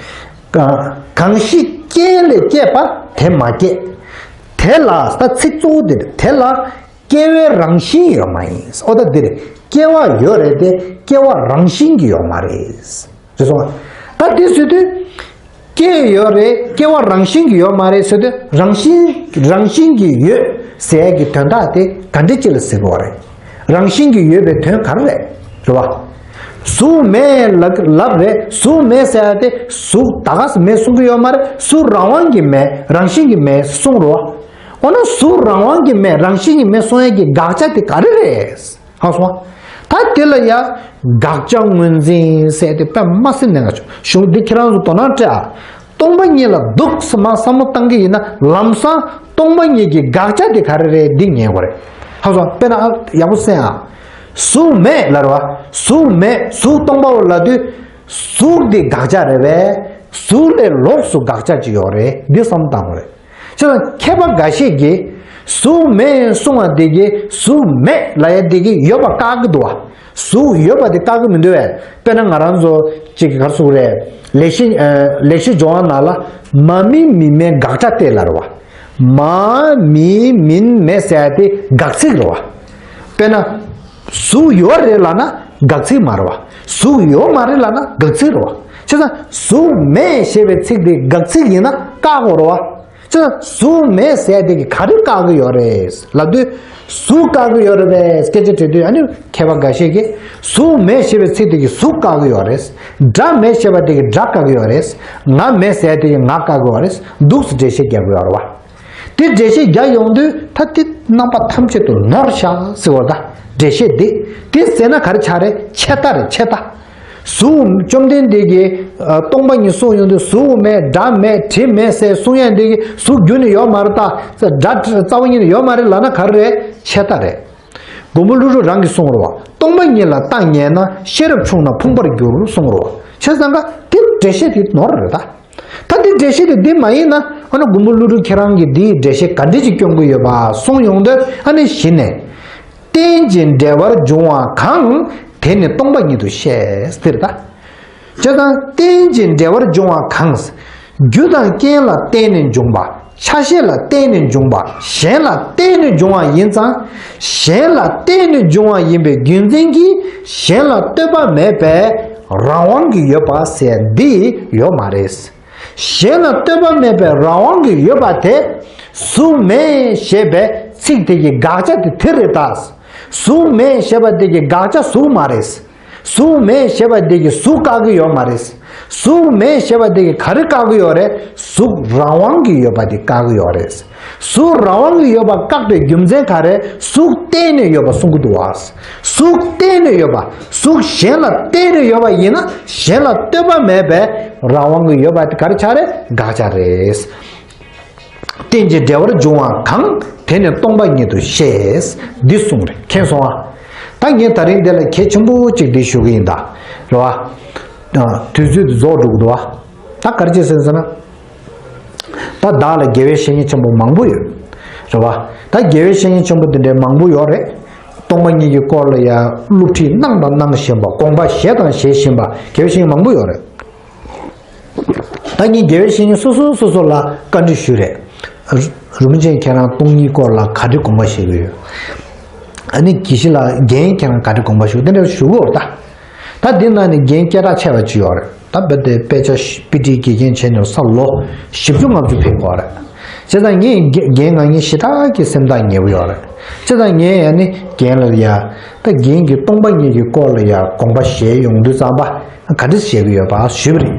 གང་གང་ཞིག་རྐྱེན་ལས་སྐྱེས་པ་དེ་མ་སྐྱེས། དེ་ལ་ད་ཚིག་གཙོ་བོ་དེ་རེད། དེ་ལ་སྐྱེ་བའི་རང་བཞིན་ཡོད་མ་ཡིན། འོ་ད་འདི་རེད། སྐྱེ་བ་ཡོད་རེད་དེ་སྐྱེ་བ་རང་བཞིན་གྱིས་ཡོད་མ་རེད། རེད་སོང་། ད་དེ་ཟེར་དུས། སྐྱེ་ཡོད་རེད། སྐྱེ་བ་རང་བཞིན་གྱིས་ཡོད་མ་རེད་ཟེར་དུས་རང་བཞིན་རང་བཞིན་གྱིས་ཡོད་ཟེར་ཡ་གི་དོན་དག་དེ་ག་འདྲ་ཅིག་ལ་ཟེར་དགོས་རེད། རང་བཞིན་གྱིས་ཡོད་པའི་དོན་ག་རེ་རེད། རེད་བ། གཟུགས་མེད་ལབ་ལབ་རེད། གཟུགས་མེད་ཟེར་ཡ་དེ་གཟུགས་ད་ག་སེ་མེད་གསུང་གི་ཡོད་མ་རེད། གཟུགས་རང་དབང་གིས་མེད། རང་བཞིན་གྱིས་མེད་གསུང་རོ། འོ་ན་གཟུགས་རང་དབང་གིས་མེད། རང་བཞིན་གྱིས་མེད་གསུང་ཡ་གི་དགག་བྱ་དེ་ག་རེ་རེད། ཧ་སོང་། ད་དེ་ལ་ཡ་དགག་བྱ་ངོས་འཛིན་ཟེར་དེ་དཔེ་མ་སྲིད་ནས་ང་ཆོ་གཞུང་འདི་ཁྱེད་རང་ཚོ་དོ་སྣང་སྤྲད་ཨ། སྟོང་པ་ཉིད་ལ་འདུག་སེ་མ་བསམ་བློ་བཏང་གི་ཡིན་ན་ལམ་སང་སྟོང་པ་ཉིད་ཀྱི་དགག་བྱ་དེ་ག་རེ་རེད་འདི་ངེས་དགོས་རེད། ཧ་སོང་། དཔེར་ན་ཨ་ཡག་པོ་གསན་ཨ། གཟུགས་མེད་ལབ་རེད་བ། གཟུགས་མེད་གཟུགས་སྟོང་པའོ་ལབ་དུས་གཟུགས་འདི་དགག་བྱ་རེད་པས། གཟུགས་ལས་ལོགས་སུ་དགག་བྱ་ཅིག་ཡོད་རེད་འདི་བསམ་བློ་བཏང་དགོས་རེད། བྱས་ཙང་མཁས་པ་འགའ་ཤས་ཀྱིས་གཟུགས་མེད་གསུང་བ་འདི་གིས་གཟུགས་མེད་ལབ་ཡ་འདི་གིས་ཡོད་པ་བཀག་གི་འདུག་བ། གཟུགས་ཡོད་པ་དེ་བཀག་གི་མི་འདུག་བས། དཔེར་ན་ང་རང་ཚོ་གཅིག་གི་ག་རེ་ཟེར་དགོས་རེད། ལེགས་བཤད་ཨ་ལེགས་བཤད་ལྗོན་དབང་ནང་ལ་མ་མིན་མིན་མེད་དགག་བྱ་སྟེ་ལབ་རེད་བ། མ་མིན་མིན་མེད་ཟེར་ཡ་དེ་དགག་ཚིག་རེད་བ། དཔེར་ན། གཟུགས་ཡོད་རེད་ལབ་ན་དགག་ཚིག་མ་རེད་བ། གཟུགས་ཡོད་མ་རེད་ལབ་ན་དགག་ཚིག་རེད་བ། བྱས་ཙང་གཟུགས་མེད་ཞེས་པའི་ཚིག་དེ་དགག་ཚིག་ཡིན་ན་བཀག་དགོས་རེད་བ། ཅི་ན་གཟུགས་མེད་ཟེར་དེ་གི་ག་རེ་བཀག་གི་ཡོད་རེད་ལབ་དུས། གཟུགས་བཀག་གི་ཡོད་རེད་པས་སྐད་ཆ་དྲིས་དུས་ཨ་ནི་མཁས་པ་འགའ་ཤས་ཀྱིས་གཟུགས་མེད་ཞེས་པའི་ཚིག་དེ་གི་གཟུགས་བཀག་གི་ཡོད་རེད། སྒྲ་མེད་ཞེས་པ་དེ་གི་སྒྲ་བཀག་གི་ཡོད་རེད། ང་མེད་ཟེར་དེ་གི་ང་བཀག་གི་ཡོད་རེད། འདུག་སེ་འགྲེལ་བཤད་རྒྱག་གི་ཡོད་རེད་བ། དེ་འགྲེལ་བཤད་རྒྱག་ཡོང་དུས་ད་དེ་རྣམ་པ་ཐམས་ཅད་དུ་ནོར་བཞག་ཟེར་བ་ད་འགྲེལ་བཤད་འདི། དེ་ཟེར་ན་ག་རེ་ཆགས་རེད། ཆད་ལྟ་རེད་ཆད་ལྟ། གཟུགས་བཅོམ་ལྡན་འདས་ཀྱིས་ཨ་སྟོང་པ་ཉིད་གསུངས་ཡོང་དུས་གཟུགས་མེད་སྒྲ་མེད་དྲི་མེད་ཟེར་གསུང་ཡ་འདི་གིས་གཟུགས་རྒྱུ་ནི་ཡོད་མ་རེད་ད། སྒྲ་རྩ་བ་ཉིད་ནས་ཡོད་མ་རེད་ལབ་ན་ག་རེ་རེད། ཆད་ལྟ་རེད། མགོན་པོ་ཀླུ་སྒྲུབ་རང་གིས་གསུངས་རེད་བ། སྟོང་པ་ཉིད་ལ་རྟགས་ངན་ན་ཤེས་རབ་ཆུང་ན་ཕུང་པར་འགྱུར་གསུངས་རེད་བ། བྱས་ཙང་ཀ་དེ་འགྲེལ་བཤད་དེ་ནོར་རེད་ད། ད་འདི་འགྲེལ་བཤད་དེ་འདི་མ་ཡིན་ན་ཨ་ནི་མགོན་པོ་ཀླུ་སྒྲུབ་ཁྱེད་རང་གིས་འདིའི་འགྲེལ་བཤད་ག་འདྲ་ཅིག་སྐྱོན་གྱི་ཡོད་པ་གསུངས་ཡོང་དུས་ཨ་ནི་གཞི་ནས། རྟེན་ཅིང་འབྲེལ་བར་འབྱུང་བ་གང་། དེ་ནི་སྟོང་པ་ཉིད་དུ་ཤེས་ཟེར་ད། བྱས་ཙང་རྟེན་ཅིང་འབྲེལ་བར་འབྱུང་བ་གང་། རྒྱུ་དང་རྐྱེན་ལ་བརྟེན་ནས་འབྱུང་བ། ཆ་ཤས་ལ་བརྟེན་ནས་འབྱུང་བ། གཞན་ལ་བརྟེན་ནས་འབྱུང་བ་ཡིན་ཙང་། གཞན་ལ་བརྟེན་ནས་འབྱུང་བ་ཡིན་པའི་རྒྱུ་མཚན་གྱིས་གཞན་ལ་ལྟོས་པ་མེད་པའི་རང་དབང་གིས་ཡོད་པ་ཟེར་འདི་ཡོད་མ་རེད། གཞན་ལ་ལྟོས་པ་མེད་པའི་རང་དབང་གིས་ཡོད་པ་དེ་གཟུགས་མེད་ཞེས་པའི་ཚིག་དེ་གི་དགག་བྱ་དེ་དེ་རེད་ད། གཟུགས་མེད་ཞེས་པ་དེ་གི་དགག་བྱ་གཟུགས་མ་རེད། གཟུགས་མེད་ཞེས་པ་དེ་གི་གཟུགས་བཀག་གི་ཡོད་མ་རེད། གཟུགས་མེད་ཞེས་པ་དེ་གི་ག་རེ་བཀག་གི་ཡོད་རེད། གཟུགས་རང་དབང་གིས་ཡོད་པ་དེ་བཀག་གི་ཡོད་རེད། གཟུགས་རང་དབང་གིས་ཡོད་པ་བཀག་པའི་རྒྱུ་མཚན་ག་རེ། གཟུགས་བརྟེན་ནས་ཡོད་པ་གསུང་གི་འདུག་བ། གཟུགས་བརྟེན་ནས་ཡོད་པ། གཟུགས་གཞན་ལ་བརྟེན་ནས་ཡོད་པ་ཡིན་ན་གཞན་ལ་ལྟོས་པ་མེད་པའི་རང་དབང་གིས་ཡོད་པ་དེ་ག་རེ་ཆགས་རེད། དགག་བྱ་རེད། རྟེན་ཅིང་འབྲེལ་བར་འབྱུང་བ་གང་། དེ་ནི་སྟོང་པ་ཉིད་དུ་ཤེས། འདི་གསུངས་རེད། མཁྱེན་སོང་ཨ། ད་ངས་ད་རིང་འདི་ལ་གལ་ཆེན་པོ་གཅིག་འདི་ཞུ་གི་ཡིན་ད། རེད་བ། དུས་ཚོད་འདི་རྫོགས་འགྲོ་གི་འདུག་བ། ད་ག་རེ་བྱས་ཟེར་ཟེར་ན། ད་ ད་བདག་ལ་དགེ་བའི་བཤེས་གཉེན་ཆེན་པོ་མང་པོ་ཡོད། རེད་བ། ད་དགེ་བའི་བཤེས་གཉེན་ཆེན་པོ་དེ་འདྲའི་མང་པོ་ཡོད་རེད། སྟོང་པ་ཉིད་ཀྱི་སྐོར་ལ་ཡང་སློབ་ཁྲིད་གནང་དང་གནང་བཞིན་པ། དགོངས་པ་བཞེས་དང་བཞེས་བཞིན་པ་དགེ་བའི་བཤེས་གཉེན་མང་པོ་ཡོད་རེད། ད་ངས་དགེ་བའི་བཤེས་གཉེན་སོ་སོ་སོ་སོ་ལ་བཀའ་འདྲི་ཞུས་རེད། རིན་པོ་ཆེ་ཁྱེད་རང་སྟོང་ཉིད་སྐོར་ལ་ག་འདྲ་དགོངས་པ་བཞེས་ཀྱི་ཡོད། ཨ་ནི་དགེ་བཤེས་ལགས་རྒན་ཁྱེད་རང་ག་འདྲ་དགོངས་པ་བཞེས། དེ་འདྲ་ཞུ་གི་ཡོད་རེད་ད། ད་འདི་ནང་ནས་རྒན་སྐད་གྲགས་ཆེ་བ་ཅིག་ཡོད་རེད། ད་བོད་དེ་དཔེ་ཆ་པི་ཊི་དགེ་རྒན་བྱས་ནས་ས་ལོ་བཞི་བཅུ་ལྔ་བཅུ་ཕེབས་ཀྱི་ཡོད་རེད། བྱས་ཙང་ངས་རྒན་རྒན་ང་ངའི་ཞེ་དྲག་གི་སེམས་ཐག་ཉེ་པོ་ཡོད་རེད། བྱས་ཙང་ངས་ཡང་ནི་རྒན་ལ་ཡ། ད་རྒན་གྱིས་སྟོང་པ་ཉིད་ཀྱི་སྐོར་ལ་ཡ་དགོངས་པ་བཞེས་ཡོང་དུས་ཙམ་པ་ག་འདྲ་བྱེད་ཀྱི་ཡོད་པ་ཞུས་པ་རེད།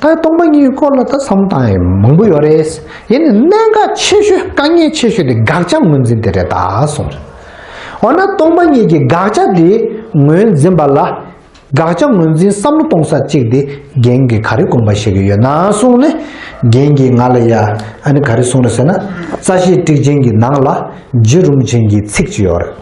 ད་སྟོང་པ་ཉིད་ཀྱི་སྐོར་ལ་ད་བསམ་བློ་བཏང་ཡས་མང་པོ་ཡོད་རེད། ཡིན་ནའི་གནད་འགག་ཆེ་ཤོས་དཀའ་ངལ་ཆེ་ཤོས་དེ་དགག་བྱ་ངོས་འཛིན་དེ་རེད་ད་གསུངས་རེད། འོ་ན་སྟོང་པ་ཉིད་ཀྱི་དགག་བྱ་དེ་ངོས་འཛིན་པ་ལ། དགག་བྱ་ངོས་འཛིན་བསམ་བློ་གཏོང་ས་གཅིག་དེ་རྒན་གྱིས་ག་རེ་དགོངས་པ་བཞེས་ཀྱི་ཡོད་ན་གསུངས་ནས། རྒན་གྱིས་ང་ལ་ཡ་ཨ་ནི་ག་རེ་གསུངས་རེད་ཟེར་ན། རྩ་ཤེ་ཊཱིཀ་ཆེན་གྱི་ནང་ལ་རྗེ་རིན་པོ་ཆེ་གི་ཚིག་ཅིག་ཡོད་རེད།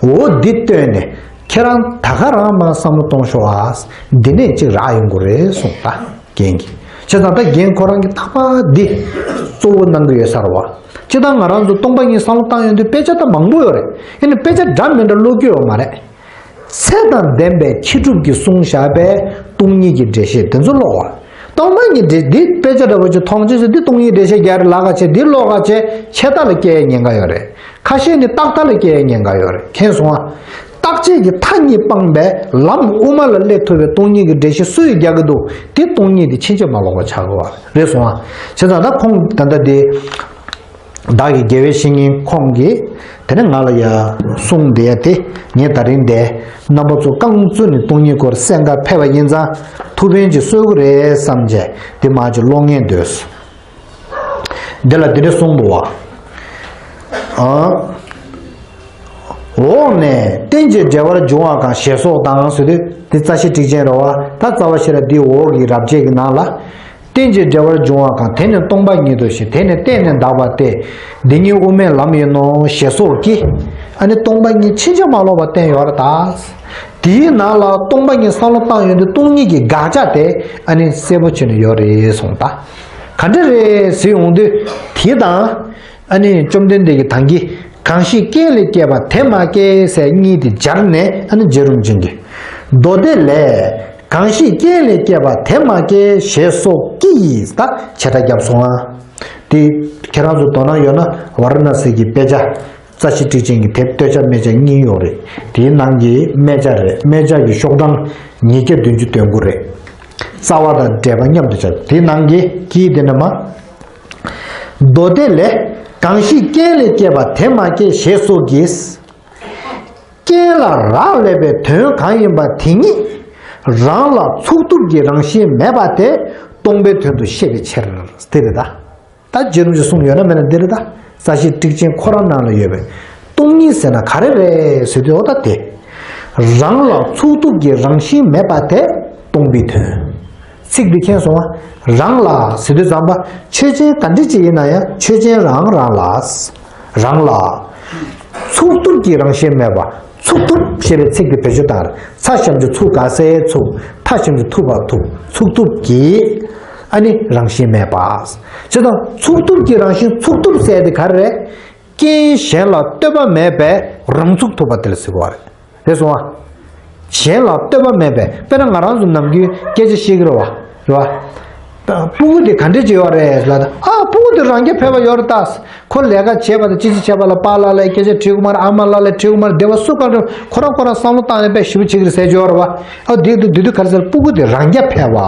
འོ་འདི་བཏོན་ནས་ཁྱེད་རང་ད་ག་རང་མར་བསམ་བློ་གཏོང་ཤོག་ཨ། འདི་ནས་གཅིག་རག་ཡོང་གི་རེད་གསུངས་ད་རྒན་གྱིས། བྱས་ཙང་ད་རྒན་ཁོ་རང་གིས་ཐག་པ་འདི་གཙོ་བོ་གནང་གི་ཡོད་ས་རེད་བ། སྤྱིར་བཏང་ང་རང་ཚོ་སྟོང་པ་ཉིད་བསམ་བློ་བཏང་ཡོང་དུས་དཔེ་ཆ་ད་མང་པོ་ཡོད་རེད། ཡིན་ནའི་དཔེ་ཆ་འདྲ་མི་འདྲ་ཀློག་རྒྱུ་ཡོད་མ་རེད། ཚད་དང་ལྡན་པའི་མཁས་གྲུབ་ཀྱིས་གསུངས་བཞག་པའི་སྟོང་ཉིད་ཀྱི་འགྲེལ་བཤད་དེ་ཚོ་ཀློག་པ། སྟོང་པ་ཉིད་འགྲེལ་འདི་དཔེ་ཆ་འདྲ་པོ་ཅིག་མཐོང་བྱས་ཙང་འདི་སྟོང་ཉིད་འགྲེལ་བཤད་རྒྱག་རེད་ལབ་ག་བྱས་འདི་ཀློག་ག་བྱས་ཆད་ལྟ་ལ་སྐྱེ་ཡའི་ཉེན་ཁ་ཡོད་རེད། ཁ་ཤས་ནི་རྟག་ལྟ་ལ་སྐྱེ་ཡའི་ཉེན་ཁ་ཡོད་རེད། མཁྱེན་སོང་ཨ། རྟག་ཆད་ཀྱི་མཐའ་གཉིས་སྤངས་པའི་ལམ་དབུ་མ་ལ་སླེབས་ཐུབ་པའི་སྟོང་ཉིད་ཀྱི་འགྲེལ་བཤད་སུ་ཡིས་རྒྱག་གི་འདུག་དེ་སྟོང་ཉིད་དེ་ཕྱིན་ཅི་མ་ལོག་པ་ཆགས་དགོས་པ་རེད་སོང་ཨ། བྱས་ཙང་ད་ཁོང་ད་ལྟ་དེ། བདག་གི་དགེ་བའི་བཤེས་གཉེན་ཁོང་གིས་དེ་ནས་ང་ལ་ཡ་གསུངས་བསྡད་ཡ་དེ། ངས་ད་རིང་འདིར་རྣམ་པ་ཚོ་རྐང་བཙུགས་ནས་སྟོང་ཉིད་སྐོར་གསན་གར་ཕེབས་པ་ཡིན་ཙང་ཐུགས་ཕན་ཅིག་གསོས་ཀྱི་རེད་བསམ་བྱས་དེ་མར་ཅིག་ཀློག་ངེས་འདོད། འདི་ལ་འདི་འདྲ་གསུངས་འདུག་བ། ཨ། འོག་ནས་རྟེན་ཅིང་འབྲེལ་བར་འབྱུང་བ་གང་ཞེས་སོགས་དང་ཟེར་དུས་དེ་རྩ་ཤེ་ཊཱིཀ་ཆེན་རེད་བ། ད་རྩ་བ་ཤེས་རབ་འདིའི་འོག་གི་རབ་བྱེད་ཀྱི་ནང་ལ། རྟེན་ཅིང་འབྲེལ་བར་འབྱུང་བ་གང་། དེ་ནི་སྟོང་པ་ཉིད་དོ་ཞེས། དེ་ནི་བརྟེན་ནས་འདག་པ་སྟེ། འདི་ཉིད་དབུ་མའི་ལམ་ཡིན་ནོ་ཞེས་སོགས་ཀྱིས། ཨ་ནི་སྟོང་པ་ཉིད་ཕྱིན་ཅི་མ་ལོག་པ་བསྟན་ཡོད་རེད་ད། དེའི་ནང་ལ་སྟོང་པ་ཉིད་བསམ་བློ་བཏང་ཡོང་དུས་སྟོང་ཉིད་ཀྱི་དགག་བྱ་དེ་ཨ་ནི་གསལ་པོ་བྱས་ནས་ཡོད་རེད་གསུངས་ད། ག་འདྲ་རེད་ཟེར་ཡོང་དུས་དེ་དང་། ཨ་ནི་བཅོམ་ལྡན་འདས་ཀྱིས་ད་གིན་གང་ཞིག་རྐྱེན་ལས་སྐྱེས་པ་དེ་མ་སྐྱེས་ཟེར་གཉིས་དེ་སྦྱར་ནས། ཨ་ནི་རྗེ་རིན་པོ་ཆེ་གིས། མདོ་སྡེ་ལས། གང་ཞིག་རྐྱེན་ལས་སྐྱེས་པ་དེ་མ་སྐྱེས་ཞེས་སོགས་ཀྱིས་ད་བྱེ་བྲག་བརྒྱབ་སོང་ཨ། དེ་ཁྱེད་རང་ཚོ་དོ་སྣང་ཡོད་ན་ཝཱ་ར་ཎ་སི་གི་དཔེ་ཆ། རྩ་ཤེ་ཊཱིཀ་ཆེན་གྱི་དེབ་སྟོད་ཆ་སྨད་ཆ་གཉིས་ཡོད་རེད། དེའི་ནང་གི་སྨད་ཆ་རེད། སྨད་ཆ་གི་ཤོག་གྲངས་ཉིས་བརྒྱ་བདུན་ཅུ་དོན་དགུ་རེད། རྩ་བ་དང་འགྲེལ་པ་མཉམ་དུ་སྦྱར། དེའི་ནང་གི་དཀྱིལ་དེ་ནས་མར། མདོ་སྡེ་ལས། གང་ཞིག་རྐྱེན་ལས་སྐྱེས་པ་དེ་མ་སྐྱེས་ཞེས་སོགས་ཀྱིས། རྐྱེན་ལ་རག་ལས་པའི་དོན་གང་ཡིན་པ་དེ་ཉིད་རང་ལ་ཚུགས་ཐུབ་ཀྱི་རང་བཞིན་མེད་པ་དེ་སྟོང་པའི་དོན་དུ་ཤེས་པའི་ཕྱིར། དེ་རེད་ད། ད་རྗེ་རིན་པོ་ཆེས་གསུངས་ཡོད་ན་མེད་ན་འདི་རེད་ད། རྩ་ཤེ་ཊཱིཀ་ཆེན་ཁོ་རང་ནང་ལ་ཡོད་པའི་སྟོང་ཉིད་ཟེར་ན་ག་རེ་རེད་ཟེར་དུས། འོ་ད་དེ། རང་ལ་ཚུགས་ཐུབ་ཀྱི་རང་བཞིན་མེད་པ་དེ་སྟོང་པའི་དོན། ཚིག་འདི་མཁྱེན་སོང་ང་། རང་ལ་ཟེར་དུས་ཙམ་པ་ཆོས་ཅན་ག་འདྲ་ཅིག་ཡིན་ན་ཡང་ཆོས་ཅན་རང་རང་ལ། རང་ལ། ཚུགས་ཐུབ་ཀྱི་རང་བཞིན་མེད་པ། ཚུགས་ཐུབ་ཞེས་པའི་ཚིག་འདི་བེད་སྤྱོད་བཏང་རེད། ཚ་ཞབས་ཀྱུ་ཚུགས་ག་སའི་ཚུགས། ཐ་ཞབས་ཀྱུ་ཐུབ་པ་ཐུབ། ཚུགས་ཐུབ་ཀྱི། ཨ་ནི་རང་བཞིན་མེད་པ། བྱས་ཙང་ཚུགས་ཐུབ་ཀྱི་རང་བཞིན། ཚུགས་ཐུབ་ཟེར་དེ་ག་རེ་རེད། རྐྱེན་གཞན་ལ་ལྟོས་པ་མེད་པའི་རང་ཚུགས་ཐུབ་པ་དེ་ལ་ཟེར་གྱི་ཡོད་རེད། རེད་སོང་ཨ། གཞན་ལ་ལྟོས་པ་མེད་པའི། དཔེར་ན་ང་རང་ཚོ་ནམ་རྒྱུན་སྐད་ཆ་བཤད་ཀྱི་རེད་བ། རེད་བ། སྤུ་གུ་དེ་ག་འདྲས་ཅིག་ཡོད་རེད་ལབ་ད། ཨ། སྤུ་གུ་དེ་རང་རྐྱ་འཕེར་བ་ཡོད་རེད་ད། ཁོ་ལས་ཀ་བྱེད་པ་དང་ཅི་ཅི་བྱེད་པ་ལ་པཱ་ལགས་ལ་སྐད་ཆ་དྲི་གི་མ་རེད། ཨ་མ་ལགས་ལ་དྲི་གི་མ་རེད། སྡེ་བ་སུ་ག་འགྲོ་ཁོ་རང་ཁོ་རང་བསམ་བློ་བཏང་ནས་དཔེ་ཞིབ་པོ་བྱེད་ཀྱི་རེད་ཟེར་གྱི་ཡོད་རེད་བ། ཨ། དེ་དུས་དེ་དུས་ག་རེ་ཟེར། སྤུ་གུ་དེ་རང་རྐྱ་འཕེར་བ།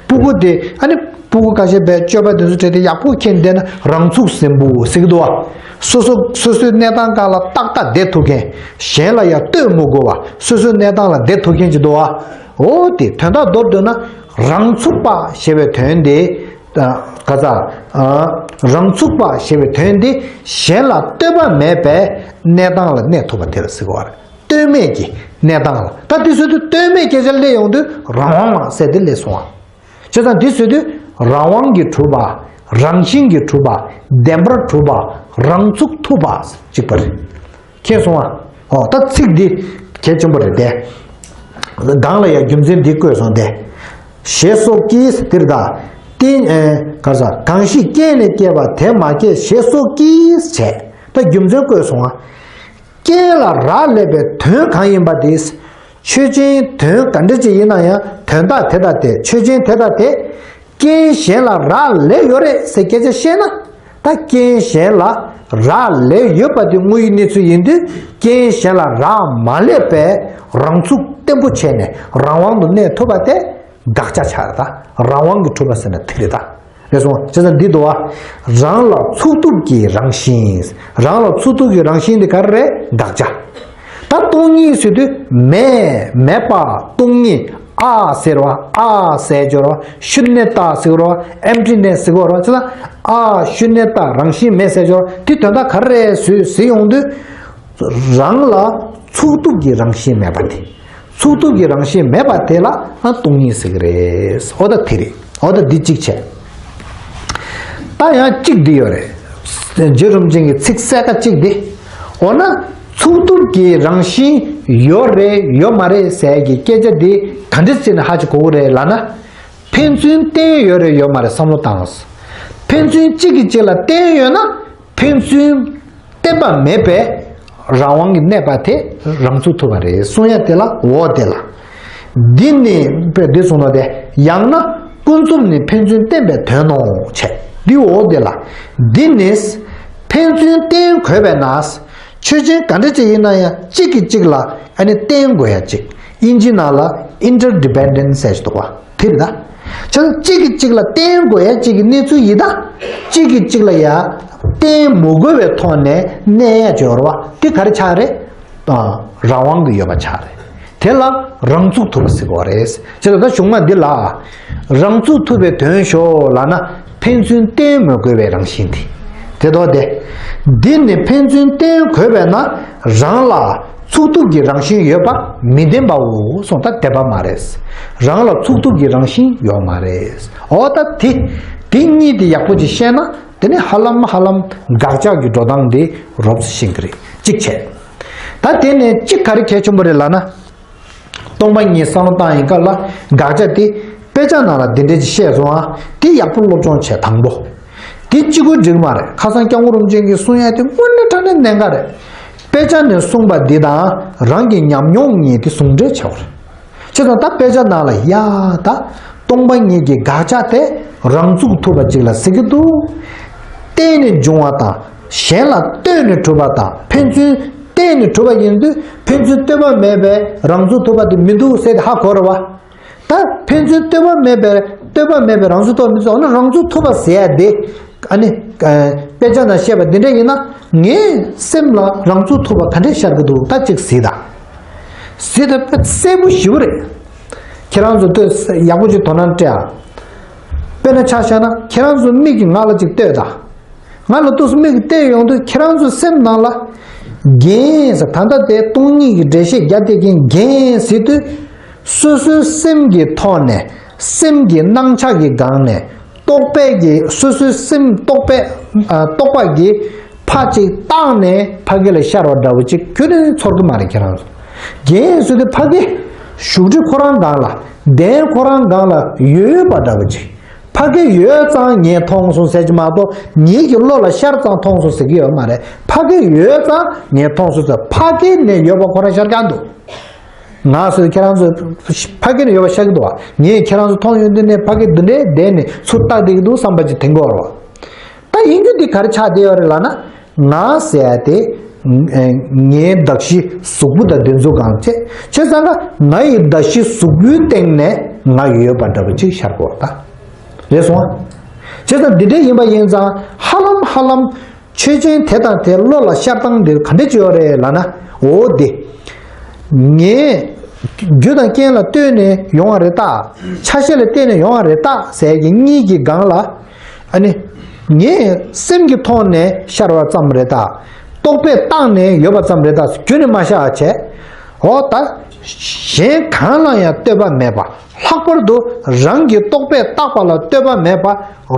སྤུ་གུ་དེ་ཨ་ནི། སྤུ་གུ་ཁ་ཤས་པའི་སྤྱོད་པ་དེ་ཚོ་བྲལ་ཏེ་ཡག་པོ་མཁྱེན་བསྡད་ན་རང་ཚུགས་ཟིན་པོ་ཟེར་གྱི་འདུག་བ། སོ་སོ་སོ་སོའི་གནས་སྟངས་སྒང་ལ་ཏག་ཏག་བསྡད་ཐུབ་མཁན། གཞན་ལ་ཡང་ལྟོས་མི་དགོས་པ། སོ་སོའི་གནས་སྟངས་ལ་བསྡད་ཐུབ་མཁན་ཅིག་འདུག་བ། འོ་དེ་དོན་དག་མདོར་བསྡུས་ན་རང་ཚུགས་པ་ཞེས་པའི་དོན་དེ། ཨ། ག་ཚ། ཨ། རང་ཚུགས་པ་ཞེས་པའི་དོན་དེ་གཞན་ལ་ལྟོས་པ་མེད་པའི་གནས་སྟངས་ལ་གནས་ཐུབ་པ་དེ་ལ་ཟེར་གྱི་ཡོད་རེད། ལྟོས་མེད་ཀྱི་གནས་སྟངས་ལ། ད་དེ་ཟེར་དུས་ལྟོས་མེད་སྐད་ཆ་སླེབས་ཡོང་དུས་རང་དབང་ལ་ཟེར་དེ་སླེབས་སོང་བ། བྱས་ཙང་འདི་ཟེར་དུས་རང་དབང་གིས་གྲུབ་པ། རང་བཞིན་གྱིས་གྲུབ་པ། བདེན་པར་གྲུབ་པ། རང་ཚུགས་ཐུབ་པ་གཅིག་པ་རེད། མཁྱེན་སོང་ང་། ཨོ། ད་ཚིག་འདི་གལ་ཆེན་པོ་རེད་དེ། སྒང་ལ་ཡང་རྒྱུ་མཚན་འདི་བཀོད་སོང་སྟེ། ཞེས་སོགས་ཀྱིས་དེར་ད། རྐྱེན། ཨེ། ག་རེ་ཟ། གང་ཞིག་རྐྱེན་ལས་སྐྱེས་པ་དེ་མ་སྐྱེས་ཞེས་སོགས་ཀྱིས་བྱས། ད་རྒྱུ་མཚན་བཀོད་སོང་ང་། རྐྱེན་ལ་རག་ལས་པའི་དོན་གང་ཡིན་པ་དེ། ཆོས་ཅན། དོན་ག་འདྲ་ཅིག་ཡིན་ན་ཡང་དོན་དག་དེ་དག་དེ། ཆོས་ཅན་དེ་དག་དེ་རྐྱེན་གཞན་ལ་རག་ལས་ཡོད་རེད་ཟེར་སྐད་ཆ་བཤད་ན། ད་རྐྱེན་གཞན་ལ་རག་ལས་ཡོད་པ་དེ་དངོས་ཡོད་གནས་ཚུལ་ཡིན་དུས། རྐྱེན་གཞན་ལ་རག་མ་ལས་པའི་རང་ཚུགས་བརྟན་པོ་བྱས་ནས་རང་དབང་དུ་གནས་ཐུབ་པ་དེ་དགག་བྱ་ཆགས་རེད། ད་རང་དབང་གིས་གྲུབ་པ་ཟེར་ན་དེ་རེད་ད། རེད་སོང་། བྱས་ཙང་འདི་འདུག་བ། རང་ལ་ཚུགས་ཐུབ་ཀྱི་རང་བཞིན། རང་ལ་ཚུགས་ཐུབ་ཀྱི་རང་བཞིན་དེ་ག་རེ་རེད། དགག་བྱ། ད་སྟོང་ཉིད་ཟེར་དུས་མེད། མེད་པ། སྟོང་ཉིད། ཨ་ཟེར་བ། ཨ་ཟེར་སྦྱོར་བ། ཤུ་ནེ་ཏ་ཟེར་བ། ཨེམ་ཊི་ནེ་སི་ཟེར་བ། བྱས་ཙང་ཨ་ཤུ་ནེ་ཏ་རང་བཞིན་མེད་ཟེར་སྦྱོར་བ་དེ་དོན་དག་ག་རེ་རེད་ཟེར་ཟེར་ཡོང་དུས། རང་ལ་ཚུགས་ཐུབ་ཀྱི་རང་བཞིན་མེད་པ་དེ། ཚུགས་ཐུབ་ཀྱི་རང་བཞིན་མེད་པ་དེ་ལ་ཨ་སྟོང་ཉིད་ཟེར་གྱི་རེད། འོ་ད་དེ་རེད། འོ་ད་འདི་གཅིག་བྱས། ད་ཡང་གཅིག་འདི་ཡོད་རེད། རྗེ་རིན་པོ་ཆེ་གི་ཚིག་གསལ་ཁ་གཅིག་འདི། འོ་ན་ཚུགས་ཐུབ་ཀྱི་རང་བཞིན་ཡོད་རེད་ཡོད་མ་རེད་ཟེར་གྱི་སྐད་ཆ་འདི་ག་འདྲ་བྱས་ནས་ཧ་ཅང་གོ་གི་རེད་ལབ་ན། ཕན་ཚུན་བརྟེན་ཡོད་རེད་ཡོད་མ་རེད་བསམ་བློ་བཏང་། ཕན་ཚུན་གཅིག་གིས་གཅིག་ལ་བརྟེན་ཡོད་ན། ཕན་ཚུན་བརྟེན་པ་མེད་པའི་རང་དབང་གིས་གནས་པ་དེ་རང་ཚུགས་ཐུབ་པ་རེད་གསུང་ཡ་དེ་ལ་འོ་དེ་ལ། འདི་ནི་དཔེ་འདི་གསུངས་ནོ་དེ། ཡང་ན་ཀུན་རྫོབ་ནི་ཕན་ཚུན་བརྟེན་པའི་དོན་ནོ་བྱས། འདི་འོ་དེ་ལ། འདི་ནི་ཕན་ཚུན་བརྟེན་དགོས་པས་ན། ཆོས་ཅན་ག་འདྲ་ཅིག་ཡིན་ན་ཡང་གཅིག་གིས་གཅིག་ལ་ཨ་ནི་བརྟེན་དགོས་ཡ་གཅིག་དབྱིན་ཇི་ནང་ལ་ཨིན་ཊར་ཌི་པེན་ཌེན་སི་ཟེར་གྱི་འདུག་བ། དེ་རེད་ད། བྱས་ཙང་གཅིག་གིས་གཅིག་ལ་བརྟེན་དགོས་ཡ་གཅིག་གི་གནས་ཚུལ་ཡིན་ད། གཅིག་གིས་གཅིག་ལ་ཡ་བརྟེན་མི་དགོས་པའི་ཐོག་ནས་གནས་ཡ་སྦྱོར་བ་དེ་ག་རེ་ཆགས་རེད། ཨ། རང་དབང་གི་ཡོད་པ་ཆགས་རེད། དེ་ལ་རང་ཚུགས་ཐུབ་པ་ཟེར་གྱི་ཡོད་རེད། བྱས་ཙང་ད་གཞུང་མ་འདི་ལ། རང་ཚུགས་ཐུབ་པའི་དོན་ཤོག་ལབ་ན། ཕན་ཚུན་བརྟེན་མི་དགོས་པའི་རང་བཞིན་དེ། དེ་ལྟར་ཏེ། འདི་ནི་ཕན་ཚུན་བརྟེན་དགོས་པས་ན། རང་ལ་ཚུགས་ཐུབ་ཀྱི་རང་བཞིན་ཡོད་པ་མི་བདེན་པའོ་གསུངས། ད་བདེན་པ་མ་རེད། རང་ལ་ཚུགས་ཐུབ་ཀྱི་རང་བཞིན་ཡོད་མ་རེད། འོ་ད་དེ། དེ་གཉིས་དེ་ཡག་པོ་ཅིག་ཤེས་ན། དེ་ནི་ཧ་ལམ་ཧ་ལམ་དགག་བྱ་གི་འགྲོ་སྟངས་དེ་རོབ་ཙམ་ཤེས་ཀྱི་རེད། གཅིག་བྱས། ད་དེ་ནས་གཅིག་ག་རེ་གལ་ཆེན་པོ་རེད་ལབ་ན། སྟོང་པ་ཉིད་བསམ་བློ་བཏང་ཡིན་སྐབས་ལ་དགག་བྱ་དེ་དཔེ་ཆ་ནང་ལ་འདི་འདྲ་ཅིག་བཤད་སོང་ཨ། དེ་ཡག་པོ་སློབ་སྦྱོང་བྱས་དང་པོ། དེ་གཅིག་པུ་འགྲིག་མ་རེད། ཁ་སང་སྐྱབས་མགོན་རིན་པོ་ཆེ་གིས་གསུང་ཡ་དེ་དངོས་གནས་དྲང་གནས་གནད་འགག་རེད། དཔེ་ཆ་ནས་གསུངས་པ་འདི་དང་རང་གི་ཉམས་མྱོང་གཉིས་དེ་ཟུང་འབྲེལ་བྱ་དགོས་རེད། བྱས་ཙང་ད་དཔེ་ཆ་ནང་ལ་ཡ་ད་སྟོང་པ་ཉིད་ཀྱི་དགག་བྱ་དེ་རང་ཚུགས་ཐུབ་པ་ཅིག་ལ་ཟེར་གྱི་འདུག་བརྟེན་ནས་འབྱུང་བ་དང་གཞན་ལ་ལྟོས་ནས་གྲུབ་པ་དང་ཕན་ཚུན་བརྟེན་ནས་གྲུབ་པ་ཡིན་དུས་ཕན་ཚུན་ལྟོས་པ་མེད་པའི་རང་ཚུགས་ཐུབ་པ་དེ་མི་འདུག་ཟེར་ཏེ་ཧ་གོ་རེད་བ། ད་ཕན་ཚུན་ལྟོས་པ་མེད་པའི་ལྟོས་པ་མེད་པའི་རང་ཚུགས་ཐུབ་པ་མི་འདུག་འོ་ན་རང་ཚུགས་ཐུབ་པ་ཟེར་ཡ་དེ་ཨ་ནི་དཔེ་ཆ་ནང་བཤད་པ་འདི་འདྲ་ཡིན་ན་ངའི་སེམས་ལ་རང་ཚུགས་ཐུབ་པ་ག་འདྲས་ཤར་གི་འདུག་ད་ཅིག་གཟིགས་དང་། གཟིགས་དང་དཔེ་གསལ་པོ་ཞེ་པོ་རེད། ཁྱེད་རང་ཚོ་ལྟོས་ཡག་པོ་ཅིག་དོ་སྣང་སྤྲད་ཨ། དཔེར་ན་ཆ་བཞག་ན་ཁྱེད་རང་ཚོ་མིག་གིས་ང་ལ་ཅིག་ལྟོས་དང་། ང་ལ་ཏོག་ཙམ་མིག་གིས་བལྟས་ཡོང་དུས་ཁྱེད་རང་ཚོའི་སེམས་ནང་ལ། རྒྱན་ཟེར་ད་ལྟ་དེ་སྟོང་ཉིད་ཀྱི་འགྲེལ་བཤད་རྒྱག་བསྡད་མཁན་རྒྱན་ཟེར་དུས། སོ་སོའི་སེམས་ཀྱི་ཐོག་ནས་སེམས་ཀྱི་སྣང་ཆ་གི་སྒང་ནས་རྟོག་པས་ཀྱི་སོ་སོའི་སེམས་རྟོག་པས་ཨ་རྟོག་པ་གིས་ཕར་ཅིག་བཏང་ནས་ཕ་གི་ལ་ཤར་བ་འདྲ་བོ་ཅིག་ཁྱོན་ནས་ཚོར་གི་མ་རེད་ཁྱེད་རང་ཚོ། རྒྱན་ཟེར་དུས་ཕ་གི་བཞུགས་ཁྲི་ཁོ་རང་སྒང་ལ་གདན་ཁོ་རང་སྒང་ལ་ཡོད་པ་འདྲ་བོ་ཅིག་ཕ་གི་ཡོད་ཙང་ངས་མཐོང་སོང་ཟེར་གྱི་མ་གཏོགས་ངེད་ཀྱི་བློ་ལ་ཤར་ཙང་མཐོང་སོང་ཟེར་གྱི་ཡོད་མ་རེད། ཕ་གི་ཡོད་ཙང་ངས་མཐོང་སོང་ཟེར། ཕ་གི་ནས་ཡོད་པ་ཁོ་རང་ཤར་གྱི་འདུག་ང་ཚོས་ཁྱེད་རང་ཚོ་ཕ་གི་ནས་ཡོད་པ་ཤར་གྱི་འདུག་བ། ངས་ཁྱེད་རང་ཚོ་མཐོང་ཡོང་དུས་ནས་ཕ་གི་འདི་འདྲའི་བསྡད་ནས་ཚུར་ལྟ་བསྡད་ཀྱི་འདུག་བསམ་པ་ཅིག་དེང་གི་འོར་བ། ད་ཡིན་རྒྱུ་འདི་ག་རེ་ཆགས་བསྡད་ཡོད་རེད་ལབ་ན། ང་ཟེར་ཡ་དེ། ངའི་གདགས་གཞི་གཟུགས་པོ་དང་འདི་ཚོ་གང་བྱས། བྱས་ཙང་ཀ་ང་ཡི་གདགས་གཞི་གཟུགས་པོའི་སྟེང་ནས་ང་ཡོད་པ་འདྲ་པོ་ཅིག་ཤར་གོ་ད། རེད་སོང་ཨ། བྱས་ཙང་འདི་འདྲ་ཡིན་པ་ཡིན་ཙང་ཧ་ལམ་ཧ་ལམ་ཆོས་ཅན་དེ་དང་དེ་བློ་ལ་ཤར་སྟངས་འདི་ག་འདྲ་ཅིག་ཡོད་རེད་ལབ་ན། འོ་དེ། ངས་རྒྱུ་དང་རྐྱེན་ལ་ལྟོས་ནས་ཡོང་བ་རེད་ད། ཆ་ཤས་ལ་བརྟེན་ནས་ཡོང་བ་རེད་ད་ཟེར་གྱི་གཉིས་ཀྱི་སྒང་ལ། ཨ་ནི། ངས་སེམས་ཀྱི་ཐོག་ནས་ཤར་བ་ཙམ་རེད་ད། རྟོག་པས་བཏང་ནས་ཡོད་པ་ཙམ་རེད་ད་ཁྱོན་ནས་མ་ཤར་བ་བྱས། འོ་ད། གཞན་གང་ལ་ཡང་ལྟོས་པ་མེད་པ། ལྷག་པར་དུ་རང་གི་རྟོག་པས་བཏགས་པ་ལ་ལྟོས་པ་མེད་པ།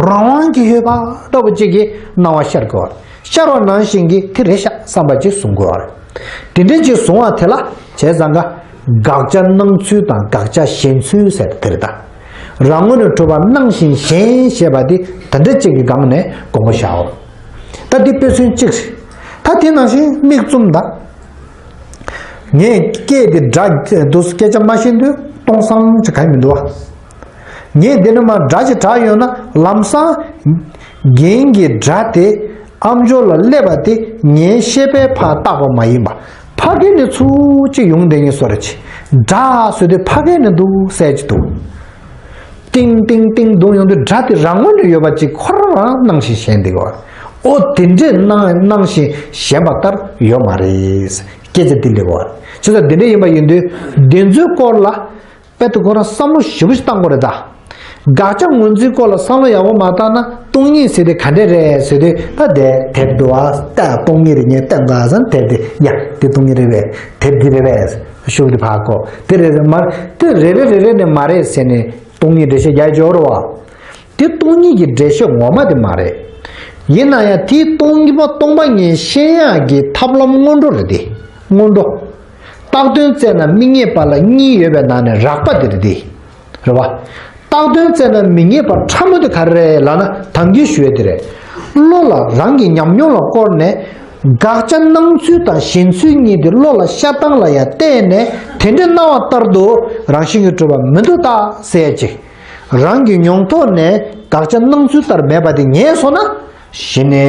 རང་དབང་གིས་ཡོད་པ་འདྲ་པོ་ཅིག་གི་སྣང་བ་ཤར་དགོས་པ། ཤར་བ་ནང་བཞིན་གྱི་དེ་རེད་ཤག་བསམ་པ་ཅིག་བཟུང་དགོས་པ་རེད། དེ་འདྲ་ཅིག་བཟུང་བ་དེ་ལ་བྱས་ཙང་ཀ་དགག་བྱ་སྣང་ཚུལ་དང་དགག་བྱ་ཞེན་ཚུལ་ཟེར་དེ་རེད་ད། རང་ངོས་ནས་གྲུབ་པ་སྣང་ཞིང་ཞེན་ཞེས་པ་འདི་དེ་འདྲ་གཅིག་གི་སྒང་ནས་དགོངས་པ་བཞག་འོ། ད་འདི་དཔེ་མཚོན་གཅིག་རེད། ད་དེ་ནང་བཞིན་མིག་བཙུམ་དང་། ངས་སྐད་དེ་སྒྲ་འདུག་སྐད་ཆ་མ་བཤད་དུས་སྟོང་སང་ཅིག་གང་མི་འདུག་བ། ངས་འདི་ནས་མར་སྒྲ་ཅིག་གྲགས་ཡོང་ན་ལམ་སང་རྒན་གྱི་སྒྲ་དེ་ཨམ་ཅོག་ལ་སླེབས་པ་དེ་ངའི་ཤེས་པས་ཕར་བཏགས་པ་མ་ཡིན་པ། ཕ་གི་ནས་ཚུར་ཅིག་ཡོང་བསྡད་ངེས་བཟོ་འདྲ་ཅིག་སྒྲ་ཟེར་དུས་ཕ་གི་ནས་འདུག་ཟེར་གྱི་འདུག་ཏིང་ཏིང་ཏིང་བརྡུངས་ཡོང་དུས་སྒྲ་དེ་རང་ངོས་ནས་ཡོད་པ་ཅིག་ཁོ་རང་རང་སྣང་ཞིང་ཞེན་བསྡད་ཀྱི་ཡོད་རེད། ཨོ་དེ་འདྲས་སྣང་སྣང་ཞིང་ཞེན་པ་ལྟར་ཡོད་མ་རེད། སྐད་ཆ་འདི་སླེབས་ཀྱི་ཡོད་རེད། བྱས་ཙང་དེ་འདྲས་ཡིན་པ་ཡིན་དུས་འདི་ཚོའི་སྐོར་ལ་དཔེ་དེ་ཁོ་རང་བསམ་བློ་ཞེ་པོ་ཞིག་བཏང་དགོས་རེད་ད། དགག་བྱ་ངོས་འཛིན་སྐོར་ལ་བསམ་བློ་ཡག་པོ་མ་བཏང་ན་སྟོང་ཉིད་ཟེར་དེ་ག་འདྲས་རེད་ཟེར་དུས་ད་དེ་དེབ་འདུག་ཨ། ད་སྟོང་ཉིད་རེད། ངས་ལྟ་དགོས་ཨ་ཟེར་ན་དེབ་དེ་ཡ་དེ་སྟོང་ཉིད་རེད་པས། དེབ་འདི་རེད་པས་ཤོག་དེ་ཕར་བཀོག་དེ་རེད་ཟེར་མ་དེ་རེ་རེ་རེ་རེ་ནས་མ་རེད་ཟེར་ནས་སྟོང་ཉིད་འགྲེལ་བཤད་རྒྱག་ཡ་ཅིག་ཡོད་རེད་བ། དེ་སྟོང་ཉིད་ཀྱི་འགྲེལ་བཤད་ངོ་མ་དེ་མ་རེད། ཡིན་ན་ཡང་དེའི་སྟོང་ཉིད་པ་སྟོང་པ་ཉིད་ཤེས་ཡག་གི་ཐབས་ལམ་སྔོན་འགྲོ་རེད་དེ། སྔོན་འགྲོ། བཏགས་དོན་བཙལ་ན་མི་རྙེད་པ་ལ་གཉིས་ཡོད་པའི་ནང་ནས་རགས་པ་དེ་རེད་དེ། རེད་བ། བཏགས་དོན་བཙལ་ན་མི་རྙེད་པ་ཕྲ་མོ་དེ་ག་རེ་རེད་ལབ་ན་ད་གིན་ཞུ་ཡ་དེ་རེད། བློ་ལ་རང་གི་ཉམས་མྱོང་ལ་བསྐོར་ནས་དགག་བྱ་སྣང་ཚུལ་དང་ཞེན་ཚུལ་གཉིས་དེ་བློ་ལ་ཤར་སྟངས་ལ་ཡང་བལྟས་ནས་དེ་འདྲའི་སྣང་བ་ལྟར་དུ་རང་བཞིན་གྱིས་གྲུབ་པ་མི་འདུག་ད་ཟེར་ཡ་ཅིག་རང་གི་མྱོང་ཐོག་ནས་དགག་བྱ་སྣང་ཚུལ་ལྟར་མེད་པ་དེ་ངེས་སོང་ན། གཞི་ནས་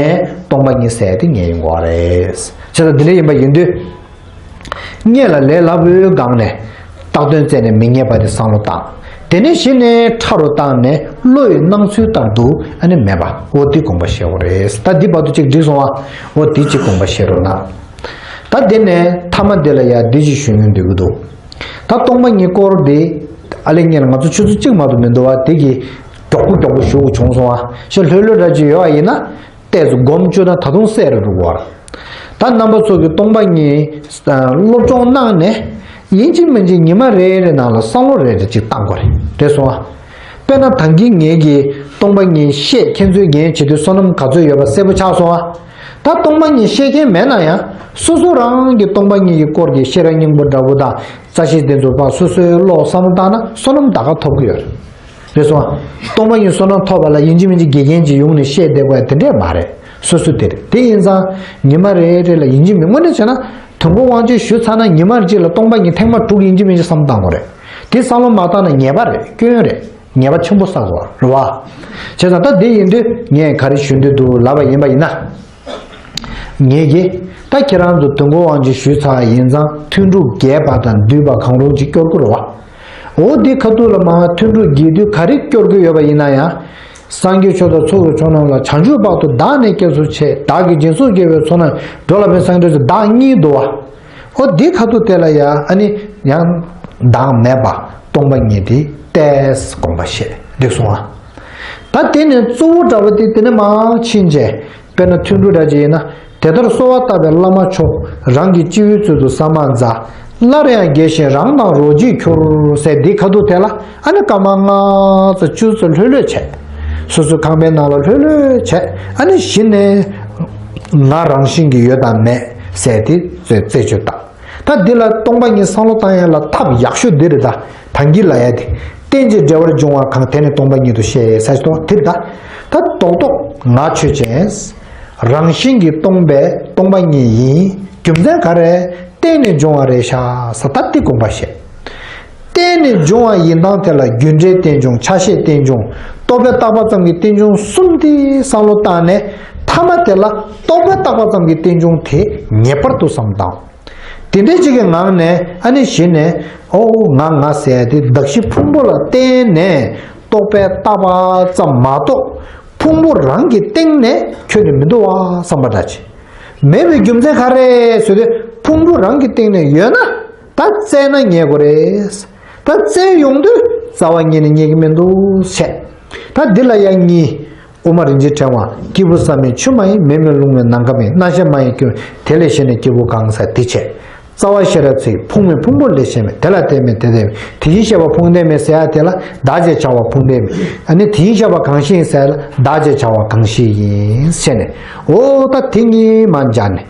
སྟོང་པ་ཉིད་ཟེར་དེ་ངེས་ཡོང་གི་རེད། བྱས་ཙང་འདི་འདྲ་ཡིན་པ་ཡིན་དུས། སྔོན་ལ་ལས་སླ་པོའི་སྒང་ནས་བཏགས་དོན་བཙལ་ནས་མི་རྙེད་པ་དེ་བསམ་བློ་བཏང་། དེ་ནས་གཞི་ནས་ཕྲ་རུ་བཏང་ནས་བློ་ཡི་སྣང་ཚུལ་ལྟར་དུ་ཨ་ནི་མེད་པ་འོ་འདི་དགོངས་པ་བཞེས་དགོས་རེད། ད་འདི་བར་དུ་གཅིག་འགྲིག་སོང་བ། འོ་འདི་གཅིག་དགོངས་པ་བཞེས་རོགས་གནང་། ད་དེ་ནས་མཐའ་མ་འདི་ལ་ཡ་འདི་གཅིག་ཞུ་སྙིང་འདོད་ཀྱི་འདུག་ད་སྟོང་པ་ཉིད་སྐོར་འདི་ཨ་ལེ་ཉེར་ང་ཚོ་ཆུ་ཚོད་གཅིག་མ་གཏོགས་མི་འདུག་བ། དེ་གི་མགྱོགས་པོ་མགྱོགས་པོ་ཞུ་དགོས་བྱུང་སོང་བ། ཞེ་ལྷོད་ལྷོད་འདྲ་ཅིག་ཡོད་པ་ཡིན་ན་ཏོག་ཙམ་སྒོམ་བཅུག་ན་ད་དུང་གསལ་རུ་འགྲོ་གི་རེད། ད་རྣམ་པ་ཚོ་གི་སྟོང་པ་ཉིད་སློབ་སྦྱོང་གནང་ནས་ཡིན་གཅིག་མིན་གཅིག་ཉི་མ་རེ་རེ་ནང་ལ་བསམ་བློ་རེ་རེ་ཅིག་བཏང་དགོས་རེད། རེད་སོང་བ། དཔེར་ན་ད་གིན་ངེད་ཀྱིས་སྟོང་པ་ཉིད་བཤད་མཁན་ཚོའི་འགན་བྱེད་དུས་བསོད་ནམས་ག་ཚོད་ཡོད་པ་གསལ་པོ་ཆགས་སོང་བ། ད་སྟོང་པ་ཉིད་བཤད་མཁན་མེད་ན་ཡང་སོ་སོ་རང་གི་སྟོང་པ་ཉིད་ཀྱི་སྐོར་གྱི་ཤེས་རབ་སྙིང་པོ་འདྲ་པོ་དང་རྩ་ཤེ་དེ་ཚོ་ཕར་སོ་སོའི་བློ་བསམ་བློ་བཏང་ན་བསོད་ནམས་ད་ག་ཐོབ་ཀྱི་ཡོད་རེད། རེད་སོང་ཨ། སྟོང་པ་ཉིད་བསོད་ནམས་ཐོབ་པ་ལ་ཡིན་གཅིག་མིན་གཅིག་དགེ་རྒན་ཅིག་ཡོང་ནས་བཤད་བསྡད་དགོས་ཡ་དེ་འདྲས་མ་རེད། སོ་སོ་དེ་རེད། དེ་ཡིན་ཙང་ཉི་མ་རེ་རེ་ལ་ཡིན་གཅིག་མིན་དངོས་གནས་བྱས་ན་དུས་འཁོར་དབང་ཆེན་ཞུས་ཚར་ན་ཉི་མ་གཅིག་ལ་སྟོང་པ་ཉིད་ཐེངས་མ་དྲུག་ཡིན་གཅིག་མིན་གཅིག་བསམ་བློ་བཏང་དགོས་རེད། དེ་བསམ་བློ་མ་བཏང་ན་ཉེས་པ་རེད། སྐྱོན་རེད། ཉེས་པ་ཆེན་པོ་བསགས་དགོས་རེད་བ། བྱས་ཙང་ད་དེ་ཡིན་དུས་ངས་ག་རེ་ཞུ་འདོད་འདུག་ལབ་པ་ཡིན་པ་ཡིན་ན། ངེད་ཀྱིས་ད་ཁྱེད་རང་ཚོ་དུས་འཁོར་དབང་ཆེན་ཞུས་ཚར་བ་ཡིན་ཙང་ཐུན་དྲུག་རྒྱས་པ་དང་བསྡུས་པ་གང་རུང་ཅིག་སྐྱོར་དགོས་རེད་བ། འོ་འདི་ཁ་ཐུག་ལ་མར་ཐུན་དྲུག་རྒྱས་བསྡུས་ག་རེ་སྐྱོར་དགོས་ཡོད་པ་ཡིན་ན་ཡང་། སངས་རྒྱས་ཆོས་དང་ཚོགས་ཀྱི་མཆོག་རྣམས་ལ། བྱང་ཆུབ་བར་དུ་བདག་ནི་སྐྱེལ་གསོལ་ཆེ། བདག་གིས་སྦྱིན་སོགས་བགྱིས་པའི་ཚོགས་རྣམས། འགྲོ་ལ་ཕན་སངས་རྒྱས་ཚོགས། བདག་གཉིས་འདུག་བ། འོ་འདི་ཁ་ཐུག་དེ་ལ་ཡང་ཨ་ནི་ཡང་བདག་མེད་པ་སྟོང་པ་ཉིད་དེ་ཏོག་ཙམ་དགོངས་པ་བཞེས་འགྲིག་སོང་ཨ། ད་དེ་ནས་གཙོ་བོ་འདྲ་བོ་དེ་དེ་ནས་མར་ཕྱིན་རྗེས་དཔེར་ན་ཐུན་དྲུག་འདྲ་ཅིག་ཡིན་ན། དེ་ལྟར་གསོལ་བ་བཏབ་པའི་བླ་མ་མཆོག་རང་གི་སྤྱི་བོའི་ཚུལ་དུ་ཟ་མ་མཛའ། སླར་ཡང་དགྱེས་བཞིན་རང་དང་རོ་གཅིག་གྱུར། ཟེར་འདི་ཁ་ཐུག་དེ་ལ་ཨ་ནི་སྐར་མ་ལྔ་ཙམ་བཅུ་ཙམ་ལྷོད་ལྷོད་བྱས། སོ་སོའི་ཁང་པའི་ནང་ལ་ལྷོད་ལྷོད་བྱས། ཨ་ནི་གཞི་ནས་ང་རང་བཞིན་གྱིས་ཡོད་དམ་མེད་ཟེར་དེ་རྩད་གཅོད་བཏང་། ད་འདི་ལ་སྟོང་པ་ཉིད་བསམ་བློ་བཏང་ཡ་ལ་ཐབས་ཡག་ཤོས་འདི་རེད་ད། ད་གིན་ལབ་ཡ་དེ། རྟེན་ཅིང་འབྲེལ་བར་འབྱུང་བ་གང་། དེ་ནི་སྟོང་པ་ཉིད་དུ་ཤེས། ཟེར་ཏོ་དེ་རེད་ད། ད་རྡོག་རྡོག་ང་ཆོས་ཅན། རང་བཞིན་གྱིས་སྟོང་པའི་སྟོང་པ་ཉིད་ཡིན། རྒྱུ་མཚན་ག་རེ། རྟེན་ནས་འབྱུང་བ་རེད་ཤག་ཟེར་ད་འདི་དགོངས་པ་བཞེས། རྟེན་ནས་འབྱུང་བ་ཡིན་སྟངས་དེ་ལ་རྒྱུ་འབྲས་རྟེན་འབྱུང་། ཆ་ཤས་རྟེན་འབྱུང་། རྟོག་པས་བཏགས་པ་ཙམ་གྱི་རྟེན་འབྱུང་གསུམ་དེ་བསམ་བློ་བཏང་ནས་མཐའ་མ་དེ་ལ་རྟོག་པས་བཏགས་པ་ཙམ་གྱི་རྟེན་འབྱུང་དེ་ངེས་པར་དུ་བསམ་བཏང་། དེ་འདྲའི་གཅིག་གི་ངང་ནས་ཨ་ནི་གཞི་ནས་ཨོ་ང་ང་ཟེར་ཡ་དེ་གདགས་གཞི་ཕུང་པོ་ལ་བརྟེན་ནས་རྟོག་པས་བཏགས་པ་ཙམ་མ་གཏོགས་ཕུང་པོ་རང་གི་སྟེང་ནས་ཁྱོན་ནས་མི་འདུག་བ་བསམ་པ་འདྲ་ཅིག་མེད་པའི་རྒྱུ་མཚན་ག་རེ་ཟེར་དུས་ཕུང་པོ་རང་གི་སྟེང་ནས་ཡོད་ན་ད་བཙལ་ན་རྙེད་དགོས་རེད། ད་བཙལ་ཡོང་དུས་རྩ་བ་ཉིད་ནས་རྙེད་ཀྱི་མི་འདུག་བྱས། ད་འདི་ལ་ཡང་གཉིས། དབུ་མ་རིན་ཆེན་ཕྲེང་བ། སྐྱེས་བུ་བསམ་ཡས་ཆུ་མ་ཡིན། མེ་མེར་ལྷུང་བས་ནམ་མཁའ་མེད། རྣམ་ཤེས་མ་ཡིན་སྐྱེ་བོ། དེ་ལས་གཞན་ནི་སྐྱེ་བོ་གང་། ཟེར་འདི་བྱས། རྩ་བ་ཤེས་རབ་ཚིག་ཕུང་མེད་ཕུང་པོ་ལས་གཞན་མེད། དེ་ལ་བརྟེན་མེད་དེ་ལྟེ་མེད། དེ་བཞིན་གཤེགས་པ་ཕུང་ལྟེ་མེད་ཟེར་ཡ་དེ་ལ་བདག་ཅེས་བྱ་བ་ཕུང་ལྟེ་མེད། ཨ་ནི་དེ་བཞིན་གཤེགས་པ་གང་ཞིག་ཡིན་ཟེར་ཡ་ལ་བདག་ཅེས་བྱ་བ་གང་ཞིག་ཡིན་ཟེར་ནས། འོ་ད་དེ་གཉིས་མ་སྦྱར་ནས།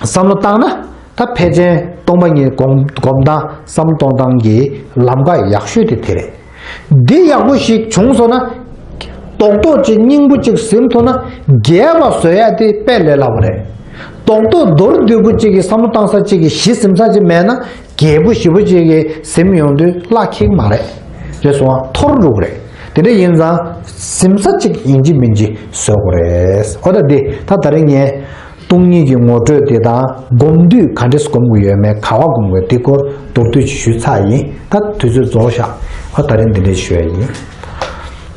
བསམ་བློ་བཏང་ན་ད་ཕལ་ཆེར་སྟོང་པ་ཉིད་སྒོམ་སྒོམ་སྟངས་བསམ་བློ་གཏོང་སྟངས་ཀྱི་ལམ་ཁ་ཡག་ཤོས་དེ་དེ་རེད། འདི་ཡག་པོ་ཞིག་བྱུང་སོང་ན། རྡོག་རྡོག་ཅིག་སྙིང་པོ་ཅིག་ཟིན་ཐུབ་ན། རྒྱས་པ་བཟོ་ཡ་དེ་དཔེ་ལས་སླ་པོ་རེད། རྡོག་རྡོག་མདོར་བསྡུས་པོ་ཅིག་གི་བསམ་བློ་བཏང་ས་ཅིག་གི་གཞི་ཟིན་ས་ཅིག་མེད་ན། རྒྱས་པོ་ཞེ་པོ་ཅིག་གི་ཟིན་ཡོང་དུས་བླ་ཁེག་མ་རེད། རེད་སོང་ང་འཐོར་འགྲོ་གི་རེད། དེ་འདྲ་ཡིན་ཙང་ཟིན་ས་ཅིག་ཡིན་གཅིག་མིན་གཅིག་བཟོ་དགོས་རེད། འོ་ད་འདི་ད་ད་རིང་ངས། སྟོང་ཉིད་ཀྱི་ངོ་སྤྲོད་དེ་དང་སྒོམ་དུས་ག་འདྲས་སྒོམ་དགོས་ཡོད་མེད། ག་བ་སྒོམ་དགོས། དེ་སྐོར་མདོར་བསྡུས་ཅིག་ཞུས་ཚར་ཡིན། ད་དུས་ཚོད་རྫོགས་ཤག་ཨ་ད་རིང་འདི་འདྲས་ཞུ་ཡ་ཡིན།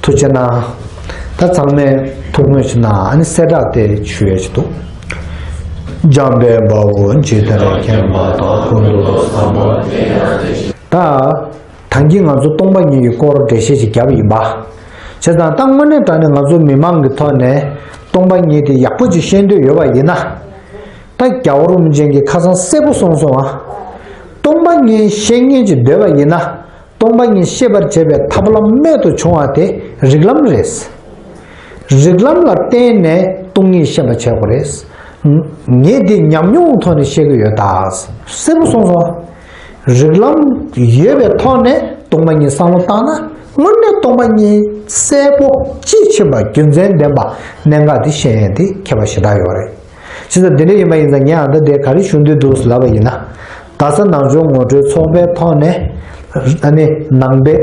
ཐུགས་རྗེ་གནང་། ད་ཚང་མས་ཐུགས་སྨོན་ཞུ་ན་ཨ་ནི་གསལ་བསྒྲགས་དེ་ཞུ་ཡ་ཞིག་འདུག་འཇམ་དཔལ་དཔའ་བོས་ཇི་ལྟར་མཁྱེན་པ་དང་། ཀུན་ཏུ་བཟང་པོ་དེ་ཡང་དེ་བཞིན། ད། ད་གིན་ང་ཚོ་སྟོང་པ་ཉིད་ཀྱི་སྐོར་འགྲེལ་བཤད་ཅིག་བརྒྱབ་ཡིན་པ། བྱས་ཙང་ད་དངོས་གནས་དྲང་གནས་ང་ཚོ་མི་མང་གི་ཐོག་ནས་སྟོང་པ་ཉིད་དེ་ཡག་པོ་ཅིག་ཤེས་འདོད་ཡོད་པ་ཡིན་ན། ད་རྒྱལ་བ་རིན་པོ་ཆེ་གིས་ཁ་སང་གསལ་པོ་གསུངས་སོང་ཨ། སྟོང་པ་ཉིད་ཤེས་མཁན་ཅིག་འདོད་པ་ཡིན་ན། སྟོང་པ་ཉིད་ཤེས་པར་བྱེད་པའི་ཐབས་ལམ་རྨད་དུ་བྱུང་བ་དེ་རིགས་ལམ་རེད། རིགས་ལམ་ལ་བརྟེན་ནས་སྟོང་ཉིད་ཤེས་པར་བྱེད་དགོས་རེད། ངས་འདི་ཉམས་མྱོང་ཐོག་ནས་བཤད་ཀྱི་ཡོད་ད། གསལ་པོ་གསུངས་སོང་། རིགས་ལམ་ཡོད་པའི་ཐོག་ནས་སྟོང་པ་ཉིད་བསམ་བློ་བཏང་ན། དངོས་གནས་སྟོང་པ་ཉིད་གསལ་པོ་དཔྱིས་ཕྱིན་པ་རྒྱུ་མཚན་ལྡན་པ་གནད་འགག་འདི་ཤེས་ཡས་དེ་ཁྱད་པར་ཞེ་དྲག་ཡོད་རེད། བྱས་ཙང་འདི་འདྲ་ཡིན་པ་ཡིན་ཙང་ངས་ཨ་ད་དེ་ག་རེ་ཞུ་འདོད་འདུག་ལབ་པ་ཡིན་ན། རྡ་ས་ནང་ཆོས་ངོ་སྤྲོད་ཚོགས་པའི་ཐོག་ནས་ཨ་ནི་ནང་པའི་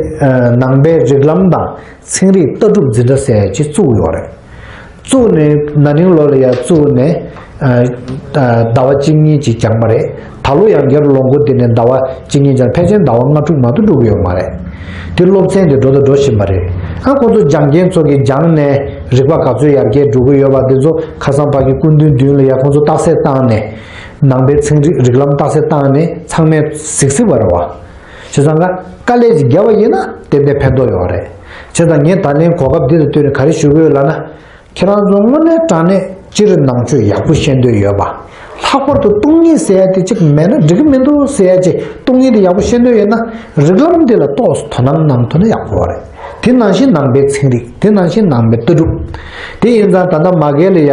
ནང་པའི་རིགས་ལམ་དང་ཚན་རིག་ལྟ་གྲུབ་འཛིན་གྲྭ་ཟེར་ཡས་ཅིག་བཙུགས་ཡོད་རེད། བཙུགས་ནས་ན་ནིང་ལོ་ལ་ཡ་བཙུགས་ནས་ཟླ་བ་གཅིག་གཉིས་ཅིག་འགྱངས་པ་རེད། ད་ལོ་ཡང་བསྐྱར་ལོ་འགོ་དེ་ནས་ཟླ་བ་གཅིག་གཉིས་འགྱངས། ཕལ་ཆེར་ཟླ་བ་ལྔ་དྲུག་མ་གཏོགས་འགྲོ་གི་ཡོད་མ་རེད། དེ་སློབ་ཚན་དེ་འགྲོ་དང་འགྲོ་བཞིན་པ་རེད། ཨ་ཁོ་ཚོ་སྦྱང་མཁན་ཚོ་གིས་སྦྱངས་ནས་རིག་པ་ག་ཚོད་ཡར་རྒྱས་འགྲོ་གི་ཡོད་པ་དེ་ཚོ་ཁ་སང་ཕ་གི་སྐུ་མདུན་མདུན་ལ་ཡ་ཁོང་ཚོ་རྟགས་གསལ་བཏང་ནས། ནང་པའི་ཚན་རིག་རིགས་ལམ་རྟགས་གསལ་བཏང་ནས་ཚང་མས་གཟིགས་གཟིགས་པ་རེད་བ། བྱས་ཙང་ཀ་དཀའ་ལས་ཅིག་བརྒྱབ་པ་ཡིན་ན་ཏན་ཏན་ཕན་ཐོགས་ཡོད་རེད། བྱས་ཙང་ངས་ད་ལན་གོ་སྐབས་འདི་ལ་ལྟོས་ནས་ག་རེ་ཞུ་གི་ཡོད་ལབ་ན། ཁྱེད་རང་ཚོ་དངོས་གནས་དྲང་གནས་སྤྱིར་ནང་ཆོས་ཡག་པོ་ཤེས་འདོད་ཡོད་པ། ལྷག་པར་དུ་སྟོང་ཉིད་ཟེར་ཡ་དེ་གཅིག་མེད་ན་འགྲིག་གི་མི་འདུག་ཟེར་ཡ་ཅིག་སྟོང་ཉིད་དེ་ཡག་པོ་ཤེས་འདོད་ཡོད་ན། རིགས་ལམ་འདི་ལ་ཏོག་ཙམ་དོ་སྣང་གནང་ཐུབ་ན་ཡག་པོ་རེད། དེ་ནང་བཞིན་ནང་པའི་ཚན་རིག་དེ་ནང་བཞིན་ནང་པའི་ལྟ་གྲུབ། དེ་ཡིན་ཙང་ད་ལྟ་མ་གི་ལ་ཡ།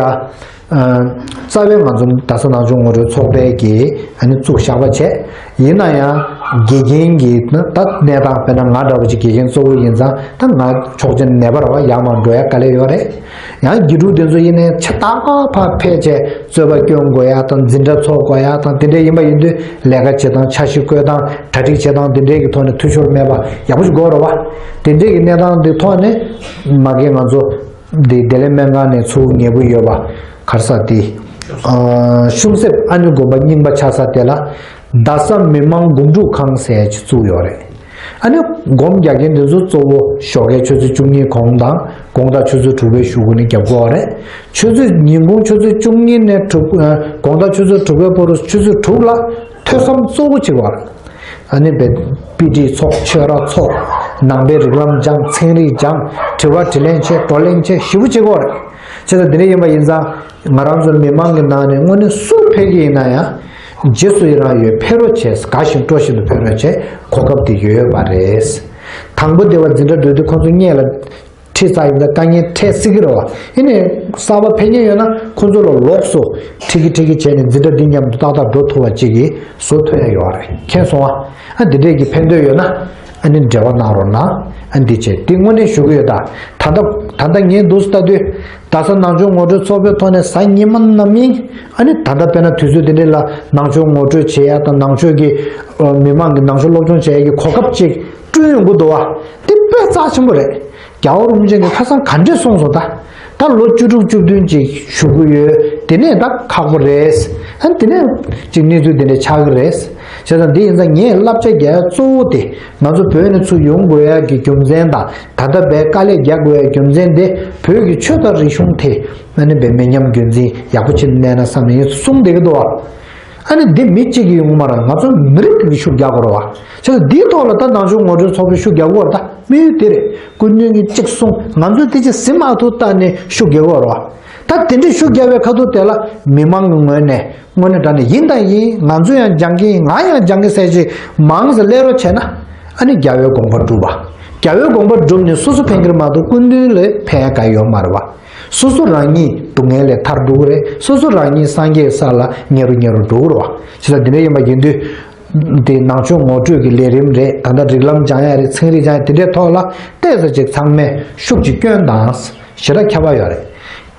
རྩ་བའི་ང་ཚོ་རྡ་ས་ནང་ཆོས་ངོ་སྤྲོད་ཚོགས་པའི་གི་ཨ་ནི་བཙུགས་བཞག་པ་བྱས། ཡིན་ན་ཡང་དགེ་རྒན་གྱི་ད་གནས་སྟངས་དཔེར་ན་ང་འདྲ་བོ་ཅིག་དགེ་རྒན་གཙོ་བོ་ཡིན་ཙང་ད་ང་ཆོག་མཆན་ནད་པ་རེད་བ། ཡར་མར་འགྲོ་ཡ་དཀའ་ལས་ཡོད་རེད། ཡང་དགེ་ཕྲུག་དེ་ཚོ་ཡིན་ནའི་ཆ་ཏག་ཏག་ཕར་ཕེབས་བྱས་རྩོད་པ་སྐྱོན་དགོས་ཡ་དང་འཛིན་གྲྭ་ཚོགས་དགོས་ཡ་དང་དེ་འདྲ་ཡིན་པ་ཡིན་དུས་ལས་ཀ་བྱེད་སྟངས་འཆར་གཞི་བཀོད་སྟངས་གྲ་སྒྲིག་བྱེད་སྟངས་དེ་འདྲའི་གི་ཐོག་ནས་འཐུས་ཤོར་མེད་པ་ཡག་པོ་ཞིག་དགོས་རེད་བ། དེ་འདྲའི་གི་གནས་སྟངས་དེ་ཐོག་ནས་མ་གི་ང་ཚོ། འདི་བདེ་ལེགས་སྨན་ཁང་ནས་ཚུར་ཉེ་པོ་ཡོད་པ་ག་རེ་ཟེར་དེ། ཨ་ཤུམ་གསེབ་ཨ་ནི་དགོན་པ་རྙིང་པ་ཆགས་ས་དེ་ལ་རྡ་ས་མི་མང་སྒོམ་སྒྲུབ་ཁང་ཟེར་ཡ་ཅིག་བཙུགས་ཡོད་རེད། ཨ་ནི་སྒོམ་རྒྱག་མཁན་དེ་ཚོ་གཙོ་བོ་ཞོགས་ཀའི་ཆུ་ཚོད་བཅུ་གཉིས་གོང་དང་དགོང་དག་ཆུ་ཚོད་དྲུག་པའི་གཞུག་གུ་ནས་རྒྱབ་དགོས་རེད། ཆུ་ཚོད་ཉིན་གུང་ཆུ་ཚོད་བཅུ་གཉིས་ནས་དྲུག་ཨ་དགོང་དག་ཆུ་ཚོད་དྲུག་པའི་བར་དུ་ཆུ་ཚོད་དྲུག་ལ་ཐོས་བསམ་གཙོ་བོ་བྱེད་དགོས་རེད། ཨ་ནི་བེ་དཔེ་ཁྲིད་ཚོགས། ཆོས་ར་ཚོགས། ནང་པའི་རིགས་ལམ་སྦྱང་། ཚན་རིག་སྦྱང་། དྲི་བ་དྲིས་ལན་བྱེད། བགྲོ་གླེང་བྱེད། ཞེ་པོ་བྱེད་དགོས་རེད། བྱས་ཙང་འདི་འདྲ་ཡིན་པ་ཡིན་ཙང་ང་རང་ཚོ་མི་མང་གི་ནང་ནས་དངོས་གནས་སུ་ཕེབས་ཀྱི་ཡིན་ན་ཡང་རྗེས་སུ་ཡི་རང་ཡོད། ཕེབས་རོགས་བྱས། དགའ་བཞིན་སྤྲོ་བཞིན་དུ་ཕེབས་རོགས་བྱས། གོ་སྐབས་དེ་ཡོད་པ་རེད། དང་པོ་དེ་བ་འཛིན་གྲྭ་འགྲོ་དུས་ཁོང་ཚོ་སྔོན་ལ་ཁྲིད་ཚར་ཡིན་ཙང་དཀའ་ངལ་འཕྲད་སྲིད་ཀྱི་རེད་བ། ཡིན་ནའི་གསར་པ་ཕེབས་མཁན་ཡོད་ན་ཁོང་ཚོ་ལ་ལོགས་སུ་ཁྲིད་ཀྱི་ཁྲིད་ཀྱི་བྱས་ནས་འཛིན་གྲྭ་འདི་མཉམ་དུ་ཏག་ཏག་འགྲོ་ཐུབ་པ་ཅིག་གི་བཟོ་ཐུབ་ཡ་ཡོད་རེད། མཁྱེན་སོང་ཨ། ཨ་འདི་འདྲས་ཀྱི་ཕན་ཐོགས་ཡོད་ན་ཨ་ནི་འབྲེལ་བ་གནང་རོགས་གནང་། ཨ་འདི་བྱས་འདི་དངོས་གནས་ཞུ་གི་ཡོད་ད། ད་ལྟ་ད་ལྟ་ངས་འདུག་སེ་ལྟ་དུས་རྡ་ས་ནང་ཆོས་ངོ་སྤྲོད་ཚོགས་པའི་ཐོག་ནས་གཟའ་ཉི་མ་ནམ་ཡིན་ཨ་ནི་ད་ལྟ་དཔེར་ན་དུས་ཚོད་འདི་འདྲས་ལ་ནང་ཆོས་ངོ་སྤྲོད་བྱེད་ཡ་དང་ནང་ཆོས་ཀྱི་མི་མང་གི་ནང་ཆོས་སློབ་སྦྱོང་བྱེད་ཡ་གི་གོ་སྐབས་ཅིག་བསྐྲུན་ཡོང་གི་འདུག་བ། འདི་དཔེ་རྩ་ཆེན་པོ་རེད། རྒྱལ་བ་རིན་པོ་ཆེ་གིས་ཁ་སང་ག་འདྲས་གསུངས་སོང་ད། ད་ལོ་བཅུ་དྲུག་བཅུ་བདུན་ཅིག་བཞུགས་ཀྱི་ཡོད། དེ་ནས་ད་ཁག་པོ་རེད། ཨ་དེ་ནས་ཅིག་གནས་ཚུལ་དེ་འདྲ་ཆགས་ཀྱི་རེད། བྱས་ཙང་འདི་ཡིན་ཙང་ངས་བསླབ་བྱ་རྒྱག་ཡ་གཙོ་བོ་དེ་ང་ཚོ་བོད་ནས་ཚུར་ཡོང་དགོས་ཡ་གི་རྒྱུ་མཚན་དང་ད་ལྟ་བས་དཀའ་ལས་རྒྱག་དགོས་ཡ་རྒྱུ་མཚན་དེ་བོད་ཀྱི་ཆོས་དང་རིག་གཞུང་དེ་ཨ་ནི་བས་མི་ཉམས་རྒྱུན་འཛིན་ཡག་པོ་བྱེད་གནས་ན་བསམ་ནས་ངས་གསུངས་བསྡད་ཀྱི་འདུག་བ། ཨ་ནི་འདི་མི་གཅིག་གིས་ཡོང་མ་རེད། ང་ཚོ་མི་རིགས་ཀྱིས་ཤུགས་རྒྱག་དགོས་རེད་བ། བྱས་ཙང་འདིའི་ཐོག་ལ་ད་ནང་ཆོས་ངོ་སྤྲོད་ཚོགས་པས་ཤུགས་རྒྱག་དགོས་རེད། ད་དམིགས་ཡུལ་དེ་རེད། སྐུ་མདུན་གྱིས་གཅིག་གསུངས། ང་ཚོས་དེ་ཅིག་ཟིན་མ་ཐུབ་ལྟ་ནས་ཤུགས་རྒྱག་དགོས་རེད་བ། ད་དེ་འདྲས་ཤུགས་རྒྱག་པའི་ཁ་ཐུག་དེ་ལ་མི་མང་གི་ངོས་ནས་དངོས་གནས་དྲང་གནས་ཡིན་དང་ཡིན། ང་ཚོ་ཡང་སྦྱང་གི་ཡིན། ང་ཡང་སྦྱང་གི་ཟེར་ཅིག་མང་ཙམ་སླེབས་རོགས་བྱས་ན་ཨ་ནི་རྒྱལ་བའི་དགོངས་པ་འགྲུབ་པ། རྒྱལ་བའི་དགོངས་པ་འགྲུབ་ནས་སོ་སོ་ཕན་གྱི་རེད་མ་གཏོགས་སྐུ་མདུན་ལ་ཕན་ཡ་ག་ཡོད་མ་རེད་བ། སོ་སོ་རང་ཉིད་སྡུག་བསྔལ་ལས་ཐར་འགྲོ་གི་རེད། སོ་སོ་རང་ཉིད་སངས་རྒྱས་ས་ལ་ཉེ་རུ་ཉེ་རུ་འགྲོ་གི་རེད་བ། བྱས་ཙང་འདི་འདྲ་ཡིན་པ་ཡིན་དུས་ དེ་ནང་ཆོས་ངོ་སྤྲོད་ཀྱི་ལས་རིམ་རེད། ད་ལྟ་རིགས་ལམ་སྦྱང་ཡ་རེད། ཚན་རིག་སྦྱང་ཡ་དེ་འདྲའི་ཐོག་ལ་ཏོག་ཙམ་ཅིག་ཚང་མས་ཤུགས་ཀྱིས་སྐྱོན་དང་ཞེ་དྲག་ཁྱད་པར་ཡོད་རེད།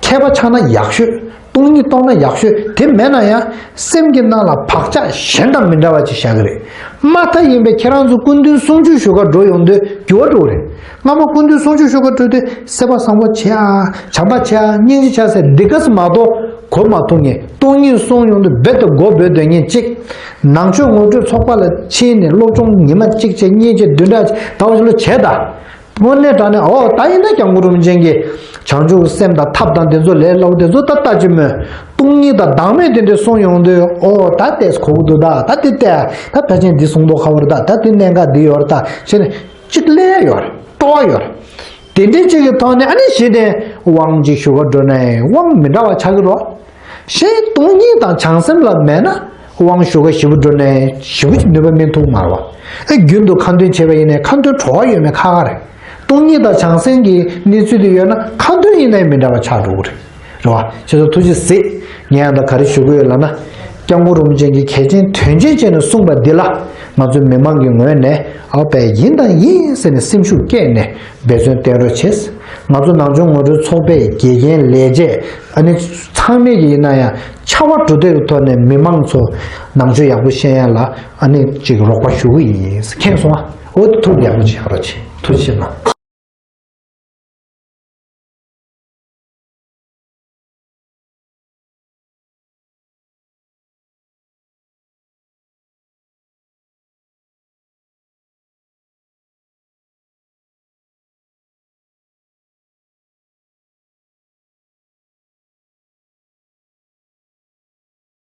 མཁས་པ་ཆགས་ན་ཡག་ཤོས། སྟོང་ཉིད་རྟོགས་ན་ཡག་ཤོས་དེ་མེད་ན་ཡང་སེམས་ཀྱི་ནང་ལ་བག་ཆགས་གཞན་དང་མི་འདྲ་བ་ཅིག་བཞག་གི་རེད། མ་མཐའ་ཡིན་པའི་ཁྱེད་རང་ཚོ་སྐུ་མདུན་གསུང་ཆོས་ཞུ་གར་འགྲོ་ཡོང་དུས་འགྱུར་བ་འགྲོ་གི་རེད། སྔ་མོ་སྐུ་མདུན་གསུང་ཆོས་ཞུ་གར་འགྲོ་དུས་སེམས་པ་བཟང་པོ་བྱེད་ཨ། བྱམས་པ་བྱེད་ཨ། སྙིང་རྗེ་བྱ་ཟེར་འདི་ག་ཙམ་མ་གཏོགས་གོ་མ་ཐུབ་མཁན། སྟོང་ཉིད་གསུང་ཡོང་དུས་རྦད་དེ་མགོ་འབོད་སྡོད་མཁན་གཅིག་ནང་ཆོས་ངོ་སྤྲོད་ཚོགས་པ་ལ་ཕྱིན་ནས་སློབ་སྦྱོང་ཉི་མ་གཅིག་བྱས། གཉིས་བྱས། བདུན་ཕྲག་ད་བ་ཞིག་ལོ་བྱས་ད། དངོས་གནས་དྲང་གནས་ཨོ་ད་ཡིན་ན་སྐྱབས་མགོན་རིན་པོ་ཆེ་གིས་བྱང་ཆུབ་སེམས་དང་ཐབས་དང་དེ་ཚོ་ལས་སླ་པོ་དེ་ཚོ་ད་ལྟ་ཅི་མོད། སྟོང་ཉིད་དང་བདག་མེད་དེ་འདྲ་གསུང་ཡོང་དུས་ཨོ་ད་ལྟས་གོ་གི་འདུག་ད་ད་དེ་ལྟས་ད་ཕལ་ཆེར་འདི་གསུང་མདོག་ཁ་པོ་རེད། ད་ད་དེ་གནད་འགག་འདི་ཡོད་རེད། ད་ཞེས་ནས་གཅིག་སླེབས་ཡོད་རེད། སྤྲོ་བ་ཡོད་རེད། དེ་འདྲའི་གཅིག་གི་ཐོག་ནས་ཨ་ནི་གཞི་ནས་དབང་ཅིག་ཞུ་གར་འགྲོ་ནའི་དབང་མི་འདྲ་བ་ཆགས་ཀྱི་རེད། གཞན་སྟོང་ཉིད་དང་བྱང་སེམས་ལ་མེད་ན་དབང་ཞུ་ག་ཞེ་པོ་འགྲོ་ནའི་ཞེ་པོ་ཅིག་ནུས་པ་སྨིན་ཐུབ་མ་རེད་བ། ཨེ་རྒྱུན་དུ་ཁ་འདོན་བྱས་པ་ཡིན་ནའི་ཁ་འདོན་བྲོ་བ་ཡོད་མེད་ཁག་ཁག་རེད། སྟོང་ཉིད་དང་བྱང་སེམས་ཀྱི་གནས་ཚུལ་དེ་ཡོད་ན་ཁ་འདོན་ཡིན་ནའི་མི་འདྲ་བ་ཆགས་འགྲོ་གི་རེད། རེད་བ། ཁྱེད་ཚོ་ཐུགས་རྗེ་གཟིགས། ངས་ཡང་ད་ག་རེ་ཞུ་གི་ཡོད་ལབ་ན། སྐྱབས་མགོན་རིན་པོ་ཆེ་གིས་གལ་ཆེན་དོན་ཆེན་བྱས་ནས་གསུངས་པ་འདི་ལ་ང་ཚོའི་མི་མང་གི་ངོས་ནས་ཨ་པས་ཡིན་དང་ཡིན་ཟེར་ནས་སེམས་ཤུགས་བསྐྱེད་ནས་འབད་བརྩོན་བསྟེན་རོགས་བྱེད། ང་ཚོ་ནང་ཆོས་ངོ་སྤྲོད་ཚོགས་པའི་དགེ་རྒན་ལས་བྱེད་ཨ་ནི་ཚང་མས་ཀྱི་ཡིན་ན་ཡང་ཕྱར་བ་གྲུ་འདེགས་ཀྱི་ཐོག་ནས་མི་མང་ཚོ་ནང་ཆོས་ཡག་པོ་ཤེས་ཡ་ལ་ཨ་ནི་ཅིག་རོགས་པ་ཞུ་གི་ཡིན། མཁྱེན་སོང་ཨ། འོ་དེ་ཐུགས་ཡག་པོ་ཅིག་ཡག་རོགས་བྱེད། ཐུགས་རྗེ་ཆེ་གནང་།